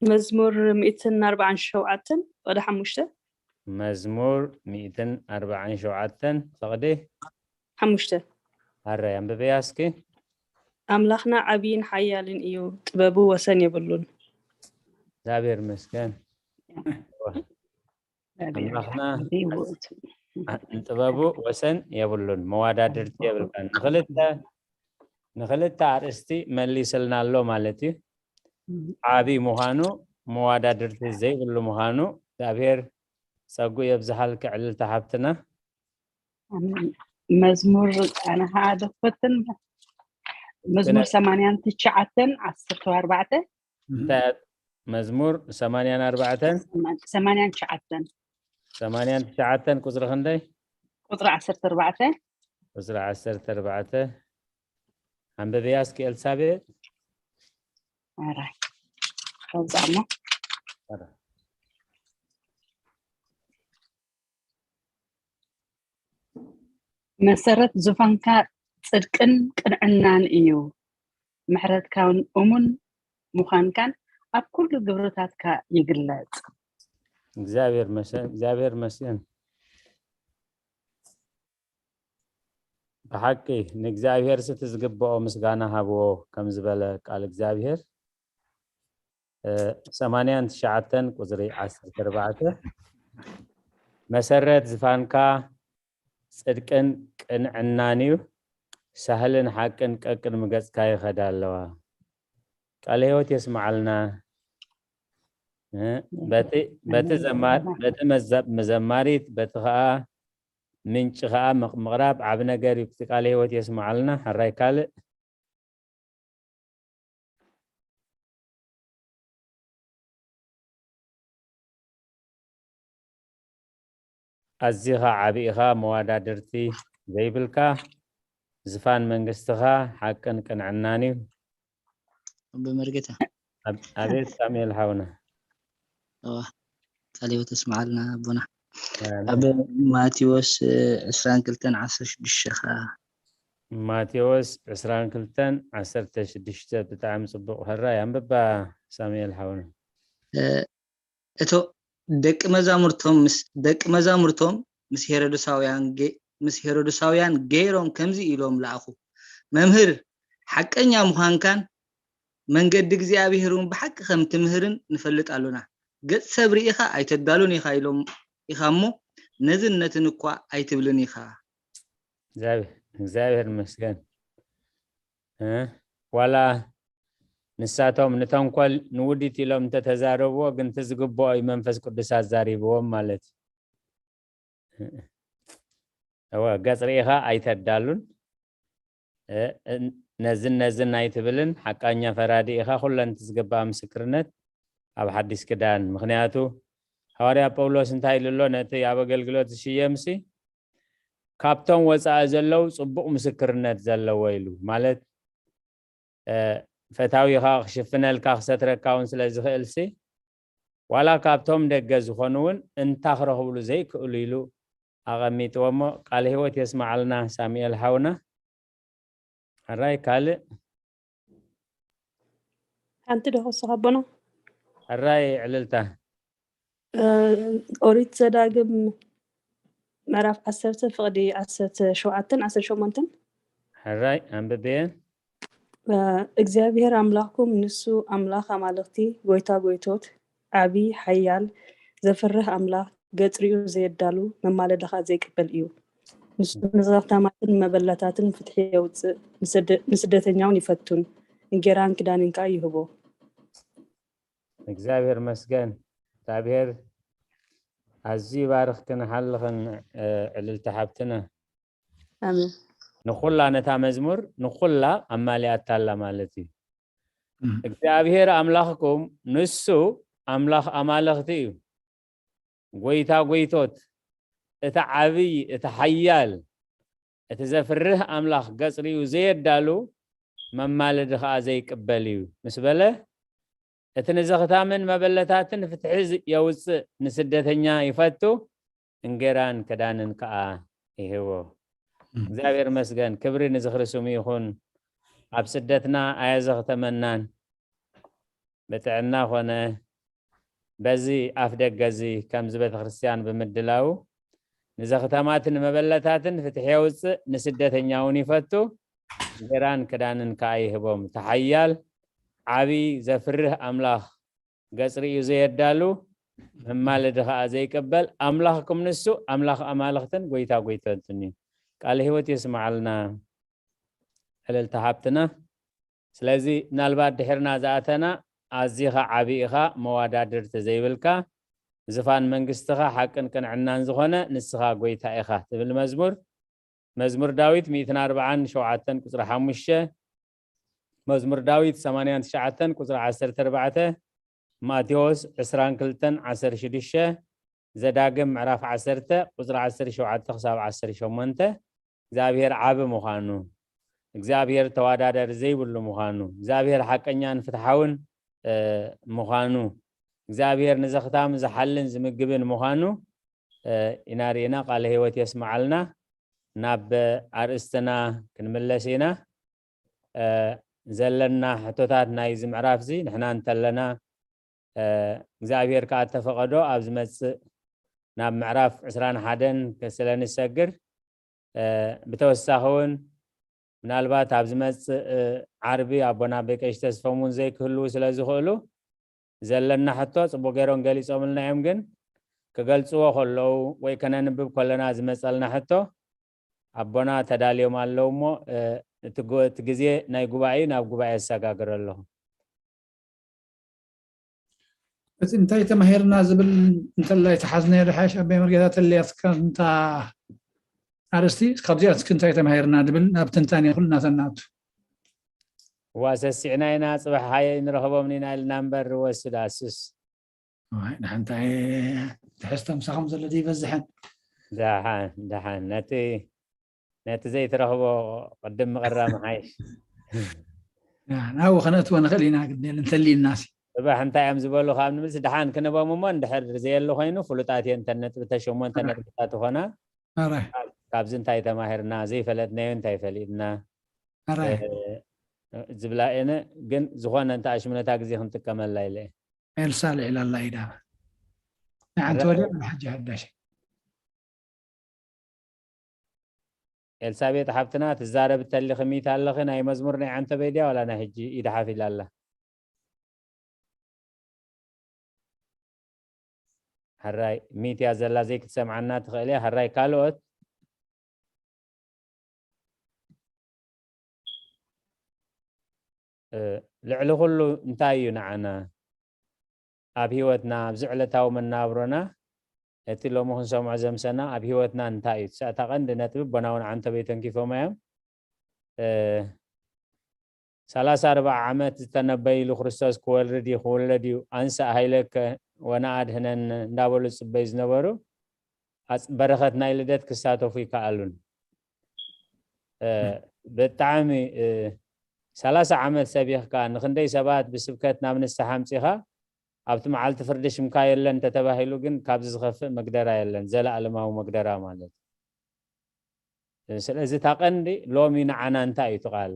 መዝሙር ሚእትን ኣርባዓን ሸውዓተን፣ ወደ ሓሙሽተ። መዝሙር ሚእትን ኣርባዓን ሸውዓተን፣ ፈቕዲ ሓሙሽተ። ኣረ፣ ኣንብበያ እስኪ። ኣምላኽና ዓብይን ሓያልን እዩ፣ ጥበቡ ወሰን የብሉን። እግዚኣብሔር ይመስገን። ኣምላኽና ንጥበቡ ወሰን የብሉን፣ መዋዳድርቲ የብልካን። ንኽልተ፣ ንኽልተ ኣርእስቲ መሊስልና ኣሎ ማለት እዩ። ዓቢ ምዃኑ፣ መዋዳድርቲ ዘይብሉ ምዃኑ። እግዚኣብሔር ጸጉ የብዝሓልኪ ዕልልቲ ሓብትና። ኣሜን። መዝሙር ኣነ ኸዓ ደፈትን መዝሙር ስነ- ሰማንያን ትሽዓተን ዓሰርተ ኣርባዕተ። እንታይ መዝሙር ሰማንያን ኣርባዕተን? ሰማንያን ትሽዓተን። ሰማንያን ትሽዓተን ቁጽሪ ክንደይ? ቁጽሪ ዓሰርተ ኣርባዕተ። ቁጽሪ ዓሰርተ ኣርባዕተ። ኣንብብያ እስኪ ኤልሳቤጥ። ኣራይ። ከብዛ እሞ። ኣራይ። መሰረት ዙፋንካ ጽድቅን ቅንዕናን እዩ። ምሕረትካን እሙን ምዃንካን ኣብ ኩሉ ግብርታትካ ይግለጽ። እግዚኣብሔር መሰ-፣ እግዚኣብሔር መስገን። ብሓቂ ንእግዚኣብሔር ስቲ ዝግብኦ ምስጋና ሃብዎ ከም ዝበለ ቃል እግዚኣብሔር፣ እ፣ ሰማንያን ትሽዓተን ቁጽሪ ዓሰርተ ኣርባዕተ፣ መሰረት ዝፋንካ ጽድቅን ቅንዕናን እዩ፣ ሳህልን ሓቅን ቀቅድሚ ገጽካ ይኸዳ ኣለዋ። ቃለ ህይወት የስምዓልና። እ፣ በቲ፣ በቲ ዘማ-፣ በቲ መዘ-፣ መዘማሪት፣ በቲ ኸኣ ምንጪ ኸኣ ምቕ-፣ ምቕራብ ዓቢ ነገር እዩ። እቲ ቃለ ህይወት የስምዓልና። ሕራይ ካልእ። ኣዚኻ ዓቢ ኢኻ፣ መዋዳድርቲ ዘይብልካ፣ ዝፋን መንግስትኻ ሓቅን ቅንዕናን እዩ። ኣቦ መርጌታ። ኣብ-፣ ኣቤት ሳሙኤል ሓውና። እዋ፣ ቃለ ህይወት የስምዓልና ኣቦና። ኣሜን። ኣብ ማቴዎስ፣ እ፣ ዕስራን ክልተን ዓሰርተ ሽዱሽተ ኸዓ። ማቴዎስ ዕስራን ክልተን ዓሰርተ ሽዱሽተ፣ ብጣዕሚ ጽቡቕ። ሕራይ ኣንብባ ሳሙኤል ሓውና። እ፣ እቶ ደቂ መዛሙርቶም ምስ፣ ደቂ መዛሙርቶም ምስ ሄሮድሳውያን ገ-፣ ምስ ሄሮድሳውያን ገይሮም ከምዚ ኢሎም ለኣኹ፣ "መምህር፣ ሓቀኛ ምዃንካን መንገዲ እግዚኣብሔር እውን ብሓቂ ከም ትምህርን ንፈልጥ ኣሎና። ገጽ ሰብ ርኢኻ ኣይተዳሉን ኢኻ ኢሎም ኢኻ እሞ፣ ነዝን ነትን እኳ ኣይትብልን ኢኻ።" እግዚኣብሔር፣ እግዚኣብሔር ይመስገን። እ? ዋላ ንሳቶም ንተንኮል ንውዲት ኢሎም እንተተዛረብዎ፣ ግን እቲ ዝግብኦ እዩ መንፈስ ቅዱስ ኣዛሪብዎም ማለት እዩ። እወ፣ ገጽ ርኢኻ ኣይተዳሉን፣ እ፣ እ፣ ነዝን ነዝን ኣይትብልን፣ ሓቃኛ ፈራዲ ኢኻ፣ ኩለን እቲ ዝግባእ ምስክርነት ኣብ ሓዲስ ክዳን። ምኽንያቱ ሃዋርያ ጳውሎስ እንታይ ኢሉ ኣሎ? ነቲ ኣብ ኣገልግሎት ዝሽየምሲ፣ "ካብቶም ወጻኢ ዘለዉ ጽቡቕ ምስክርነት ዘለዎ" ኢሉ። ማለት፣ እ፣ ፈታዊኻ ክሽፍነልካ ክሰትረካ እውን ስለ ዝኽእልሲ፣ ዋላ ካብቶም ደገ ዝኾኑ እውን እንታ ክረኽብሉ ዘይክእሉ ኢሉ ኣቐሚጥዎ እሞ፣ ቃለ ህይወት የስመዓልና ሳሙኤል ሓውና። ሕራይ ካልእ? ሓንቲ ዶ ክወስኽ ኣቦና? ሕራይ ዕልልታ። ኦሪት ዘዳግም ምዕራፍ ዓሰርተ ፍቕዲ ዓሰርተ ሸውዓተን ዓሰርተ ሸሞንተን። ሕራይ ኣንብብየ። እግዚኣብሔር ኣምላኽኩም ንሱ ኣምላኽ ኣማልኽቲ፣ ጎይታ ጎይቶት፣ ዓቢ ሓያል፣ ዘፍርህ ኣምላኽ፣ ገጽ ሪኡ ዘየዳሉ፣ መማለዲ ኸኣ ዘይቅበል እዩ። ንሱ ንዘኽታማትን መበለታትን ፍትሒ የውጽእ፣ ንስደ- ንስደተኛውን ይፈቱን፣ እንጌራን ክዳንን ከኣ ይህቦ። እግዚኣብሔር መስገን። እግዚኣብሔር ኣዝዩ ይባርኽክን ሓልኽን፣ እ፣ ዕልልቲ ሓብትና። ኣሜን። ንኹላ ነታ መዝሙር ንኹላ ኣማሊኣታላ ማለት እዩ። እም። እግዚኣብሔር ኣምላኽኩም ንሱ ኣምላኽ ኣማልኽቲ እዩ። ጎይታ ጎይቶት፣ እቲ ዓብይ፣ እቲ ሓያል፣ እቲ ዘፍርህ ኣምላኽ ገጽ ሪኡ ዘየዳሉ፣ መማለዲ ኸኣ ዘይቅበል እዩ ምስ በለ፣ እቲ ንዘኽታምን መበለታትን ፍትሒ ዝ- የውጽእ፣ ንስደተኛ ይፈቱ፣ እንጌራን ክዳንን ከኣ ይህቦ። እም። እግዚኣብሔር መስገን፣ ክብሪ ንዝኽሪ ስሙ ይኹን። ኣብ ስደትና ኣየዘኽተመናን፣ ብጥዕና ኾነ በዚ ኣፍ ደገ እዚ ከምዚ ቤተክርስትያን ብምድላው ንዘኽታማትን መበለታትን ፍትሒ የውፅእ፣ ንስደተኛ እውን ይፈቱ፣ እንጌራን ክዳንን ከኣ ይህቦም። እቲ ሓያል ዓብዪ ዘፍርህ ኣምላኽ ገጽ ርእዩ ዘየዳሉ፣ መማለዲ ኸኣ ዘይቅበል ኣምላኽኩም ንሱ ኣምላኽ ኣማልኽትን ጎይታ ጎይቶትን እዩ። ቃለ ህይወት የስምዓልና ዕልልቲ ሃብትና። ስለዚ ምናልባት ድሕርና ዝኣተና ኣዚኻ ዓቢ ኢኻ፣ መዋዳድርቲ ዘይብልካ፣ ዝፋን መንግስትኻ ሓቅን ቅንዕናን ዝኾነ ንስኻ ጎይታ ኢኻ ትብል መዝሙር። መዝሙር ዳዊት ሚእትን ኣርባዓን ሸውዓተን ቁጽሪ ሓሙሽተ፣ መዝሙር ዳዊት ሰማንያን ትሽዓተን ቁጽሪ ዓሰርተ ኣርባዕተ፣ ማቴዎስ ዕስራን ክልተን ዓሰርተ ሽዱሽተ፣ ዘዳግም ምዕራፍ ዓሰርተ ቁጽሪ ዓሰርተ ሸውዓተ ክሳብ ዓሰርተ ሸሞንተ፣ እግዚኣብሔር ዓቢ ምዃኑ፣ እግዚኣብሔር ተወዳዳሪ ዘይብሉ ምዃኑ፣ እግዚኣብሔር ሓቀኛን ፍትሓውን፣ እ፣ ምዃኑ፣ እግዚኣብሔር ንዘኽታም ዝሓልን ዝምግብን ምዃኑ፣ እ፣ ኢና ርኢና። ቃለ ህይወት የስምዓልና። ናብ ኣርእስትና ክንምለስ ኢና። እ፣ ዘለና ሕቶታት ናይዚ ምዕራፍ እዚ ንሕና እንተለና፣ እ፣ እግዚኣብሔር ከኣ እተፈቐዶ ኣብ ዝመጽእ ናብ ምዕራፍ ዕስራን ሓደን ስለ ንሰግር፣ እ፣ ብተወሳኺ እውን ምናልባት ኣብ ዝመጽእ፣ እ፣ ዓርቢ ኣቦና ኣቦይ ቀሺ ተስፎም እውን ዘይክህልዉ ስለ ዝኽእሉ፣ ዘለና ሕቶ ጽቡቕ ገይሮም ገሊጾምልና እዮም፣ ግን ክገልጽዎ ከለዉ ወይ ከነንብብ ከለና ዝመጸልና ሕቶ ኣቦና ተዳልዮም ኣለዉ እሞ፣ እ፣ እቲ ጉ-፣ እቲ ግዜ ናይ ጉባኤ ናብ ጉባኤ የሰጋግር ኣለኹ። እቲ እንታይ ተማሂርና ዝብል እንተላይ ተሓዝናዮ ዝሓሽ ኣቦይ መርጌታ ተለያትካ እንታ ኣርእስቲ ካብዚኣ እስኪ እንታይ ተማሂርና ዝብል ናብ ትንታኔ ኩልና ተናቱ። እዋ ሰሲዕና ኢና፣ ጽባሕ ሃየ ንረኽቦም ኢና ኢልና እምበር፣ ወስዳ ሱስ። ዋይ፣ ንሓንታይ ትሕዝቶ ምሳኹም ዘሎ ዘይበዝሐን። ደሓን፣ ደሓን። ነቲ፣ ነቲ ዘይትረኽቦ ቅድም ምቕራብ ምሓይሽ። ያ፣ ናብኡ ከነእትዎ ንኽእል ኢና፣ ግድ የለን፣ እንተልዩና ሲ። ጽባሕ እንታይ እዮም ዝበሉ ካብ ንምልስ፣ ደሓን ክንቦም እሞ፣ እንድሕር ዘየሉ ኮይኑ፣ ፍሉጣት እየን፣ እተን ነጥቢ ተሸሞ፣ እተን ኣረ። ነጥብታት ዝኾና። ኣረ። ካብ-፣ ካብዚ እንታይ ተማሂርና፣ ዘይፈለጥናዮ እንታይ ፈሊጥና፣ ኣረ። እ፣ ዝብላ እየን፣ ግን ዝኾነ እንተ ኣሽምነታ ግዜ ክንጥቀመላ ኢለ እየ። ኤልሳ ልዒላ ኣላ ኢዳ። ንዓንቲ ኣረ። ወዲያ፣ ንሓጂ ሓዳሽ። ኤልሳቤጥ ሓብትና፣ ትዛረብ እተሊ ክሚት ኣለኺ፣ ናይ መዝሙር ናይ ዓንተበይ ድያ ዋላ ናይ ሕጂ ኢዳ ሓፍ ኢላ ኣላ? ሕራይ፣ ሚት እያ ዘላ፣ ዘይክትሰምዓና ትኽእል እያ። ሕራይ፣ ካልኦት? እ፣ ልዕሊ ኩሉ እንታይ እዩ ንዓና ኣብ ህይወትና፣ ኣብዚ ዕለታዊ መናብሮና፣ እቲ ሎሚ ክንሰምዖ ዘምሰና ኣብ ህይወትና እንታይ እዩ? እሳ እታ ቀንዲ ነጥቢ ኣቦና እውን ዓንተበይ ተንኪፎማ እዮም። እ፣ ሰላሳ ኣርብዓ ዓመት ዝተነበይሉ ክርስቶስ ክወርድ እዩ፣ ክውለድ እዩ፣ ኣንሳእ ሃይለከ ወነኣድህነን እንዳበሉ ዝጽበዩ ዝነበሩ፣ ኣጽ-፣ በረኸት ናይ ልደት ክሳተፉ ይከኣሉን። እ፣ ብጣዕሚ፣ እ፣ ሰላሳ ዓመት ሰቢኽካ፣ ንኽንደይ ሰባት ብስብከት ናብ ንስሓ ኣምጺኻ፣ ኣብቲ መዓልቲ ፍርዲ ሽምካ የለን እንተተባሂሉ ግን ካብዚ ዝኸፍእ መግደራ የለን፣ ዘለኣለማዊ መግደራ ማለት እዩ። ስለዚ እታ ቀንዲ ሎሚ ንዓና እንታይ እዩ እቲ ቃል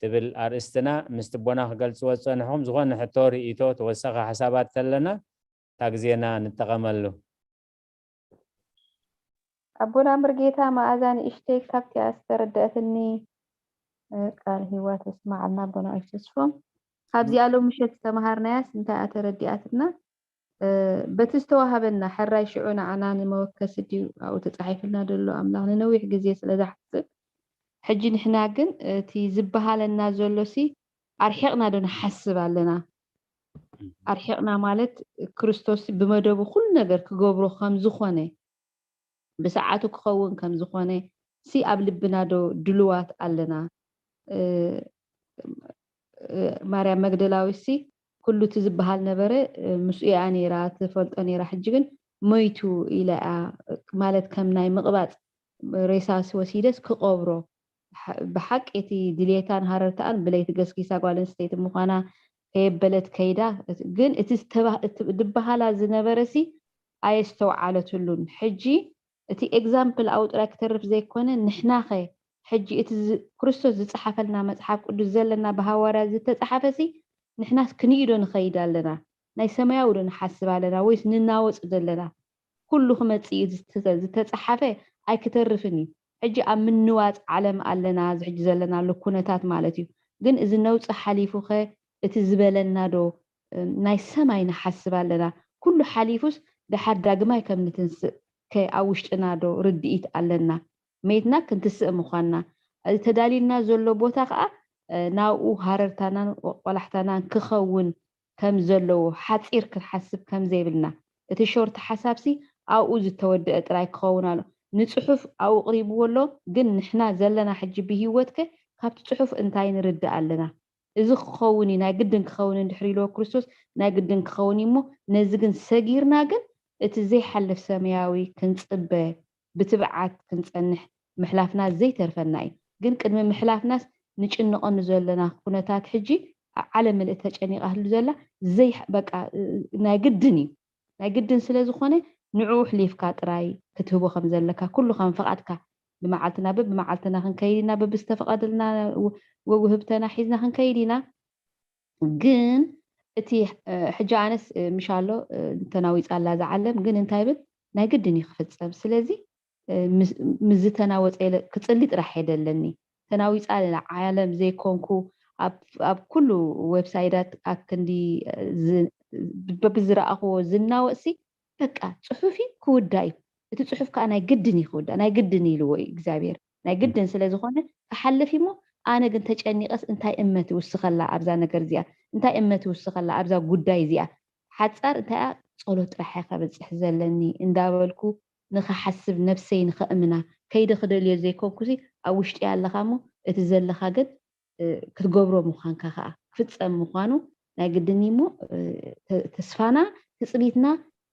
ትብል ኣርእስትና ምስቲ ኣቦና ክገልጽዎ ዝጸንሕኹም ዝኾነ ሕቶ፣ ርእይቶ፣ ተወሳኺ ሓሳባት ተለና እታ ግዜና ንጠቐመሉ። ኣቦና ምርጌታ መኣዛ ንእሽተይ ካብቲኣ ዝተረደአትኒ ቃል ህይወት ኣስማዓልና ኣቦና ኣይተስፎም። ካብዚኣ ሎም ምሸት ዝተምሃርናያስ እንታይ ኣተረዲኣትና? በቲ ዝተዋሃበና ሕራይ ሽዑ ንዓና ንመወከሲ ድዩ ኣብኡ ተጻሒፍልና ዘሎ ኣምላኽ ንነዊሕ ግዜ ስለ ዝሓስብ፣ ሕጂ ንሕና ግን እቲ ዝበሃለና ዘሎሲ ኣርሒቕና ዶ ንሓስብ ኣለና? ኣርሒቕና ማለት ክርስቶስ ብመደቡ ኩሉ ነገር ክገብሮ ከም ዝኾነ፣ ብሰዓቱ ክኸውን ከም ዝኾነ ሲ ኣብ ልብና ዶ ድልዋት ኣለና? ማርያም መግደላዊት ሲ ኩሉ እቲ ዝበሃል ነበረ፣ ምስኡ እያ ነይራ፣ ትፈልጦ ነይራ። ሕጂ ግን መይቱ ኢላ እያ ማለት ከም ናይ ምቕባጽ ሬሳ ወሲደስ ክቐብሮ ብሓቂ እቲ ድሌታን ሃረርታኣን ብለይቲ ገስጊሳ ጓል ኣንስተይቲ ምዃና ከየበለት ከይዳ፣ ግን እቲ ዝበሃላ ዝነበረ ሲ ኣየስተውዓለትሉን። ሕጂ እቲ ኤግዛምፕል ኣብኡ ጥራይ ክተርፍ ዘይኮነ ንሕናኸ ሕጂ እቲ ክርስቶስ ዝፀሓፈልና መፅሓፍ ቅዱስ ዘለና ብሃዋርያ ዝተፃሓፈ ሲ ንሕናስ ክንይዶ ንኸይድ ኣለና? ናይ ሰማያዊ ዶ ንሓስብ ኣለና ወይስ ንናወፅ ዘለና? ኩሉ ክመፅእ እዩ ዝተፃሓፈ ኣይክተርፍን እዩ። ሕጂ ኣብ ምንዋፅ ዓለም ኣለና እዚ ሕጂ ዘለናሉ ኩነታት ማለት እዩ። ግን እዚ ነውፂ ሓሊፉኸ እቲ ዝበለና ዶ ናይ ሰማይ ንሓስብ ኣለና? ኩሉ ሓሊፉስ ደሓር ዳግማይ ከም ንትንስእ ከ ኣብ ውሽጥና ዶ ርድኢት ኣለና? መይትና ክንትስእ ምዃንና፣ እዚ ተዳልዩልና ዘሎ ቦታ ከዓ ናብኡ ሃረርታናን ቆላሕታናን ክኸውን ከም ዘለዎ ሓፂር ክንሓስብ ከም ዘይብልና፣ እቲ ሾርት ሓሳብሲ ኣብኡ ዝተወደአ ጥራይ ክኸውን ኣሎ። ንፅሑፍ ኣብኡ ቅሪብዎ ኣሎ፣ ግን ንሕና ዘለና ሕጂ ብህይወትከ ካብቲ ፅሑፍ እንታይ ንርዳእ ኣለና? እዚ ክኸውን እዩ፣ ናይ ግድን ክኸውን እንድሕር ኢልዎ ክርስቶስ ናይ ግድን ክኸውን እዩ እሞ ነዚ ግን ሰጊርና ግን እቲ ዘይሓልፍ ሰማያዊ ክንፅበ ብትብዓት ክንፀንሕ ምሕላፍና ዘይተርፈና እዩ። ግን ቅድሚ ምሕላፍናስ ንጭንቐሉ ዘለና ኩነታት ሕጂ ኣብ ዓለም ምልእቲ ተጨኒቓ ህሉ ዘላ ዘይ በቃ ናይ ግድን እዩ። ናይ ግድን ስለ ዝኾነ ንዕኡ ኣሕሊፍካ ጥራይ ክትህቦ ከም ዘለካ ኩሉ ከም ፍቓድካ ብመዓልትና በብመዓልትና ክንከይድ ኢና፣ በብዝተፈቐደልና ወውህብተና ሒዝና ክንከይድ ኢና። ግን እቲ ሕጂ ኣነስ ምሻሎ ተናዊፃ ኣላ እዛ ዓለም፣ ግን እንታይ ብል ናይ ግድን እዩ ክፍፀም። ስለዚ ምዝተናወፀ ኢለ ክፅሊ ጥራሕ የደለኒ። ተናዊፃ ኣላ ዓለም ዘይኮንኩ ኣብ ኩሉ ዌብሳይዳት ኣክንዲ በብዝረኣኽዎ ዝናወፅሲ በቃ ፅሑፍ እዩ ክውዳ እዩ። እቲ ፅሑፍ ከዓ ናይ ግድን እዩ ክውዳ፣ ናይ ግድን ኢልዎ እዩ እግዚኣብሔር። ናይ ግድን ስለ ዝኾነ ክሓልፍ እሞ ኣነ ግን ተጨኒቐስ እንታይ እመት ይውስኸላ ኣብዛ ነገር እዚኣ፣ እንታይ እመት ይውስኸላ ኣብዛ ጉዳይ እዚኣ። ሓፃር እንታይ እያ ጸሎት ጥራሕ እየ ከብፅሕ ዘለኒ እንዳበልኩ ንኸሓስብ ነብሰይ ንኸእምና ከይደ ክደልዮ ዘይኮንኩሲ ኣብ ውሽጢ ኣለኻ እሞ እቲ ዘለኻ ግን ክትገብሮ ምዃንካ ከዓ ክፍፀም ምዃኑ ናይ ግድን እሞ ተስፋና ትፅቢትና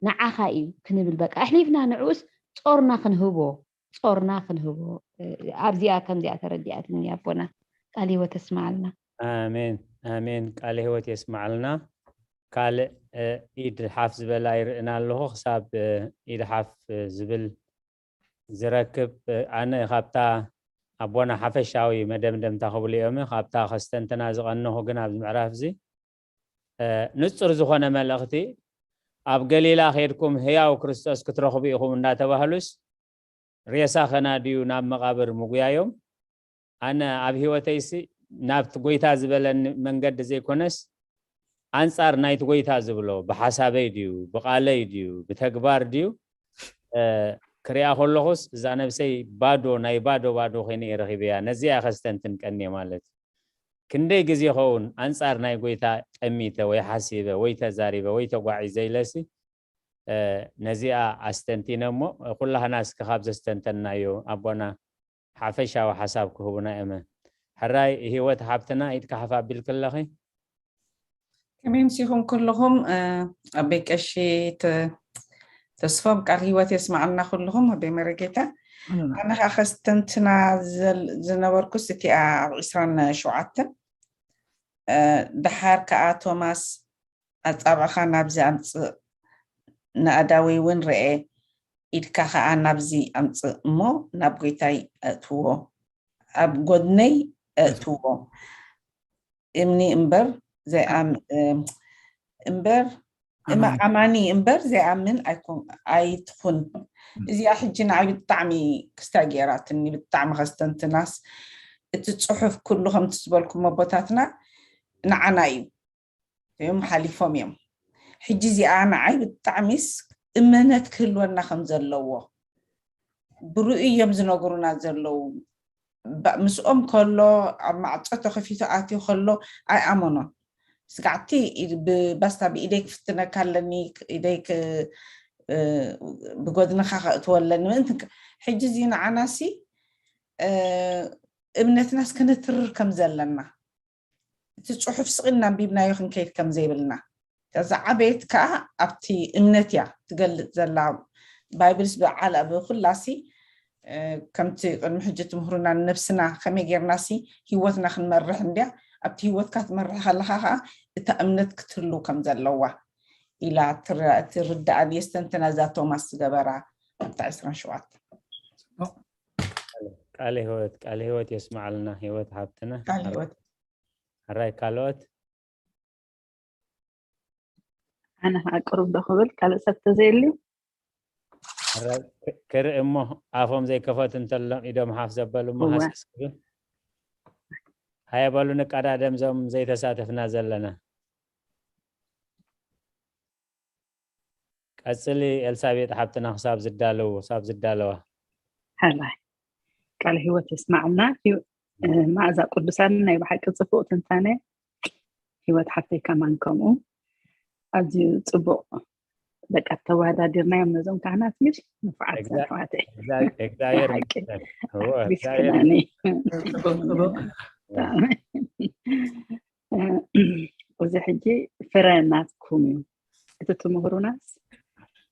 ንዓኻ እዩ ክንብል በቃ ኣሕሊፍና ንዕኡስ ጾርና ክንህቦ ጾርና ክንህቦ ኣብዚኣ ከምዚኣ ተረዲኣትኒ ኣቦና ቃል ህይወት ተስማዓልና። ኣሜን ኣሜን። ቃል ህይወት የስማዓልና። ካልእ ኢድ ሓፍ ዝበላ ይርእና ኣለኹ ክሳብ ኢድ ሓፍ ዝብል ዝረክብ ኣነ ካብታ ኣቦና ሓፈሻዊ መደምደምታ ክብሉ እዮም ካብታ ከስተንትና ዝቐነኹ ግን ኣብዚ ምዕራፍ እዚ ንጹር ዝኾነ መልእኽቲ ኣብ ገሊላ ከድኩም ህያው ክርስቶስ ክትረኽቡ ኢኹም እንዳተባህሉስ ሬሳ ከናድዩ ናብ መቓብር ምጉያዮም ኣነ ኣብ ህይወተይሲ ናብቲ ጎይታ ዝበለኒ መንገዲ ዘይኮነስ ኣንጻር ናይቲ ጎይታ ዝብሎ ብሓሳበይ ድዩ ብቓለይ ድዩ ብተግባር ድዩ ክሪኣ ከለኹስ እዛ ነብሰይ ባዶ ናይ ባዶ ባዶ ኮይነ እየ ረኺበያ ነዚኣ ከስተንትን ቀንየ ማለት እዩ ክንደይ ግዜ ኸውን ኣንጻር ናይ ጎይታ ጠሚተ ወይ ሓሲበ ወይ ተዛሪበ ወይ ተጓዒዘ ኢለሲ ነዚኣ ኣስተንቲነ እሞ ኩላህና እስኪ ካብ ዘስተንተናዮ ኣቦና ሓፈሻዊ ሓሳብ ክህቡና እመ ሕራይ ህይወት ሓብትና ኢድካ ሓፍ ኣቢልክ ኣለኺ ከመይ ምሲኹም ኩልኹም ኣበይ ቀሺ ተስፎም ቃል ህይወት የስማዓልና ኩልኹም ኣበይ መረጌታ ኣነ ከዓ ከስተንትና ዝነበርኩስ እቲኣ ኣብ ዕስራን ሸውዓተን ደሓር ከዓ ቶማስ ኣጻብዕኻ ናብዚ ኣምጽእ፣ ንኣእዳወይ እውን ርኤ፣ ኢድካ ኸኣ ናብዚ ኣምጽእ እሞ ናብ ጐይታይ ኣእትዎ፣ ኣብ ጐድነይ ኣእትዎ። እምኒ እምበር ዘይኣም-፣ እም-፣ እምበር እማ-፣ ኣማኒ። ኣማኒ እምበር ዘይኣምን ኣይኩን-፣ ኣይትኹን። እዚኣ ሕጂ ንዓይ ብጣዕሚ ክስታይ ገይራትኒ፣ ብጣዕሚ ከስተንትናስ፣ እቲ ጽሑፍ ኩሉ ከምቲ ዝበልኩም ኣቦታትና ንዓና እዩ። እዮም ሓሊፎም እዮም። ሕጂ እዚኣ ንዓይ ብጣዕሚስ እምነት ክህልወና ከም ዘለዎ ብርኡ እዮም ዝነግሩና ዘለዉ። ባ-፣ ምስኦም ከሎ፣ ኣብ ማዕጾ ተኸፊቱ ኣትዩ ከሎ ኣይኣመኖን። ስጋዕቲ ኢድ-፣ ብ-፣ ባስታ ብኢደይ ክፍትነካ ኣለኒ፣ ኢደይ ክ-፣ እ፣ ብጎድንኻ ከእትወ ኣለኒ። ምእንቲ ከ-፣ ሕጂ እዚ ንዓናሲ፣ እ፣ እምነትናስ ከነትርር ከም ዘለና፣ እቲ ጽሑፍ ስቕ ኢልና ኣንቢብናዮ ክንከይድ ከም ዘይብልና። እዛ ዓበየት ከኣ ኣብቲ እምነት እያ ትገልጽ ዘላ። ባይብልስ ብዓላ ብኹላሲ፣ እ፣ ከምቲ ቅድሚ ሕጂ ትምህሩና ንነብስና ከመይ ጌርናሲ ህይወትና ክንመርሕ እንድያ። ኣብቲ ህይወትካ ትመርሕ ከለኻ ከኣ እታ እምነት ክትህሉ ከም ዘለዋ ኢላ ትረ-፣ ትርድኣን የስተንትና እዛ ቶማስ ዝገበራ ኣብታ ዕስራን ሸውዓተን። ቃለ ህይወት፣ ቃለ ህይወት የስማዓልና ህይወት ሓብትና። ቃለ ህይወት። ሕራይ ካልኦት? ኣነ ከዓ ቅሩብ ዶ ክብል ካልእ ሰብ ተዘየልዩ? ሕራይ ክ-፣ ክርኢ እሞ ኣፎም ዘይከፈቱ እንተሎም ኢዶም ሓፍ ዘበሉ እሞ እወ። ሃሰስ ክብል። ሃየ በሉ ንቀዳደም ዞም ዘይተሳተፍና ዘለና። ቀጽሊ ኤልሳቤጥ ሓብትና ክሳብ ዝዳለዉ፣ ክሳብ ዝዳለዋ። ሕራይ። ቃለ ህይወት የስማዓልና። ህይወ-፣ እ፣ መኣዛ ቅዱሳን ናይ ብሓቂ ጽቡቕ ትንታነ። ህይወት ሓፍተይ ከማን ከምኡ። ኣዝዩ ጽቡቕ። በቃ ተወዳዲርናዮም ነዞም ካህናት ምሽ ንፉዓት እግዛ-፣ ኣሕዋተይ። እግዛ-፣ እግዚኣብሔር ሓቂ። ይመስገን። እዎ፣ ኣሕቢስክናኒ። እግዚኣብሔር ጽቡቕ፣ ጽቡቕ። ብጣዕሚ። እዚ ሕጂ ፍረ ናትኩም እዩ። እቲ ትምህሩናስ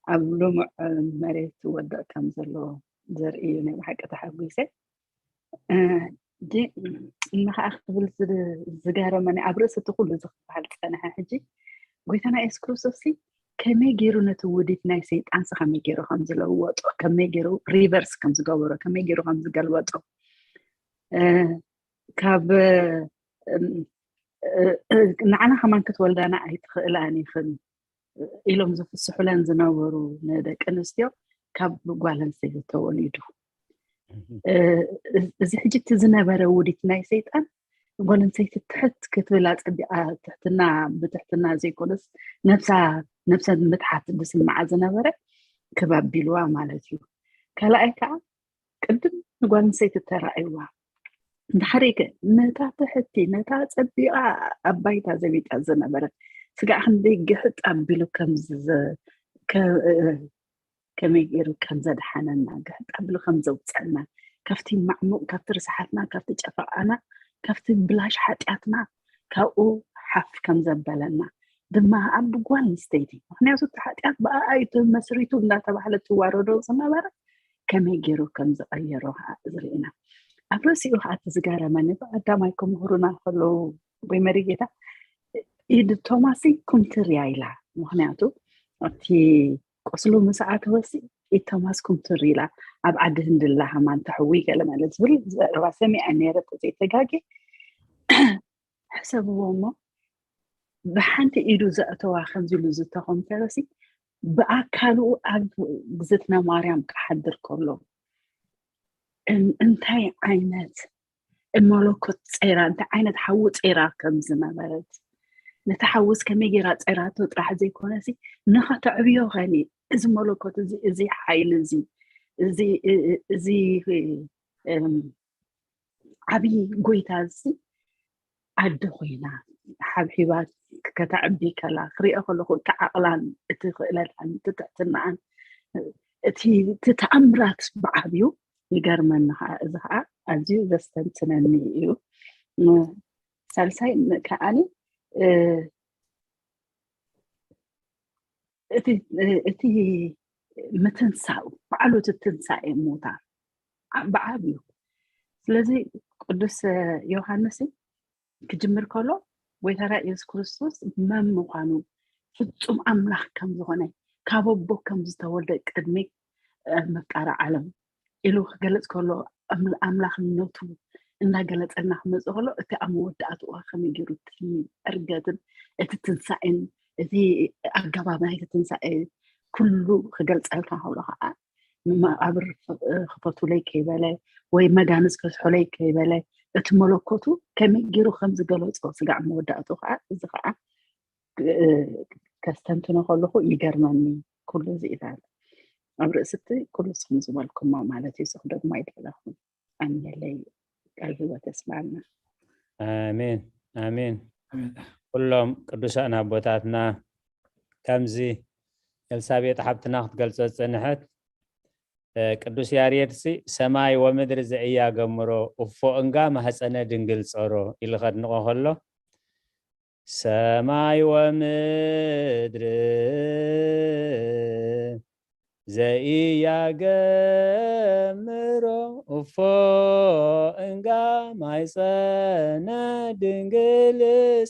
ኣብ ልሙዕ መሬት ወድቕ ከም ዘሎ ዘርኢ እዩ። ናይ ብሓቂ ተሓጒሰ። እ፣ ጂ-፣ እነ ኸዓ ክብል ዝ-፣ ዝገረመኒ ኣብ ርእሲ እቲ ኩሉ እዚ ክበሃል ዝጸንሐ ሕጂ ጎይታና የሱስ ክርስቶስ ሲ ከመይ ገይሩ ነቲ ውዲት ናይ ሰይጣን ሲ ከመይ ገይሩ ከም ዝለወጦ፣ ከመይ ገይሩ ሪቨርስ ከም ዝገበሮ፣ ከመይ ገይሩ ከም ዝገልበጦ፣ እ፣ ካብ፣ እም፣ እ፣ እ፣ ንዓና ከማን ክትወልዳና ኣይትኽእላን ኢኽን ኢሎም ዝፍስሑለን ዝነበሩ ንደቂ ኣንስትዮ ካብ ጓል ኣንስተይቲ ተወሊዱ። እ፣ እዚ ሕጂ እቲ ዝነበረ ውዲት ናይ ሰይጣን ጓል ኣንስተይቲ ትሕት ክትብል ኣጸቢቓ ትሕትና ብትሕትና ዘይኮነስ ነብሳ፣ ነብሰ ምትሓት ዝስምዓ ዝነበረ ክብ ኣቢልዋ ማለት እዩ። ካልኣይ ከዓ ቅድም ንጓል ኣንስተይቲ ተራእይዋ። እንድሕሪ ከ ነታ ትሕቲ፣ ነታ ጸቢቓ ኣብ ባይታ ዘቢጣ ዝነበረት ስጋዕ ክንደይ ግሕጥ ኣቢሉ ከም ዝዘ-፣ ከ-፣ ከመይ ገይሩ ከም ዘድሓነና፣ ግሕጥ ኣቢሉ ከም ዘውጸና፣ ካብቲ ማዕሙቕ፣ ካብቲ ርስሓትና፣ ካብቲ ጨፈቃና፣ ካብቲ ብላሽ ሓጢኣትና፣ ካብኡ ሓፍ ከም ዘበለና ድማ ኣብ ጓል ኣንስተይቲ፣ ምኽንያቱ እቲ ሓጢኣት ብኣኣ እዩ ተመስሪቱ እናተባህለ ትዋረዶ ዝነበረ ከመይ ገይሩ ከም ዝቐየሮ ከዓ ዝርኢና። ኣብ ርእሲኡ ከዓ እቲ ዝገረመኒ፣ ብቐዳማይ ክምህሩና ከለዉ ወይ መሪጌታ ኢድ ቶማስ ኩምትር እያ ኢላ። ምኽንያቱ ኣብቲ ቁስሉ ምስ ኣተወሲ ኢድ ቶማስ ኩምትር ኢላ፣ ኣብ ዓዲ ህንዲ ኣላ ሃማን ተሕዊ ገለ መለ ዝብል ዘረባ ሰሚዐ ነይረ፣ ተዘይተጋጌ። ሕሰብዎ እሞ፣ ብሓንቲ ኢዱ ዘእተዋ ከምዚ ኢሉ ዝተኾምተረሲ፣ ብኣካሉ ኣብ ግዝእትነ ማርያም ክሓድር ከሎ፣ እን-፣ እንታይ ዓይነት መለኮት ጸይራ፣ እንታይ ዓይነት ሓዊ ጸይራ ከም ዝነበረት፣ ነቲ ሓዊስ ከመይ ገይራ ጸይራቶ ጥራሕ ዘይኮነሲ፣ ንኸተዕብዮ ኸኒ፣ እዚ መለኮት እዚ፣ እዚ ሓይሊ እዚ፣ እዚ፣ እ-፣ እ-፣ እዚ፣ እም፣ ዓብዪ ጎይታ እዚ ኣደ ኮይና ሓብሒባ ከተዕቢ ከላ ክሪኦ ከለኹ፣ እቲ ዓቕላን እቲ ክእለታን እቲ ትሕትናኣን እቲ፣ እቲ ተኣምራት ብዓብዩ ይገርመኒ። ከዓ እዚ ከዓ ኣዝዩ ዘስተንትነኒ እዩ። ም-፣ ሳልሳይ ም-፣ ከዓኒ፣ እ፣ እቲ፣ እቲ ምትንሳኡ፣ ባዕሉ እቲ ትንሳኤ ሙታን ዓ-፣ ብዓብዩ። ስለዚ ቅዱስ ዮሃንስ ክጅምር ከሎ ጎይታና የሱስ ክርስቶስ መን ምዃኑ፣ ፍጹም ኣምላኽ ከም ዝኾነ፣ ካብ ኣቦ ከም ዝተወልደ ቅድሚ ምፍጣር ዓለም ኢሉ ክገልጽ ከሎ፣ ኣምላኽነቱ እንዳገለጸልና ክመጽእ ከሎ፣ እቲ ኣብ መወዳእትኡ ከመይ ገይሩ እቲ ዕርገትን እቲ ትንሳኤን እቲ ኣገባብ ናይቲ ትንሳኤ ኩሉ ክገልጸልካ ከሎ ከዓ፣ መቃብር ክፈቱለይ ከይበለ ወይ መጋንዝ ፈትሑለይ ከይበለ፣ እቲ መለኮቱ ከመይ ገይሩ ከም ዝገለጾ ስጋዕ መወዳእቱ ከዓ፣ እዚ ከዓ ከስተንትኖ ከለኹ ይገርመኒ። ኩሉ እዚ ኢላ ኣብ ርእስቲ ኩሉ ስኹም ዝበልኩሞ ማለት እዩ። ስኽ ደግሞ ኣይደለኹም። ኣምየለይ፣ ቃል ህይወት የስማዕና። ኣሜን ኣሜን። ኩሎም ቅዱሳን ኣቦታትና ከምዚ ኤልሳቤጥ ሓብትና ክትገልጾ ዝጸንሐት፣ ቅዱስ ያሬድሲ ሰማይ ወምድሪ ዘእያ ገምሮ፣ እፎ እንጋ ማህፀነ ድንግል ጸሮ ኢሉ ከድንቆ ከሎ፣ ሰማይ ወምድሪ ዘእያ ገምሮ፣ እፎ እንጋ ማይፀነ ድንግል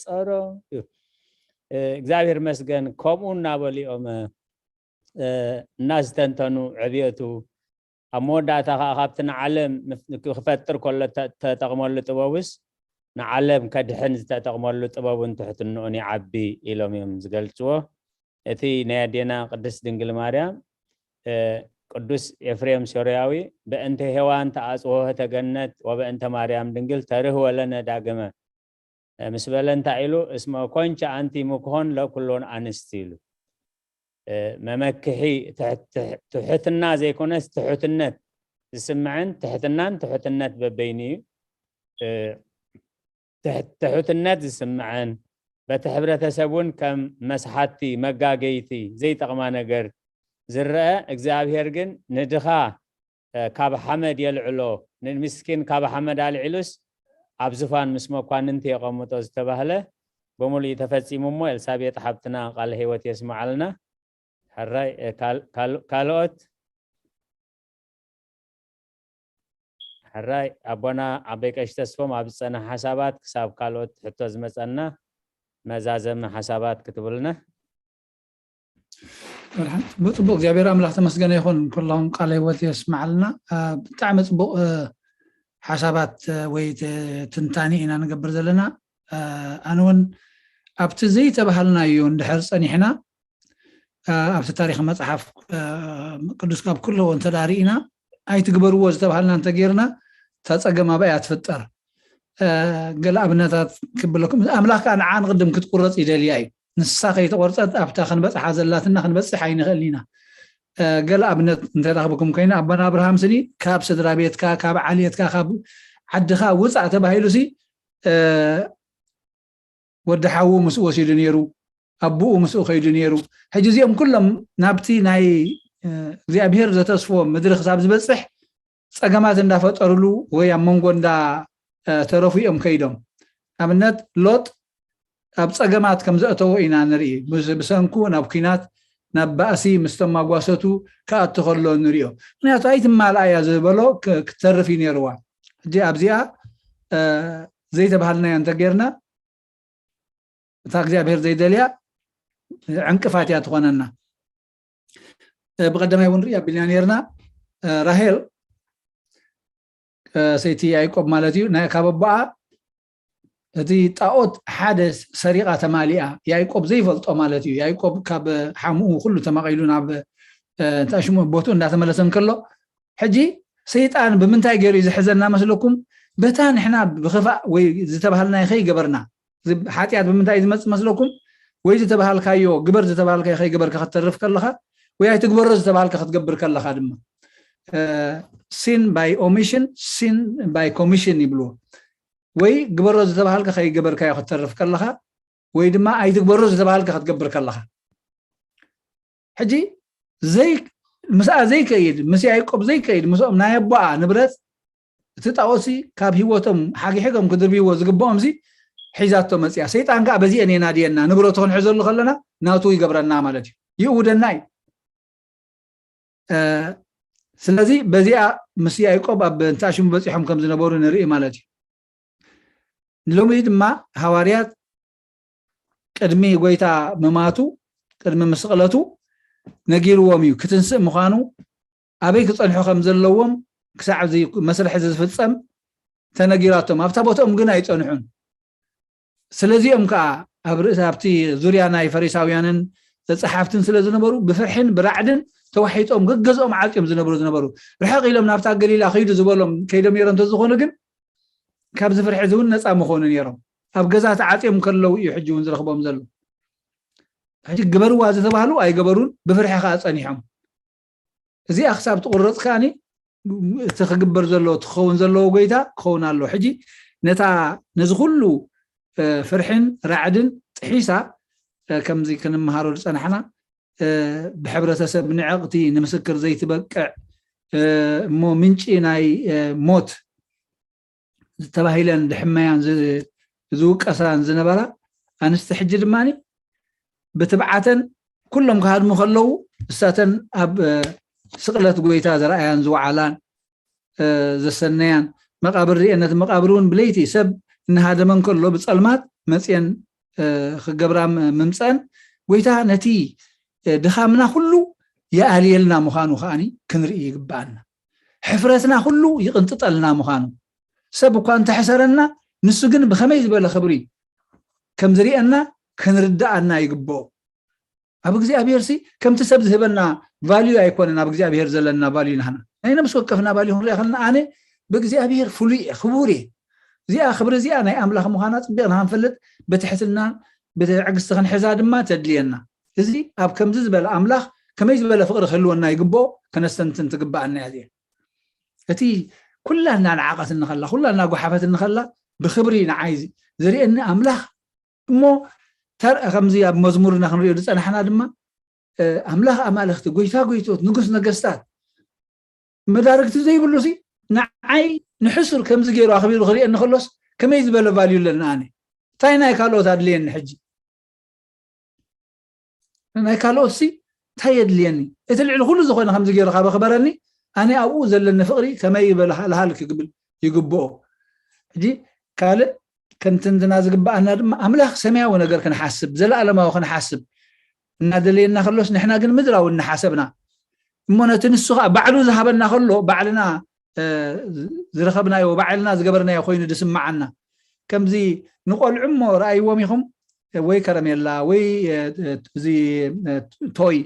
ጸሮ። እግዚኣብሔር መስገን። ከምኡ እናበሉ እዮም እናስተንተኑ ዕብየቱ ኣብ መወዳእታ ከዓ ካብቲ ንዓለም ክፈጥር ከሎ ተጠቕመሉ ጥበቡስ ንዓለም ከድሕን ዝተጠቕመሉ ጥበቡን ትሕትንኡን ይዓቢ ኢሎም እዮም ዝገልፅዎ። እቲ ናይ ኣዴና ቅድስት ድንግል ማርያም ቅዱስ ኤፍሬም ሶርያዊ በእንተ ሔዋን ተኣጽወ ተገነት ወበእንተ ማርያም ድንግል ተርህ ወለነ ዳግመ ምስ በለ እንታይ ኢሉ? እስመ ኮንቸ ኣንቲ ምክሆን ለኩሎን ኣንስት ኢሉ። መመክሒ ትሕትና ዘይኮነስ ትሑትነት ዝስምዐን ትሕትናን ትሑትነት በበይኑ እዩ። ትሑትነት ዝስምዐን በቲ ሕብረተሰብ እውን ከም መስሓቲ መጋገይቲ ዘይጠቕማ ነገር ዝረአ፣ እግዚኣብሔር ግን ንድኻ ካብ ሓመድ የልዕሎ፣ ንምስኪን ካብ ሓመድ ኣልዒሉስ ኣብ ዝፋን ምስ መኳንንቲ የቐምጦ ዝተባህለ ብምሉእ ተፈጺሙ እሞ፣ ኤልሳቤጥ ሓብትና ቃለ ህይወት የስምዓልና። ሕራይ ካልኦት ሕራይ ኣቦና ዓበይ ቀሺ ተስፎም ኣብ ዝጸነ ሓሳባት ክሳብ ካልኦት ሕቶ ዝመጸና መዛዘሚ ሓሳባት ክትብልና። ብፅቡቅ እግዚኣብሔር ኣምላኽ ተመስገነ ይኹን። ኩሎም ቃለ ህይወት የስማዓልና። ብጣዕሚ ፅቡቅ ሓሳባት ወይ ትንታኒ ኢና ንገብር ዘለና። ኣነ እውን ኣብቲ ዘይተባሃልናዮ እንድሕር ፀኒሕና ኣብቲ ታሪክ መፅሓፍ ቅዱስ ካብ ኩለዎ እንተዳርኢና ኣይትግበርዎ ዝተባሃልና እንተጌርና እታ ፀገም ኣብኣ እያ ትፍጠር። ገለ ኣብነታት ክብለኩም። ኣምላኽ ከዓ ንዓ ንቅድም ክትቁረፅ ይደልያ እዩ። ንሳ ከይተቆርፀት ኣብታ ክንበፅሓ ዘላትና ክንበፅሕ ኣይንኽእልን ኢና። ገለ ኣብነት እንተዳክብኩም ኮይና ኣቦና ኣብርሃም ስኒ ካብ ስድራ ቤትካ ካብ ዓልየትካ ካብ ዓድኻ ውፃእ ተባሂሉ ሲ ወዲ ሓዉ ምስኡ ወሲዱ ነይሩ፣ ኣቦኡ ምስኡ ከይዱ ነይሩ። ሕጂ እዚኦም ኩሎም ናብቲ ናይ እግዚኣብሔር ዘተስፎ ምድሪ ክሳብ ዝበፅሕ ፀገማት እንዳፈጠሩሉ ወይ ኣብ መንጎ እንዳ ተረፉ እዮም ከይዶም። ኣብነት ሎጥ ኣብ ፀገማት ከም ዘእተዎ ኢና ንርኢ። ብሰንኩ ናብ ኲናት ናብ ባእሲ ምስ ተማጓሰቱ ክኣቱ ከሎ ንሪኦ። ምክንያቱ ኣይትማልኣ እያ ዝበሎ ክተርፍ እዩ ነይርዋ። ሕጂ ኣብዚኣ ዘይተባሃልናዮ እንተጌርና እታ እግዚኣብሔር ዘይደልያ ዕንቅፋት እያ ትኾነና። ብቀዳማይ እውን ርኢ ኣቢልና ነርና። ራሄል ሰይቲ ያዕቆብ ማለት እዩ፣ ናይ ካብ ኣቦኣ እቲ ጣኦት ሓደ ሰሪቓ ተማሊኣ። ያዕቆብ ዘይፈልጦ ማለት እዩ። ያዕቆብ ካብ ሓምኡ ኩሉ ተማቒሉ ናብ እንታይ ሽሙ ቦትኡ እንዳተመለሰ እንከሎ፣ ሕጂ ሰይጣን ብምንታይ ገይሩ እዩ ዝሕዘና መስለኩም? በታ ንሕና ብክፋእ ወይ ዝተባሃልናዮ ከይገበርና፣ ሓጢኣት ብምንታይ እዩ ዝመፅእ መስለኩም? ወይ ዝተባሃልካዮ ግበር ዝተባሃልካዮ ከይገበርካ ክትተርፍ ከለኻ፣ ወይ ኣይትግበሮ ዝተባሃልካ ክትገብር ከለኻ ድማ። Sin by omission, sin by commission ይብልዎ። ወይ ግበሮ ዝተባሃልካ ከይገበርካዮ ክትተርፍ ከለኻ፣ ወይ ድማ ኣይትግበሮ ዝተባሃልካ ክትገብር ከለኻ። ሕጂ ዘይ ምስኣ ዘይከይድ፣ ምስ ያዕቆብ ዘይከይድ፣ ምስኦም ናይ ኣቦኣ ንብረት እቲ ጣኦሲ ካብ ህይወቶም ሓጊሒጎም ክድርብይዎ ዝግብኦም ሲ ሒዛቶ መፅያ። ሰይጣን ከዓ በዚአን የናድየና። ንብረቱ ክንሕዘሉ ከለና ናቱ ይገብረና ማለት እዩ፣ ይእውደና እዩ። ስለዚ በዚኣ ምስ ያዕቆብ ኣብ እንታሽሙ በፂሖም ከም ዝነበሩ ንርኢ ማለት እዩ። ሎሚ ድማ ሃዋርያት ቅድሚ ጎይታ ምማቱ ቅድሚ ምስቕለቱ ነጊርዎም እዩ። ክትንስእ ምዃኑ፣ ኣበይ ክጸንሑ ከም ዘለዎም ክሳዕ እዚ መስርሕ እዚ ዝፍጸም ተነጊራቶም፣ ኣብታ ቦታኦም ግን ኣይጸንሑን። ስለዚኦም ከዓ ኣብ ርእሲ ኣብቲ ዙርያ ናይ ፈሪሳውያንን ጸሓፍትን ስለ ዝነበሩ ብፍርሕን ብራዕድን ተዋሒጦም ገገዝኦም ዓጽዮም ዝነብሩ ዝነበሩ። ርሕቕ ኢሎም ናብታ ገሊላ ኺዱ ዝበሎም ከይዶም ነይሮም እንተዝኾኑ ግን ካብዚ ፍርሒ እዚ እውን ነፃ ምኾኑ ነይሮም። ኣብ ገዛ ተዓፅዮም ከለዉ እዩ ሕጂ እውን ዝረኽቦም ዘሎ። ሕጂ ግበርዋ ዝተባህሉ ኣይገበሩን፣ ብፍርሒ ከዓ ፀኒሖም። እዚኣ ክሳብ ትቑረፅ ከዓኒ እቲ ክግበር ዘለዎ እቲ ክኸውን ዘለዎ ጎይታ ክኸውን ኣሎ። ሕጂ ነታ ነዚ ኩሉ ፍርሕን ራዕድን ጥሒሳ ከምዚ ክንምሃሮ ዝፀናሕና ብሕብረተሰብ ንዕቕቲ ንምስክር ዘይትበቅዕ እሞ ምንጪ ናይ ሞት ዝተባሂለን ድሕመያን ዝውቀሳን ዝነበራ ኣንስቲ ሕጂ ድማ ብትብዓተን ኩሎም ክሃድሙ ከለዉ እሳተን ኣብ ስቕለት ጎይታ ዘርኣያን ዝወዓላን ዘሰነያን መቃብር ርኤን ነቲ መቃብር እውን ብለይቲ ሰብ እናሃደመን ከሎ ብፀልማት መፅየን ክገብራ ምምፀን ጎይታ ነቲ ድኻምና ኩሉ ይኣልየልና ምዃኑ ከዓኒ ክንርኢ ይግብኣና። ሕፍረትና ኩሉ ይቕንጥጠልና ምዃኑ ሰብ እኳ እንተሕሰረና ንሱ ግን ብኸመይ ዝበለ ክብሪ ከም ዝርኤና ክንርድኣና ይግብኦ። ኣብ እግዚኣብሔር ሲ ከምቲ ሰብ ዝህበና ቫልዩ ኣይኮነን። ኣብ እግዚኣብሔር ዘለና ቫልዩ ናህና ናይ ነብሲ ወከፍና ቫልዩ ክንሪኣ ከለና ኣነ ብእግዚኣብሔር ፍሉይ እየ፣ ክቡር እየ። እዚኣ ክብሪ እዚኣ ናይ ኣምላኽ ምዃና ፅቢቕና ክንፈልጥ ብትሕትና ብትዕግስቲ ክንሕዛ ድማ ተድልየና። እዚ ኣብ ከምዚ ዝበለ ኣምላኽ ከመይ ዝበለ ፍቕሪ ክህልወና ይግብኦ ከነስተንትን ትግብኣና እያ እዚኣ። እቲ ኩላ እናነዓቐትኒ ከላ ኩላ እናጓሓፈትኒ ከላ ብክብሪ ንዓይ ዝርእየኒ ኣምላኽ እሞ ከምዚ ኣብ መዝሙርና ክንሪኦ ዝፀናሕና ድማ ኣምላኽ ኣማልኽቲ፣ ጎይታ ጎይቶት፣ ንጉስ ነገስታት መዳርግቲ ዘይብሉ ሲ ንዓይ ንሕሱር ከምዚ ገይሩ ኣኽቢሩ ክርእየኒ ከሎስ ከመይ ዝበለ ቫልዩ ኣለኒ ኣነ? እንታይ ናይ ካልኦት ኣድልየኒ ሕጂ? ናይ ካልኦት ሲ እንታይ የድልየኒ? እቲ ልዕሊ ኩሉ ዝኾነ ከምዚ ገይሩ ካብ ኣኽበረኒ ኣነ ኣብኡ ዘለኒ ፍቕሪ ከመይ ዝበለ ሃልሃል ክብል ይግብኦ። ሕጂ ካልእ ከንትንትና ዝግብኣና ድማ ኣምላኽ ሰማያዊ ነገር ክንሓስብ፣ ዘለኣለማዊ ክንሓስብ እናደለየና ከሎስ ንሕና ግን ምድራዊ እናሓሰብና እሞ ነቲ ንሱ ከዓ ባዕሉ ዝሃበና ከሎ ባዕልና ዝረኸብናዮ ባዕልና ዝገበርናዮ ኮይኑ ዝስምዓና። ከምዚ ንቆልዑ እሞ ረኣይዎም ኢኹም ወይ ከረሜላ ወይ እዚ ቶይ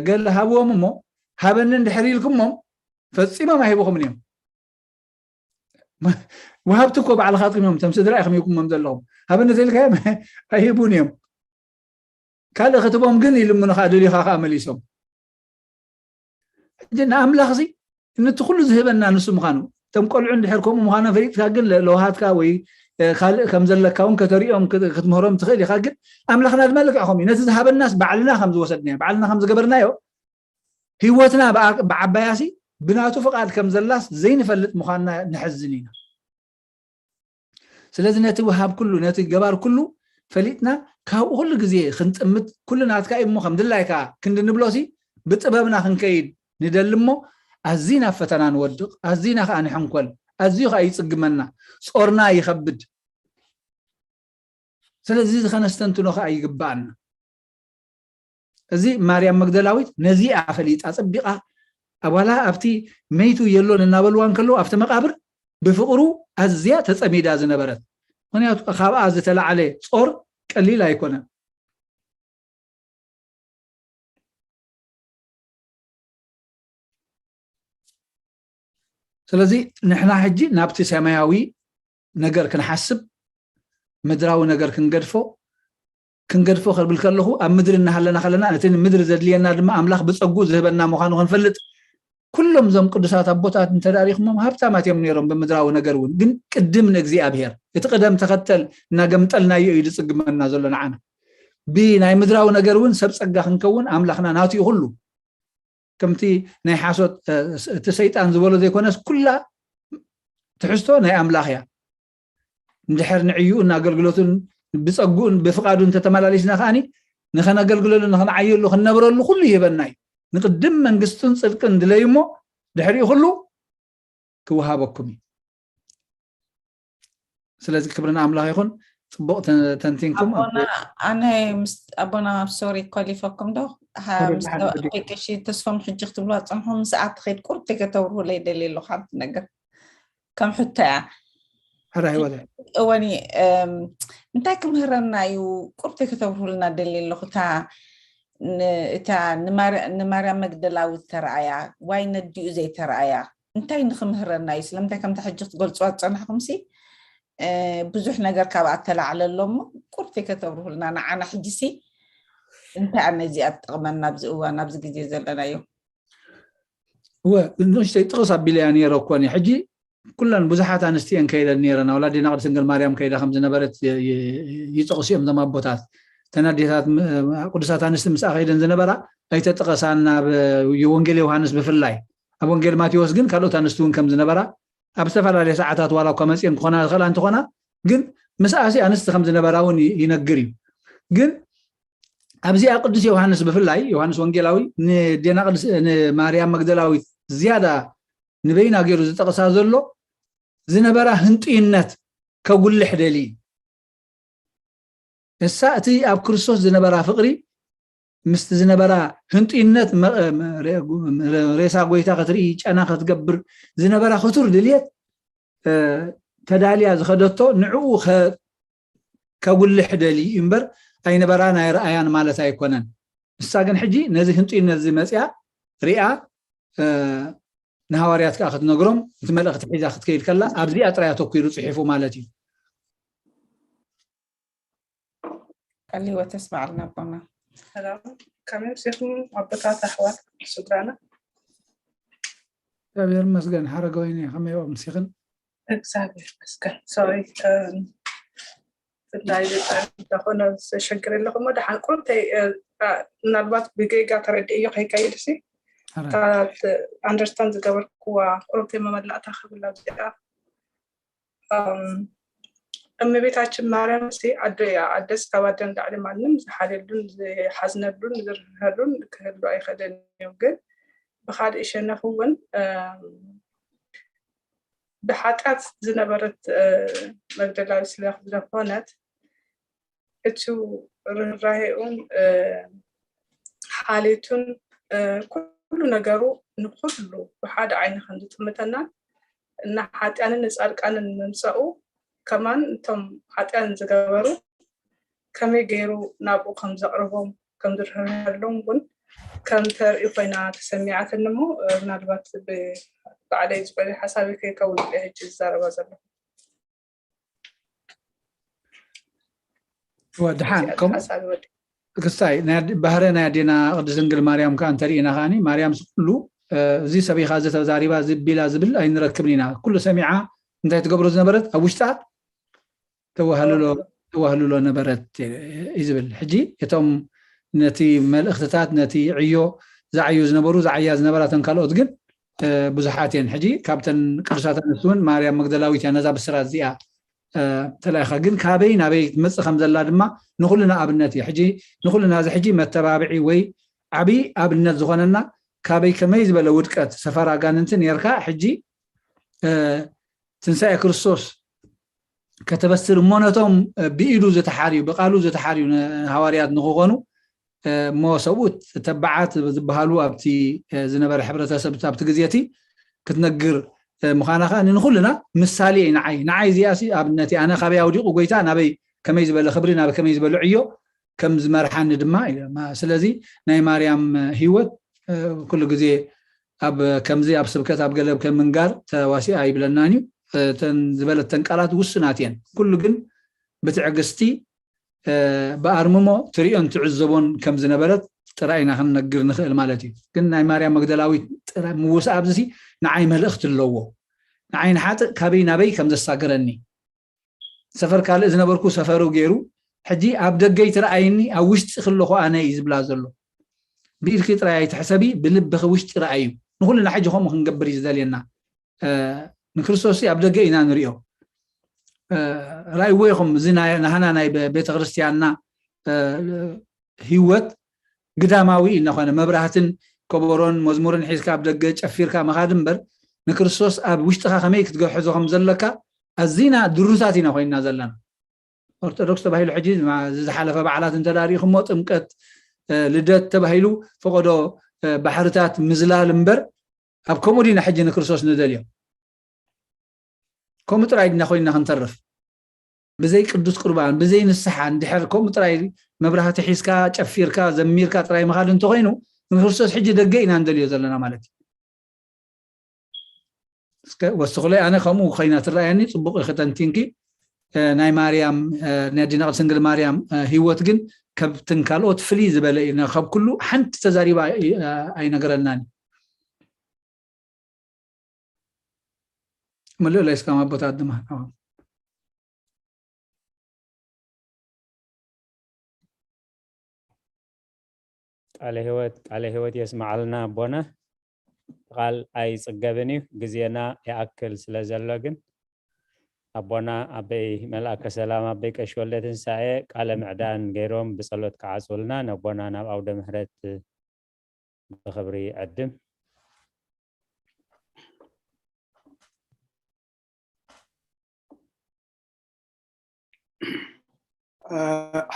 ገለ ሃብዎም እሞ ሃበኒ እንድሕር ኢልኩሞም ፈፂሞም ኣይህብኹምን እዮም። ወሃብቲ እኮ ባዕልኻትኩም እዮም፣ እቶም ስድራ ኢኹም ሂብኩሞም ዘለኹም። ሃበኒ ተልካዮም ኣይህቡን እዮም። ካልእ ክትቦም ግን ይልምኑኻ፣ ደልዩኻ ከዓ መሊሶም። ሕጂ ንኣምላኽ እዚ ነቲ ኩሉ ዝህበና ንሱ ምዃኑ እቶም ቆልዑ እንድሕር ከምኡ ምዃኖም ፈሊጥካ ግን ለውሃትካ ወይ ካልእ ከም ዘለካ እውን ከተሪኦም ክትምህሮም ትኽእል ኢኻ። ግን ኣምላኽና ድማ ልክዕ ከምኡ እዩ። ነቲ ዝሃበናስ ባዕልና ከም ዝወሰድናዮ ባዕልና ከም ዝገበርናዮ ህይወትና ብዓባያሲ ብናቱ ፍቓድ ከም ዘላስ ዘይንፈልጥ ምዃንና ነሕዝን ኢና። ስለዚ ነቲ ወሃብ ኩሉ ነቲ ገባር ኩሉ ፈሊጥና ካብኡ ኩሉ ግዜ ክንጥምት ኩሉ ናትካ እዩ እሞ ከም ድላይካ ክንዲ ንብሎሲ ብጥበብና ክንከይድ ንደሊ እሞ ኣዝና ኣብ ፈተና ንወድቕ፣ ኣዝና ከዓ ንሕንኮል፣ ኣዝዩ ከዓ ይፅግመና፣ ጾርና ይኸብድ። ስለዚ እዚ ከነስተንትኖ ከዓ ይግብኣና። እዚ ማርያም መግደላዊት ነዚኣ ፈሊጣ ፀቢቓ ኣባላ ኣብቲ መይቱ የሎን እናበልዋ እንከለዉ ኣብቲ መቃብር ብፍቕሩ ኣዝያ ተፀሚዳ ዝነበረት ምክንያቱ ካብኣ ዝተላዓለ ጾር ቀሊል ኣይኮነን። ስለዚ ንሕና ሕጂ ናብቲ ሰማያዊ ነገር ክንሓስብ ምድራዊ ነገር ክንገድፎ ክንገድፎ ከብል ከለኹ ኣብ ምድሪ እናሃለና ከለና ነቲ ንምድሪ ዘድልየና ድማ ኣምላኽ ብፀጉኡ ዝህበና ምዃኑ ክንፈልጥ ኩሎም እዞም ቅዱሳት ኣቦታት እንተዳሪኹሞም ሃብታማት እዮም ነይሮም ብምድራዊ ነገር እውን ግን ቅድም ንእግዚኣብሔር እቲ ቅደም ተኸተል እናገምጠልናዮ እዩ ዝፅግመና ዘሎ ንዓና ብናይ ምድራዊ ነገር እውን ሰብ ፀጋ ክንከውን ኣምላኽና ናቱ እዩ ኩሉ ከምቲ ናይ ሓሶት እቲ ሰይጣን ዝበሎ ዘይኮነስ ኩላ ትሕዝቶ ናይ ኣምላኽ እያ እንድሕር ንዕይኡን ኣገልግሎቱን ብፀግኡን ብፍቓዱ እንተተመላሊስና ከዓኒ ንኸነገልግለሉ ንኽንዓየሉ ክንነብረሉ ኩሉ ይህበና እዩ ንቅድም መንግስቱን ፅድቅን ድለዩ እሞ ድሕሪኡ ኩሉ ክወሃበኩም እዩ ስለዚ ክብሪ ንኣምላኽ ይኹን ጽቡቕ ተንቲንኩም። ኣቦና ኣነ ኣቦና ሶሪ ኮሊፈኩም ዶ? ቀሺ ተስፎም ሕጂ ክትብሉ ኣጸንሖም ሰዓት ትኸይድ ቁርጥ ከተብርሁለይ ደሊ ኣለኹ ሓንቲ ነገር ከም ሕቶ እያ። እወኒ እንታይ ክምህረና እዩ ቁርጥ ከተብርሁልና ደሊ ኣለኹ? እታ ንማርያም መግደላዊት ተረኣያ ዋይ ነዲኡ ዘይተረኣያ እንታይ ንክምህረና እዩ? ስለምንታይ ከምታ ሕጂ ክትገልፅዋ ዝፀናሕኩም ሲ ብዙሕ ነገር ካብ ኣተላዕለ ኣሎ እሞ ቁርተይ ከተብርሁልና ንዓና ሕጂ ሲ እንታይ ነዚኣ ትጠቕመና ኣብዚ እዋን ኣብዚ ግዜ ዘለናዮ? እወ ንእሽተይ ጥቕስ ኣቢለያ ነይረ እኮ እኔ ሕጂ ኩለን ብዙሓት ኣንስቲ እየን ከይደን ነይረን ኣውላዴና ቅድስት ድንግል ማርያም ከይዳ ከም ዝነበረት ይጠቕሱ እዮም እዞም ኣቦታት። እተን ኣዴታት ቅዱሳት ኣንስቲ ምስኣ ከይደን ዝነበራ ኣይተጠቐሳን ናብ ወንጌል ዮሃንስ ብፍላይ ኣብ ወንጌል ማቴዎስ ግን ካልኦት ኣንስቲ እውን ከም ዝነበራ ኣብ ዝተፈላለየ ሰዓታት ዋላ እኳ መፅየን ክኾና ዝኽእላ እንትኾና ግን ምስኣሲ ኣንስቲ ከም ዝነበራ እውን ይነግር እዩ። ግን ኣብዚኣ ቅዱስ ዮሃንስ ብፍላይ ዮሃንስ ወንጌላዊ ንዴና ቅድስ ንማርያም መግደላዊት ዝያዳ ንበይና ገይሩ ዝጠቕሳ ዘሎ ዝነበራ ህንጡይነት ከጉልሕ ደሊ እዩ። እሳ እቲ ኣብ ክርስቶስ ዝነበራ ፍቕሪ ምስቲ ዝነበራ ህንጡይነት ሬሳ ጎይታ ክትርኢ ጨና ክትገብር ዝነበራ ክቱር ድልየት ተዳልያ ዝኸደቶ ንዕኡ ከጉልሕ ደሊ እዩ እምበር ኣይነበራን ኣይረኣያን ማለት ኣይኮነን። ንሳ ግን ሕጂ ነዚ ህንጡይነት እዚ መፅያ ሪኣ ንሃዋርያት ከዓ ክትነግሮም እቲ መልእኽቲ ሒዛ ክትከይድ ከላ ኣብዚኣ ጥራይ ኣተኲሩ ፅሒፉ ማለት እዩ። ቃል ህይወት ተስማዕልና ኣቦና። ሰላም ከመይ ምሲኹም ኣቦታት ኣሕዋት ስድራና? እግዚኣብሔር ይመስገን ሓረገወይኒ ከመይ ኣምሲኽን? እግዚኣብሔር ይመስገን። ሶሪ ፍላይ ዝኾነ ዘሸግር ኣለኹ እሞ ደሓን ቁርተይ ምናልባት ብጌጋ ተረድእዮ ከይከይድ ሲ ኣንደርስታንድ ዝገበርክዋ ቁርተይ መመላእታ ክብል ኣብዚኣ እመቤታችን ማርያም ሲ ኣደ እያ። ኣደስ ካብ ኣደ ንላዕሊ ማንም ዝሓልየሉን ዝሓዝነሉን ዝርህረሉን ክህሉ ኣይኽእልን እዩ። ግን ብካልእ ሸነኽ እውን ብሓጢኣት ዝነበረት መግደላዊት ስለ ዝኾነት እቲ ርህራሄኡን ሓሌቱን ኩሉ ነገሩ ንኩሉ ብሓደ ዓይኒ ከም ዝጥምተናን እና ሓጢኣንን ንፃድቃንን ምምፃኡ ከማን እቶም ሓጢኣን ዝገበሩ ከመይ ገይሩ ናብኡ ከም ዘቕርቦም ከም ዝርህረሎም እውን ከም ተርኢ ኮይና ተሰሚዓትኒ እሞ ምናልባት ብባዕለይ ዝኾነ ሓሳበይ ከይከውን ሕጂ ዝዛረባ ዘለኹ። ድሓን ክስታይ ባህረ ናይ ኣዴና ቅድስት ድንግል ማርያም ከዓ እንተሪኢና ከዓኒ ማርያም ኩሉ እዚ ሰብ ኢኻ እዚ ተዛሪባ እዚ ቢላ ዝብል ኣይንረክብን ኢና። ኩሉ ሰሚዓ እንታይ ትገብሮ ዝነበረት ኣብ ውሽጣ ተዋህልሎ ነበረት እዩ ዝብል። ሕጂ እቶም ነቲ መልእኽትታት ነቲ ዕዮ ዝዓዩ ዝነበሩ ዝዓያ ዝነበራ እተን ካልኦት ግን ብዙሓት እየን። ሕጂ ካብተን ቅዱሳት ኣንስቲ እውን ማርያም መግደላዊት እያ ነዛ ብስራት እዚኣ ተላኢኻ። ግን ካበይ ናበይ ትመፅእ ከም ዘላ ድማ ንኩልና ኣብነት እዩ። ሕጂ ንኩልና እዚ ሕጂ መተባብዒ ወይ ዓብዪ ኣብነት ዝኾነና ካበይ ከመይ ዝበለ ውድቀት ሰፈር ኣጋንንቲ ነርካ ሕጂ ትንሳኤ ክርስቶስ ከተበስር እሞ ነቶም ብኢዱ ዝተሓርዩ ብቃሉ ዝተሓርዩ ሃዋርያት ንክኾኑ እሞ ሰብኡት ተባዓት ዝበሃሉ ኣብቲ ዝነበረ ሕብረተሰብ ኣብቲ ግዜ እቲ ክትነግር ምዃና ከዓ ንኩልና ምሳሌ እዩ። ንዓይ ንዓይ እዚኣ ኣብነት ኣነ ካበይ ኣውዲቑ ጎይታ ናበይ ከመይ ዝበለ ክብሪ ናብ ከመይ ዝበለ ዕዮ ከም ዝመርሓኒ ድማ ስለዚ ናይ ማርያም ህይወት ኩሉ ግዜ ኣብ ከምዚ ኣብ ስብከት ኣብ ገለ ከም ምንጋር ተዋሲኣ ኣይብለናን እዩ። እተን ዝበለተን ቃላት ውሱናት እየን። ኩሉ ግን ብትዕግስቲ ብኣርምሞ ትሪኦን ትዕዘቦን ከም ዝነበረት ጥራይ ኢና ክንነግር ንኽእል ማለት እዩ። ግን ናይ ማርያም መግደላዊት ምውሳእ ኣብዚ ንዓይ መልእኽቲ ኣለዎ። ንዓይ ንሓጥእ ካበይ ናበይ ከም ዘሳገረኒ ሰፈር ካልእ ዝነበርኩ ሰፈሩ ገይሩ ሕጂ ኣብ ደገ ይትረኣይኒ ኣብ ውሽጢ ክለኹ ኣነ እዩ ዝብላ ዘሎ። ብኢድኪ ጥራይ ኣይትሕሰቢ ብልብኺ ውሽጢ ረኣዩ። ንኩልና ሕጂ ከምኡ ክንገብር እዩ ዝደልየና። ንክርስቶስ ኣብ ደገ ኢና ንሪኦ። ራእይዎ ኢኹም እዚ ናህና ናይ ቤተክርስትያንና ህይወት ግዳማዊ እናኾነ መብራህትን ከበሮን መዝሙርን ሒዝካ ኣብ ደገ ጨፊርካ ምኻድ እምበር ንክርስቶስ ኣብ ውሽጥኻ ከመይ ክትገሕዞ ከም ዘለካ ኣዚና ድሩታት ኢና ኮይንና ዘለና። ኦርቶዶክስ ተባሂሉ ሕጂ ዝሓለፈ በዓላት እንተዳሪኹሞ ጥምቀት ልደት ተባሂሉ ፈቐዶ ባሕርታት ምዝላል እምበር ኣብ ከምኡ ዲና ሕጂ ንክርስቶስ ንደልዮ? ከምኡ ጥራይ ዲና ኮይና ክንተርፍ? ብዘይ ቅዱስ ቁርባን ብዘይ ንስሓ እንድሕር ከምኡ ጥራይ መብራህቲ ሒዝካ ጨፊርካ ዘሚርካ ጥራይ ምኻድ እንተኮይኑ ንክርስቶስ ሕጂ ደገ ኢና ንደልዮ ዘለና ማለት እዩ። እስከ ወስኹለይ ኣነ ከምኡ ኮይና ትረኣየኒ ጽቡቕ ኢኺ ተንቲንኪ። ናይ ማርያም ናይ ኣዴና ቅድስት ድንግል ማርያም ህይወት ግን ካብትን ካልኦት ፍልይ ዝበለ እዩ። ካብ ኩሉ ሓንቲ ተዛሪባ ኣይነገረልናን። ምልእለይ እስካብ ኣቦታት ድማ ቃለ ህይወት ቃለ ህይወት የስማዓልና ኣቦና። ቃል ኣይጽገብን እዩ፣ ግዜና ይኣክል ስለ ዘሎ ግን ኣቦና ኣበይ መልኣከ ሰላም ኣበይ ቀሺ ወልደ ትንሳኤ ቃለ ምዕዳን ገይሮም ብጸሎት ክዓጽውልና ነቦና ናብ ኣውደ ምህረት ብኽብሪ ዕድም።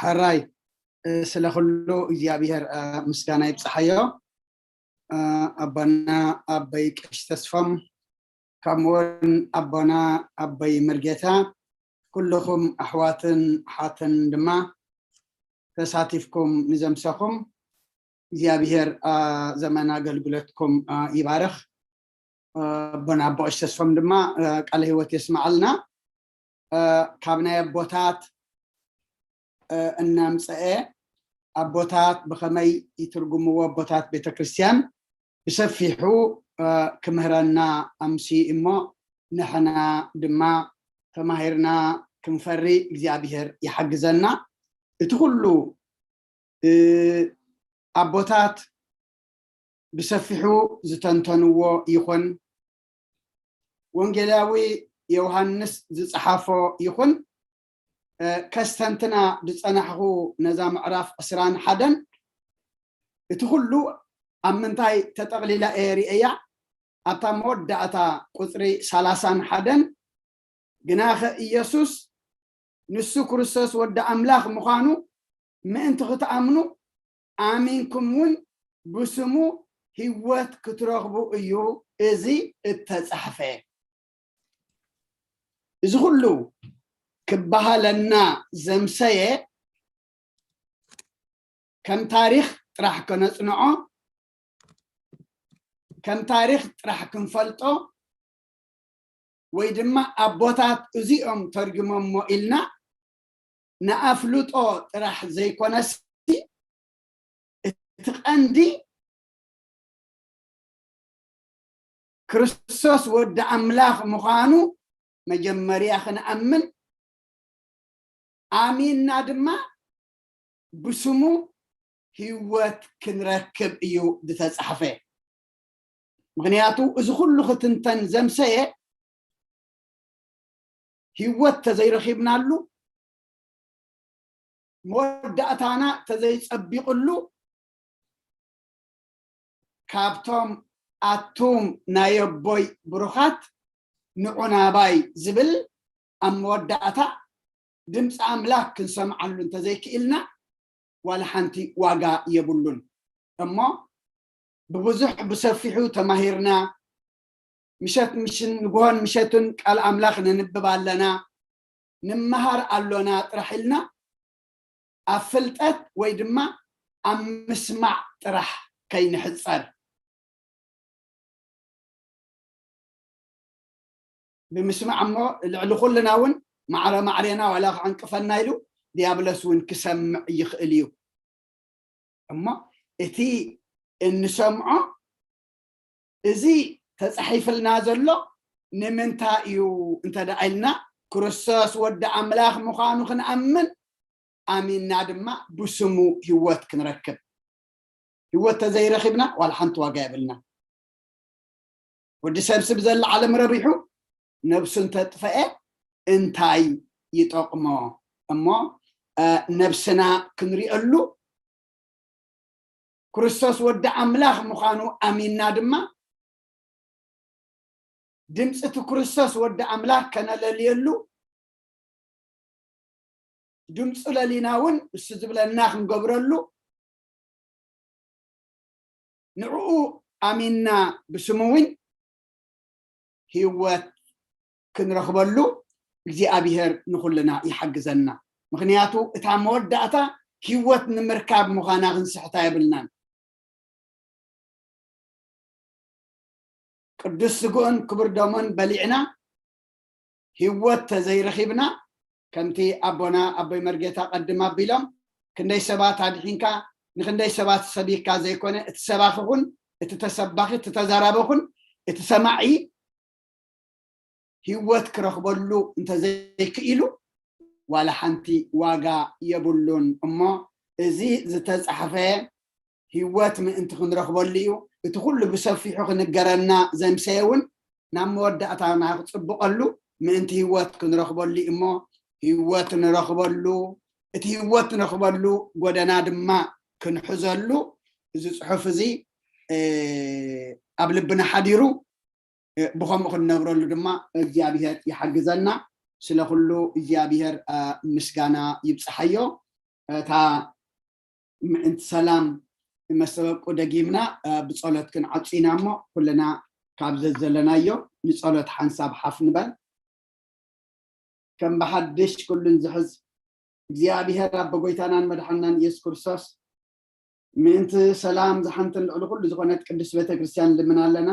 ሕራይ ስለ ኩሉ እግዚኣብሔር ምስጋና ይብፅሓዮ። ኣቦና ኣቦይ ቀሺ ተስፎም ከምኡውን ኣቦና ኣቦይ መርጌታ ኩልኹም ኣሕዋትን ሓትን ድማ ተሳቲፍኩም ንዘምሰኹም እግዚኣብሔር ዘመን ኣገልግሎትኩም ይባርኽ። ኣቦና ኣቦ ቀሺ ተስፎም ድማ ቃለ ህይወት የስማዓልና። ካብ ናይ ኣቦታት እናምፀአ ኣቦታት ብኸመይ ይትርጉምዎ ኣቦታት ቤተክርስትያን ብሰፊሑ ክምህረና ኣምሲ እሞ ንሕና ድማ ተማሂርና ክንፈሪ እግዚኣብሔር ይሓግዘና። እቲ ኩሉ ኣቦታት ብሰፊሑ ዝተንተንዎ ይኹን ወንጌላዊ ዮሃንስ ዝፀሓፎ ይኹን ከስተንትና ዝፀናሕኹ ነዛ ምዕራፍ ዕስራን ሓደን እቲ ኩሉ ኣብ ምንታይ ተጠቕሊላ እየ ርእያ ኣብታ መወዳእታ ቁፅሪ ሰላሳን ሓደን ግናኸ ኢየሱስ ንሱ ክርስቶስ ወዲ ኣምላኽ ምዃኑ ምእንቲ ክትኣምኑ ኣሚንኩም እውን ብስሙ ህይወት ክትረኽቡ እዩ እዚ እተጻሕፈ። እዚ ኩሉ ክበሃለና ዘምሰየ ከም ታሪኽ ጥራሕ ከነጽንዖ ከም ታሪኽ ጥራሕ ክንፈልጦ ወይ ድማ ኣቦታት እዚኦም ተርጉሞሞ ኢልና ንኣፍልጦ ጥራሕ ዘይኮነሲ እቲ ቀንዲ ክርስቶስ ወዲ ኣምላኽ ምዃኑ መጀመርያ ክንኣምን ኣሚንና ድማ ብስሙ ህይወት ክንረክብ እዩ ዝተፃሕፈ። ምክንያቱ እዚ ኩሉ ክትንተን ዘምሰየ ህይወት ተዘይረኪብናሉ መወዳእታና ተዘይፀቢቕሉ ካብቶም ኣቱም ናይ ኣቦይ ብሩኻት ንዑ ናባይ ዝብል ኣብ መወዳእታ ድምፂ ኣምላኽ ክንሰምዓሉ እንተዘይክኢልና ዋላ ሓንቲ ዋጋ የብሉን እሞ ብብዙሕ ብሰፊሑ ተማሂርና ምሸት ምሽን ንግሆን ምሸትን ቃል ኣምላኽ ነንብብ ኣለና ንምሃር ኣሎና ጥራሕ ኢልና ኣብ ፍልጠት ወይ ድማ ኣብ ምስማዕ ጥራሕ ከይንሕፀር ብምስማዕ እሞ ልዕሊ ኩልና እውን ማዕረ ማዕሬና ዋላ ክዕንቅፈና ኢሉ ዲያብሎስ እውን ክሰምዕ ይኽእል እዩ እሞ እቲ እንሰምዖ እዚ ተፃሒፍልና ዘሎ ንምንታይ እዩ እንተ ደኣ ኢልና ክርስቶስ ወዲ ኣምላኽ ምዃኑ ክንኣምን ኣሚንና ድማ ብስሙ ህይወት ክንረክብ ህይወት ተዘይረኺብና ዋላ ሓንቲ ዋጋ የብልና ወዲ ሰብ ስብ ዘላ ዓለም ረቢሑ ነብሱ እንተጥፈአ እንታይ ይጠቕሞ እሞ ነብስና ክንሪአሉ ክርስቶስ ወዲ ኣምላኽ ምዃኑ ኣሚንና ድማ ድምፂ እቲ ክርስቶስ ወዲ ኣምላኽ ከነለልየሉ ድምፁ ለሊና እውን እሱ ዝብለና ክንገብረሉ፣ ንዕኡ ኣሚንና ብስሙ እውን ህይወት ክንረኽበሉ እግዚኣብሔር ንኹልና ይሓግዘና። ምኽንያቱ እታ መወዳእታ ህይወት ንምርካብ ምዃና ክንስሕታ የብልናን። ቅዱስ ስግኡን ክቡር ደሙን በሊዕና ህይወት ተዘይረኺብና፣ ከምቲ ኣቦና ኣቦይ መርጌታ ቀድም ኣቢሎም፣ ክንደይ ሰባት ኣድሒንካ፣ ንክንደይ ሰባት ሰቢካ ዘይኮነ፣ እቲ ሰባኺ ኩን፣ እቲ ተሰባኺ፣ እቲ ተዛራቢ ኩን፣ እቲ ሰማዒ ህይወት ክረኽበሉ እንተዘይክኢሉ፣ ዋላ ሓንቲ ዋጋ የብሉን። እሞ እዚ ዝተጻሕፈ ህይወት ምእንቲ ክንረኽበሉ እዩ። እቲ ኩሉ ብሰፊሑ ክንገረና ዘምሰየ እውን ናብ መወዳእታና ክጽብቐሉ ምእንቲ ህይወት ክንረኽበሉ እዩ። እሞ ህይወት ንረኽበሉ፣ እቲ ህይወት ንረኽበሉ ጎደና ድማ ክንሕዘሉ፣ እዚ ጽሑፍ እዚ፣ እ፣ ኣብ ልብና ሓዲሩ፣ እ፣ ብኸምኡ ክንነብረሉ ድማ እግዚኣብሔር ይሓግዘና። ስለ ኩሉ እግዚኣብሔር፣ እ፣ ምስጋና ይብጽሓዮ። እታ ምእንቲ ሰላም መስተበቁ ደጊምና፣ እ፣ ብጸሎት ክንዓጹ ኢና እሞ፣ ኩልና ካብ ዘዘለናዮ ንጸሎት ሓንሳብ ሓፍ ንበል። ከም ብሓድሽ ኩሉን ዝሕዝ እግዚኣብሔር ኣቦ ጎይታናን መድሓናን ኢየሱስ ክርስቶስ፣ ምእንቲ ሰላም ዝሓንትን ልዕሊ ኩሉ ዝኾነት ቅድስት ቤተ ክርስቲያን ንልምን ኣለና።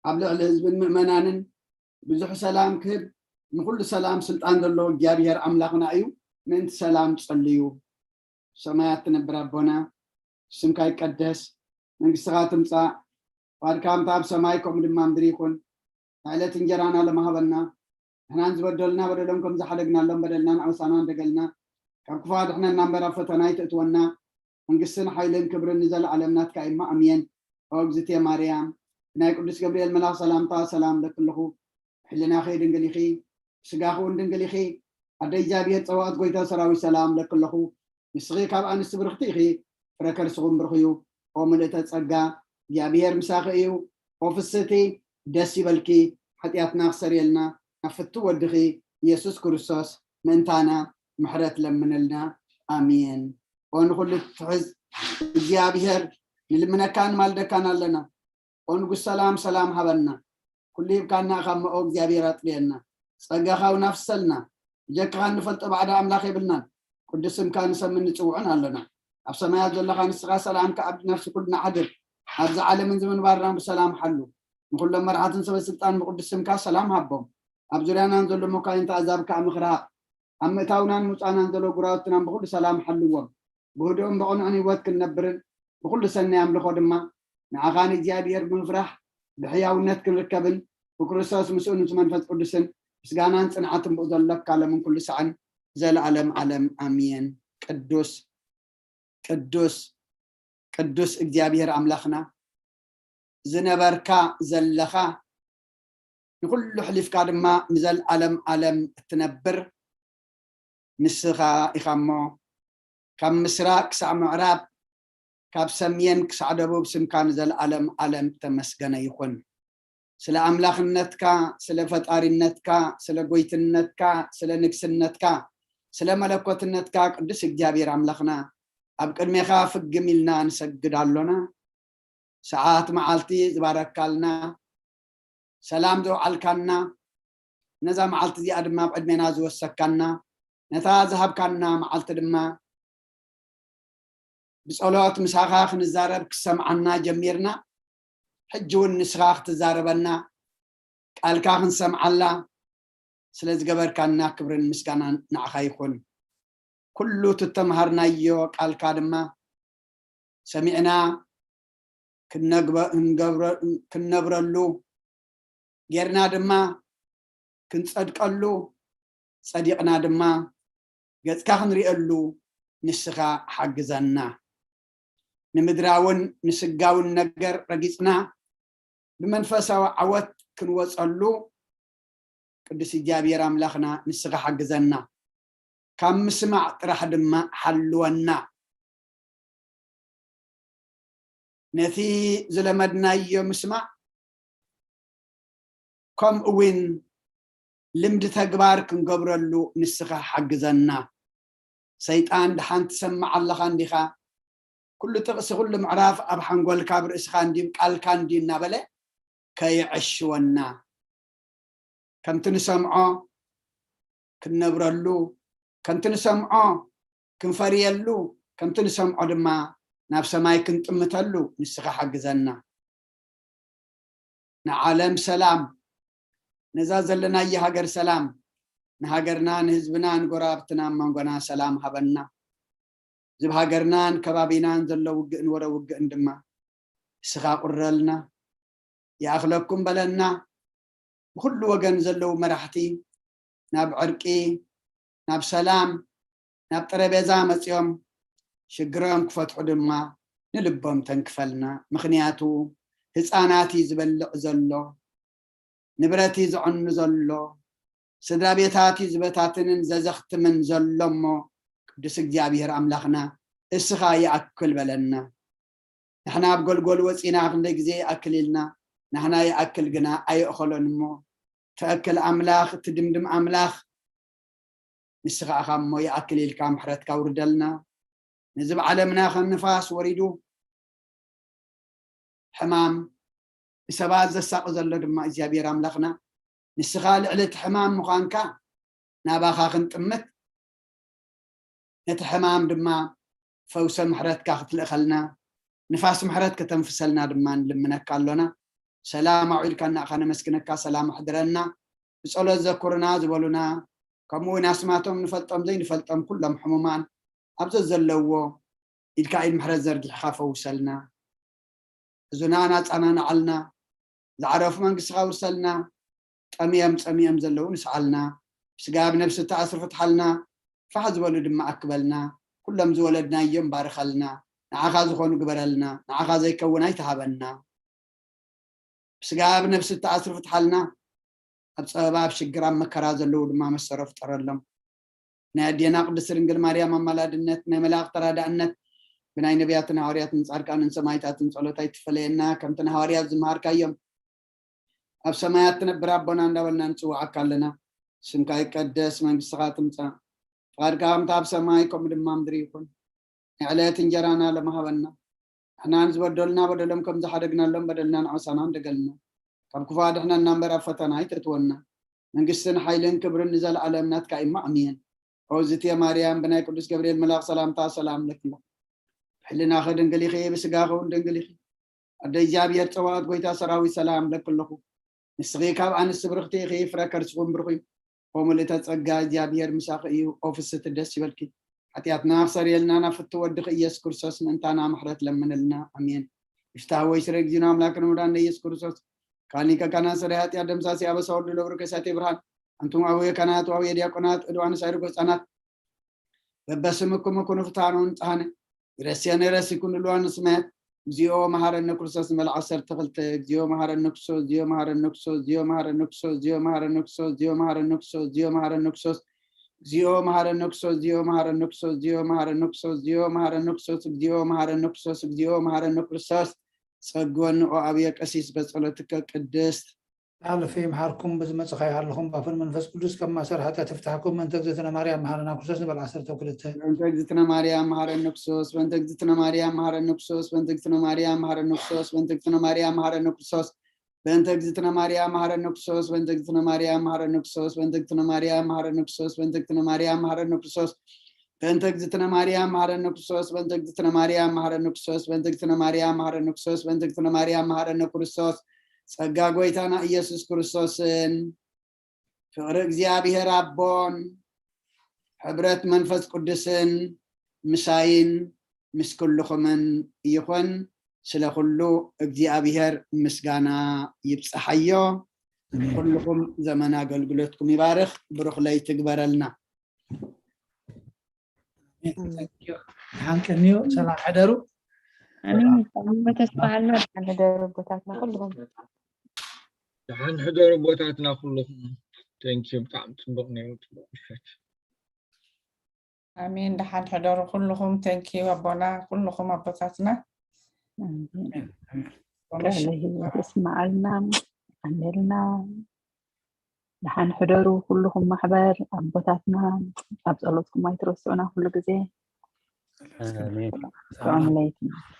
ኣብ ልዕሊ ህዝብን ምእመናንን ብዙሕ ሰላም ክህብ፣ ንኹሉ ሰላም ስልጣን ዘለዎ እግዚኣብሔር ኣምላኽና እዩ። ምእንቲ ሰላም ጸልዩ። ሰማያት ትነብር ኣቦና፣ ስምካ ይቀደስ፣ መንግስትኻ ትምጻእ፣ ፍቓድካ ከምታ ኣብ ሰማይ ከምኡ ድማ ምድሪ ይኹን። ዕለት እንጀራና ሎሚ ሃበና፣ ንሕናን ዝበደሉና በደሎም ከም ዝሓደግናሎም በደልናን ኣበሳናን ደገልና፣ ካብ ክፉእ ኣድሕነና እምበር ኣብ ፈተና ኣይተእትወና። መንግስትን ሓይልን ክብርን ንዘለኣለም ናትካ እዩ እሞ ኣሜን። ኦ እግዝእትየ ማርያም፣ ብናይ ቅዱስ ገብርኤል መልኣኽ ሰላምታ ሰላም እብለኪ ኣለኹ። ሕልናኺ ድንግል ኢኺ፣ ስጋኺ እውን ድንግል ኢኺ። ኣደ እግዚኣብሔር ጸባኦት ጎይታ ሰራዊት ሰላም እብለኪ ኣለኹ። ንስኺ ካብ ኣንስቲ ብርኽቲ ኢኺ፣ ፍረ ከርስኺ እውን ብሩኽ እዩ። ኦ ምልእተ ጸጋ፣ እግዚኣብሔር ምሳኺ እዩ። ኦ ፍስህቲ፣ ደስ ይበልኪ፣ ሓጢኣትና ክሰርየልና ናብ ፍትው ወድኺ ኢየሱስ ክርስቶስ ምእንታና ምሕረት ለምነልና። ኣሜን። ኦ ንኹሉ ትሕዝ እግዚኣብሔር፣ ንልምነካን ማልደካን ኣለና። ኦ ንጉስ ሰላም፣ ሰላም ሃበና። ኩሉ ሂብካና ኢኻ እሞ ኦ እግዚኣብሔር ኣጥርየና። ጸጋኻ እውን ኣፍሰልና። ብጀካኻ እንፈልጦ ባዕዳ ኣምላኽ የብልናን። ቅዱስ ስምካ ንሰምን ንጽውዕን ኣለና። ኣብ ሰማያት ዘለኻ ንስኻ ሰላምካ ኣብ ነፍሲ ኩልና ሓድር። ኣብዚ ዓለምን እዚ ምንባርና ብሰላም ሓሉ። ንኹሎም መራሕትን ሰበ ስልጣን ብቅዱስ ስምካ ሰላም ሃቦም። ኣብ ዙርያናን ዘሎ መኳንንቲ ኣዛብ ከኣ ምኽሪ ሃብ። ኣብ ምእታውናን ምውጻእናን ዘሎ ጉራውትናን ብኹሉ ሰላም ሓልዎም። ብህዱእን ብቕኑዕን ህይወት ክንነብርን ብኹሉ ሰናይ ኣምልኾ ድማ ንዓኻ ንእግዚኣብሔር ብምፍራሕ ብሕያውነት ክንርከብን ብክርስቶስ ምስኡ ምስ መንፈስ ቅዱስን ምስጋናን ጽንዓትን ብኡ ዘሎ ካብ ዓለምን ኩሉ ሳዕን ዘለዓለም ዓለም ኣሜን። ቅዱስ፣ ቅዱስ፣ ቅዱስ እግዚኣብሔር ኣምላኽና፣ ዝነበርካ ዘለኻ፣ ንኹሉ ኣሕሊፍካ ድማ ንዘለዓለም ዓለም እትነብር ንስኻ ኢኻ እሞ፣ ካብ ምስራቕ ክሳዕ ምዕራብ፣ ካብ ሰሜን ክሳዕ ደቡብ ስምካ ንዘለዓለም ዓለም ተመስገነ ይኹን። ስለ ኣምላኽነትካ፣ ስለ ፈጣሪነትካ፣ ስለ ጎይትነትካ፣ ስለ ንግስነትካ፣ ስለ መለኮትነትካ ቅዱስ እግዚኣብሔር ኣምላኽና፣ ኣብ ቅድሜኻ ፍግም ኢልና ንሰግድ ኣሎና። ሰዓት መዓልቲ ዝባረካልና፣ ሰላም ዘውዓልካና፣ ነዛ መዓልቲ እዚኣ ድማ ኣብ ዕድሜና ዝወሰካና፣ ነታ ዝሃብካና መዓልቲ ድማ ብጸሎት ምሳኻ ክንዛረብ ክሰምዓና ጀሚርና። ሕጂ እውን ንስኻ ክትዛረበና፣ ቃልካ ክንሰምዓላ ስለ ዝገበርካና ክብርን ምስጋናን ንዓኻ ይኹን። ኩሉ እተምሃርናዮ ቃልካ ድማ ሰሚዕና ክንነግበ-፣ ክንገብረ-፣ ክንነብረሉ ጌርና ድማ ክንጸድቀሉ፣ ጸዲቕና ድማ ገጽካ ክንሪኤሉ ንስኻ ሓግዘና። ንምድራውን ንስጋውን ነገር ረጊጽና ብመንፈሳዊ ዓወት ክንወጸሉ ቅዱስ እግዚኣብሔር ኣምላኽና ንስኻ ሓግዘና። ካብ ምስማዕ ጥራሕ ድማ ሓልወና። ነቲ ዝለመድናዮ ምስማዕ፣ ከምኡ እውን ልምዲ ተግባር ክንገብረሉ ንስኻ ሓግዘና። ሰይጣን ደሓን ትሰምዕ ኣለኻ እንዲኻ? ኩሉ ጥቕሲ፣ ኩሉ ምዕራፍ ኣብ ሓንጎልካ፣ ኣብ ርእስኻ እንድዩ፣ ቃልካ እንድዩ እናበለ ከየዐሽወና፣ ከምቲ ንሰምዖ ክንነብረሉ፣ ከምቲ ንሰምዖ ክንፈርየሉ፣ ከምቲ ንሰምዖ ድማ ናብ ሰማይ ክንጥምተሉ ንስኻ ሓግዘና። ንዓለም ሰላም፣ ነዛ ዘለናያ ሃገር ሰላም፣ ንሃገርና፣ ንህዝብና፣ ንጎረባብትና፣ ኣብ መንጎና ሰላም ሃበና። እዚ ኣብ ሃገርናን ከባቢናን ዘሎ ውግእን ወረ ውግእን ድማ ንስኻ ቁረልና፣ ይኣኽለኩም በለና። ብኹሉ ወገን ዘለዉ መራሕቲ ናብ ዕርቂ፣ ናብ ሰላም፣ ናብ ጠረቤዛ መጺኦም ሽግሮም ክፈትሑ ድማ ንልቦም ተንክፈልና። ምኽንያቱ ህፃናት እዩ ዝበልዕ ዘሎ፣ ንብረት እዩ ዘዕኑ ዘሎ፣ ስድራ ቤታት እዩ ዝበታትንን ዘዘኽትምን ዘሎ እሞ ቅዱስ እግዚኣብሔር ኣምላኽና እስኻ ይኣክል በለና። ንሕና ኣብ ጎልጎል ወፂና ክንደይ ግዜ ይኣክል ኢልና፣ ንሕና ይኣክል ግና ኣይእኸሎን እሞ ትእክል ኣምላኽ፣ ትድምድም ኣምላኽ ንስኻ ኢኻ እሞ ይኣክል ኢልካ ምሕረትካ ውርደልና። ነዚ ብዓለምና ከም ንፋስ ወሪዱ ሕማም ንሰባት ዘሳቂ ዘሎ ድማ እግዚኣብሔር ኣምላኽና ንስኻ ልዕሊ እቲ ሕማም ምዃንካ ናባኻ ክንጥምት ነቲ ሕማም ድማ ፈውሰ ምሕረትካ ክትልእኸልና ንፋስ ምሕረት ከተንፍሰልና ድማ ንልምነካ ኣሎና። ሰላም ኣውዒልካና ኢኻ ነመስግነካ። ሰላም ኣሕድረና። ብጸሎት ዘኩርና ዝበሉና ከምኡ እውን ኣስማቶም ንፈልጦም ዘይንፈልጦም ኩሎም ሕሙማን ኣብ ዘዘለውዎ ኢድካ ኢድ ምሕረት ዘርጊሕኻ ፈውሰልና። እዙና ናጻና ንዓልና። ዝዓረፉ መንግስትኻ ውርሰልና። ጠምዮም ጸሚኦም ዘለዉ ንስዓልና። ብስጋ ብነብሲ ተኣስሩ ፍትሓልና። ፋሕ ዝበሉ ድማ ኣክበልና። ኩሎም ዝወለድናዮም ባርኸልና። ንዓኻ ዝኾኑ ግበረልና። ንዓኻ ዘይከውን ኣይትሃበና። ብስጋ ብነብሲ ተኣስሩ ፍትሓልና። ኣብ ጸበባ ኣብ ሽግር ኣብ መከራ ዘለዉ ድማ መሰሮ ፍጠረሎም። ናይ ኣዴና ቅድስቲ ድንግል ማርያም ኣማላድነት፣ ናይ መላእኽቲ ተራዳእነት፣ ብናይ ነቢያትን ሃዋርያትን ጻድቃንን ሰማይታትን ጸሎት ኣይትፈለየና። ከምቲ ንሃዋርያት ዝመሃርካዮም ኣብ ሰማያት ትነብር ኣቦና እንዳበልና ንጽውዓካ ኣለና። ስምካ ይቀደስ፣ መንግስትኻ ትምጻእ፣ ፍቓድካ ከምቲ ኣብ ሰማይ ከምኡ ድማ ምድሪ ይኹን። ንዕለት እንጀራና ሎሚ ሃበና። ንሕና ንዝበደሉና በደሎም ከም ዝሓደግናሎም በደልና ንዓሳና እንደገልና። ካብ ክፉእ ኣድሕነና እምበር ኣብ ፈተና ኣይተእትወና። መንግስትን ሓይልን ክብርን ንዘለኣለም ናትካ እዩ። ኣሜን። ኦ ዝትየ ማርያም፣ ብናይ ቅዱስ ገብርኤል መልኣኽ ሰላምታ ሰላም ለኪ። ብሕልናኺ ድንግል ኢኺ፣ ብስጋኺ እውን ድንግል ኢኺ። ኣደ እግዚኣብሔር ጸባኦት ጎይታ ሰራዊት ሰላም ለኪ ኣለኹ። ንስኺ ካብ ኣንስቲ ብርኽቲ ኢኺ፣ ፍረ ከርስኹም ብሩኽ እዩ። ኦ ምልእተ ጸጋ፣ እግዚኣብሔር ምሳኺ እዩ። ኦ ፍስሕቲ ደስ ይበልኪ። ሓጢኣትና ኣኽሰርየልና፣ ናብ ፍትው ወድኺ ኢየሱስ ክርስቶስ ምእንታና ምሕረት ለምንልና። ኣሜን። ይፍታህ ወይ ስረ እግዚእነ ኣምላክነ መድኃኒነ ኢየሱስ ክርስቶስ ካሊከ ካና ሰረ ኃጢአት ደምሳሲ አበሳ ወልድ ለብሩ ከሳቴ ብርሃን። አንቱም አቡየ ካህናት ወአቡየ ዲያቆናት እድዋን ሳይርጎ ህፃናት በበስምኩም ኩኑ ፍትሐነ ወንጽሐነ ይረስየነ ይረሲኩን እልዋን ስመያት። እግዚኦ መሐረነ ክርስቶስ ንበል ዓሰርተ ክልተ። እግዚኦ መሐረነ ክርስቶስ፣ እግዚኦ መሐረነ ክርስቶስ፣ እግዚኦ መሐረነ ክርስቶስ፣ እግዚኦ መሐረነ ክርስቶስ፣ እግዚኦ መሐረነ ክርስቶስ፣ እግዚኦ መሐረነ ክርስቶስ፣ እግዚኦ መሐረነ ክርስቶስ፣ እግዚኦ መሐረነ ክርስቶስ፣ እግዚኦ መሐረነ ክርስቶስ፣ እግዚኦ መሐረነ ክርስቶስ፣ እግዚኦ መሐረነ ክርስቶስ። ጸግወኒ ኦ ኣብየ ቀሲስ በጸሎትከ ቅድስት። ሓለፈ ይምሓርኩም፣ ብዝመጽኻዮ ሃለኹም፣ ባፈን መንፈስ ቅዱስ ከም ማእሰር ሓጢኣት ይፍታሕኩም። በእንተ እግዝእትነ ማርያም መሓረና ክርስቶስ ንበል ዓሰርተ ክልተ። በእንተ እግዝእትነ ማርያም መሓረነ ክርስቶስ፣ በእንተ እግዝእትነ ማርያም መሓረነ ክርስቶስ፣ በእንተ እግዝእትነ ማርያም መሓረነ ክርስቶስ፣ በእንተ እግዝእትነ ማርያም መሓረነ ክርስቶስ፣ በእንተ እግዝእትነ ማርያም መሓረነ ክርስቶስ፣ በእንተ እግዝእትነ ማርያም መሓረነ ክርስቶስ፣ በእንተ እግዝእትነ ማርያም መሓረነ ክርስቶስ፣ በእንተ እግዝእትነ ማርያም መሓረነ ክርስቶስ፣ በእንተ እግዝእትነ ማርያም መሓረነ ክርስቶስ፣ በእንተ እግዝእትነ ማርያም መሓረነ ክርስቶስ፣ በእንተ እግዝእትነ ማርያም መሓረነ ክርስቶስ፣ በእንተ እግዝእትነ ማርያም መሓረነ ክርስቶስ። ጸጋ ጎይታና ኢየሱስ ክርስቶስን ፍቕሪ እግዚኣብሔር ኣቦን ሕብረት መንፈስ ቅዱስን ምሳይን ምስ ኩልኹምን ይኹን። ስለ ኩሉ እግዚኣብሔር ምስጋና ይብጽሓዮ። ኣሜን። ኩልኹም ዘመን ኣገልግሎትኩም ይባርኽ። ብሩኽ ለይቲ ግበረልና። ደሓን ቀንዩ፣ ሰላም ሕደሩ። ኣሜን። ሰላም ተስፋ ኣልና። ደሓን ሕደሩ ኣቦታትና ኩልኹም። ደሓን ሕደሩ ኣቦታትና ኩልኹም። Thank you፣ ብጣዕሚ ጽቡቕ ነይሩ፣ ጽቡቕ ምሸት። ኣሜን። ደሓን ሕደሩ ኩልኹም። Thank you ኣቦና፣ ኩልኹም ኣቦታትና። ኣሜን። ኣሜን። ቃለ ህይወት ይስምዓልና፣ ኣሜልና። ደሓን ሕደሩ ኩልኹም ማሕበር ኣቦታትና፣ ኣብ ጸሎትኩም ኣይትረስዑና ኩሉ ግዜ። ኣሜን። ጥዑም ለይቲ።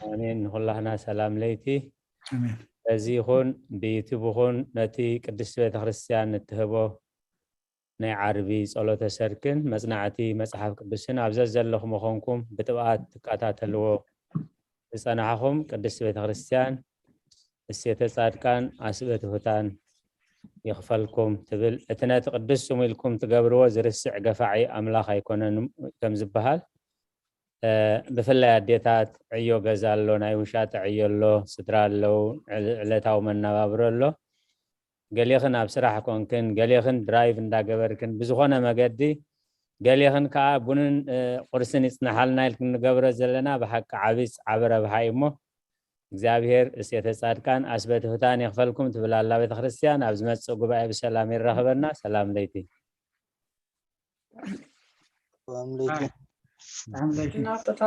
ኣሜን። ንኹላህና ሰላም ለይቲ። ኣሜን። በዚ ይኹን ብዩቱብ ይኹን ነቲ ቅድስቲ ቤተክርስትያን እትህቦ ናይ ዓርቢ ጸሎተ ሰርክን መጽናዕቲ መጽሓፍ ቅዱስን ኣብ ዘዘለኹም ምኾንኩም ብጥብኣት ትከታተልዎ ዝጸናሕኹም ቅድስቲ ቤተክርስትያን እሴተ ጻድቃን ኣስበ ትሑታን ይኽፈልኩም ትብል። እቲ ነቲ ቅዱስ ስሙ ኢልኩም ትገብርዎ ዝርስዕ ገፋዒ ኣምላኽ ኣይኮነን ከም ዝበሃል፣ እ፣ ብፍላይ ኣዴታት ዕዮ ገዛ ኣሎ፣ ናይ ውሻጠ ዕዮ ኣሎ፣ ስድራ ኣለዉ፣ ዕለ- ዕለታዊ መነባብሮ ኣሎ። ገሌኽን ኣብ ስራሕ ኮንክን፣ ገሌኽን ድራይቭ እንዳገበርክን ብዝኾነ መገዲ፣ ገሌኽን ከዓ ቡንን እ፣ ቁርስን ይጽናሓልና ኢልክን ንገብሮ ዘለና ብሓቂ ዓቢ ዓቢ ረብሓ እዩ እሞ እግዚኣብሔር እሴተ ጻድቃን ኣስበ ትሑታን ይኽፈልኩም ትብል ኣላ ቤተክርስትያን። ኣብ ዝመጽእ ጉባኤ ብሰላም ይራኸበና። ሰላም ለይቲ። ሰላም ለይቲ። ሰላም ለይቲ። ናፍጥታት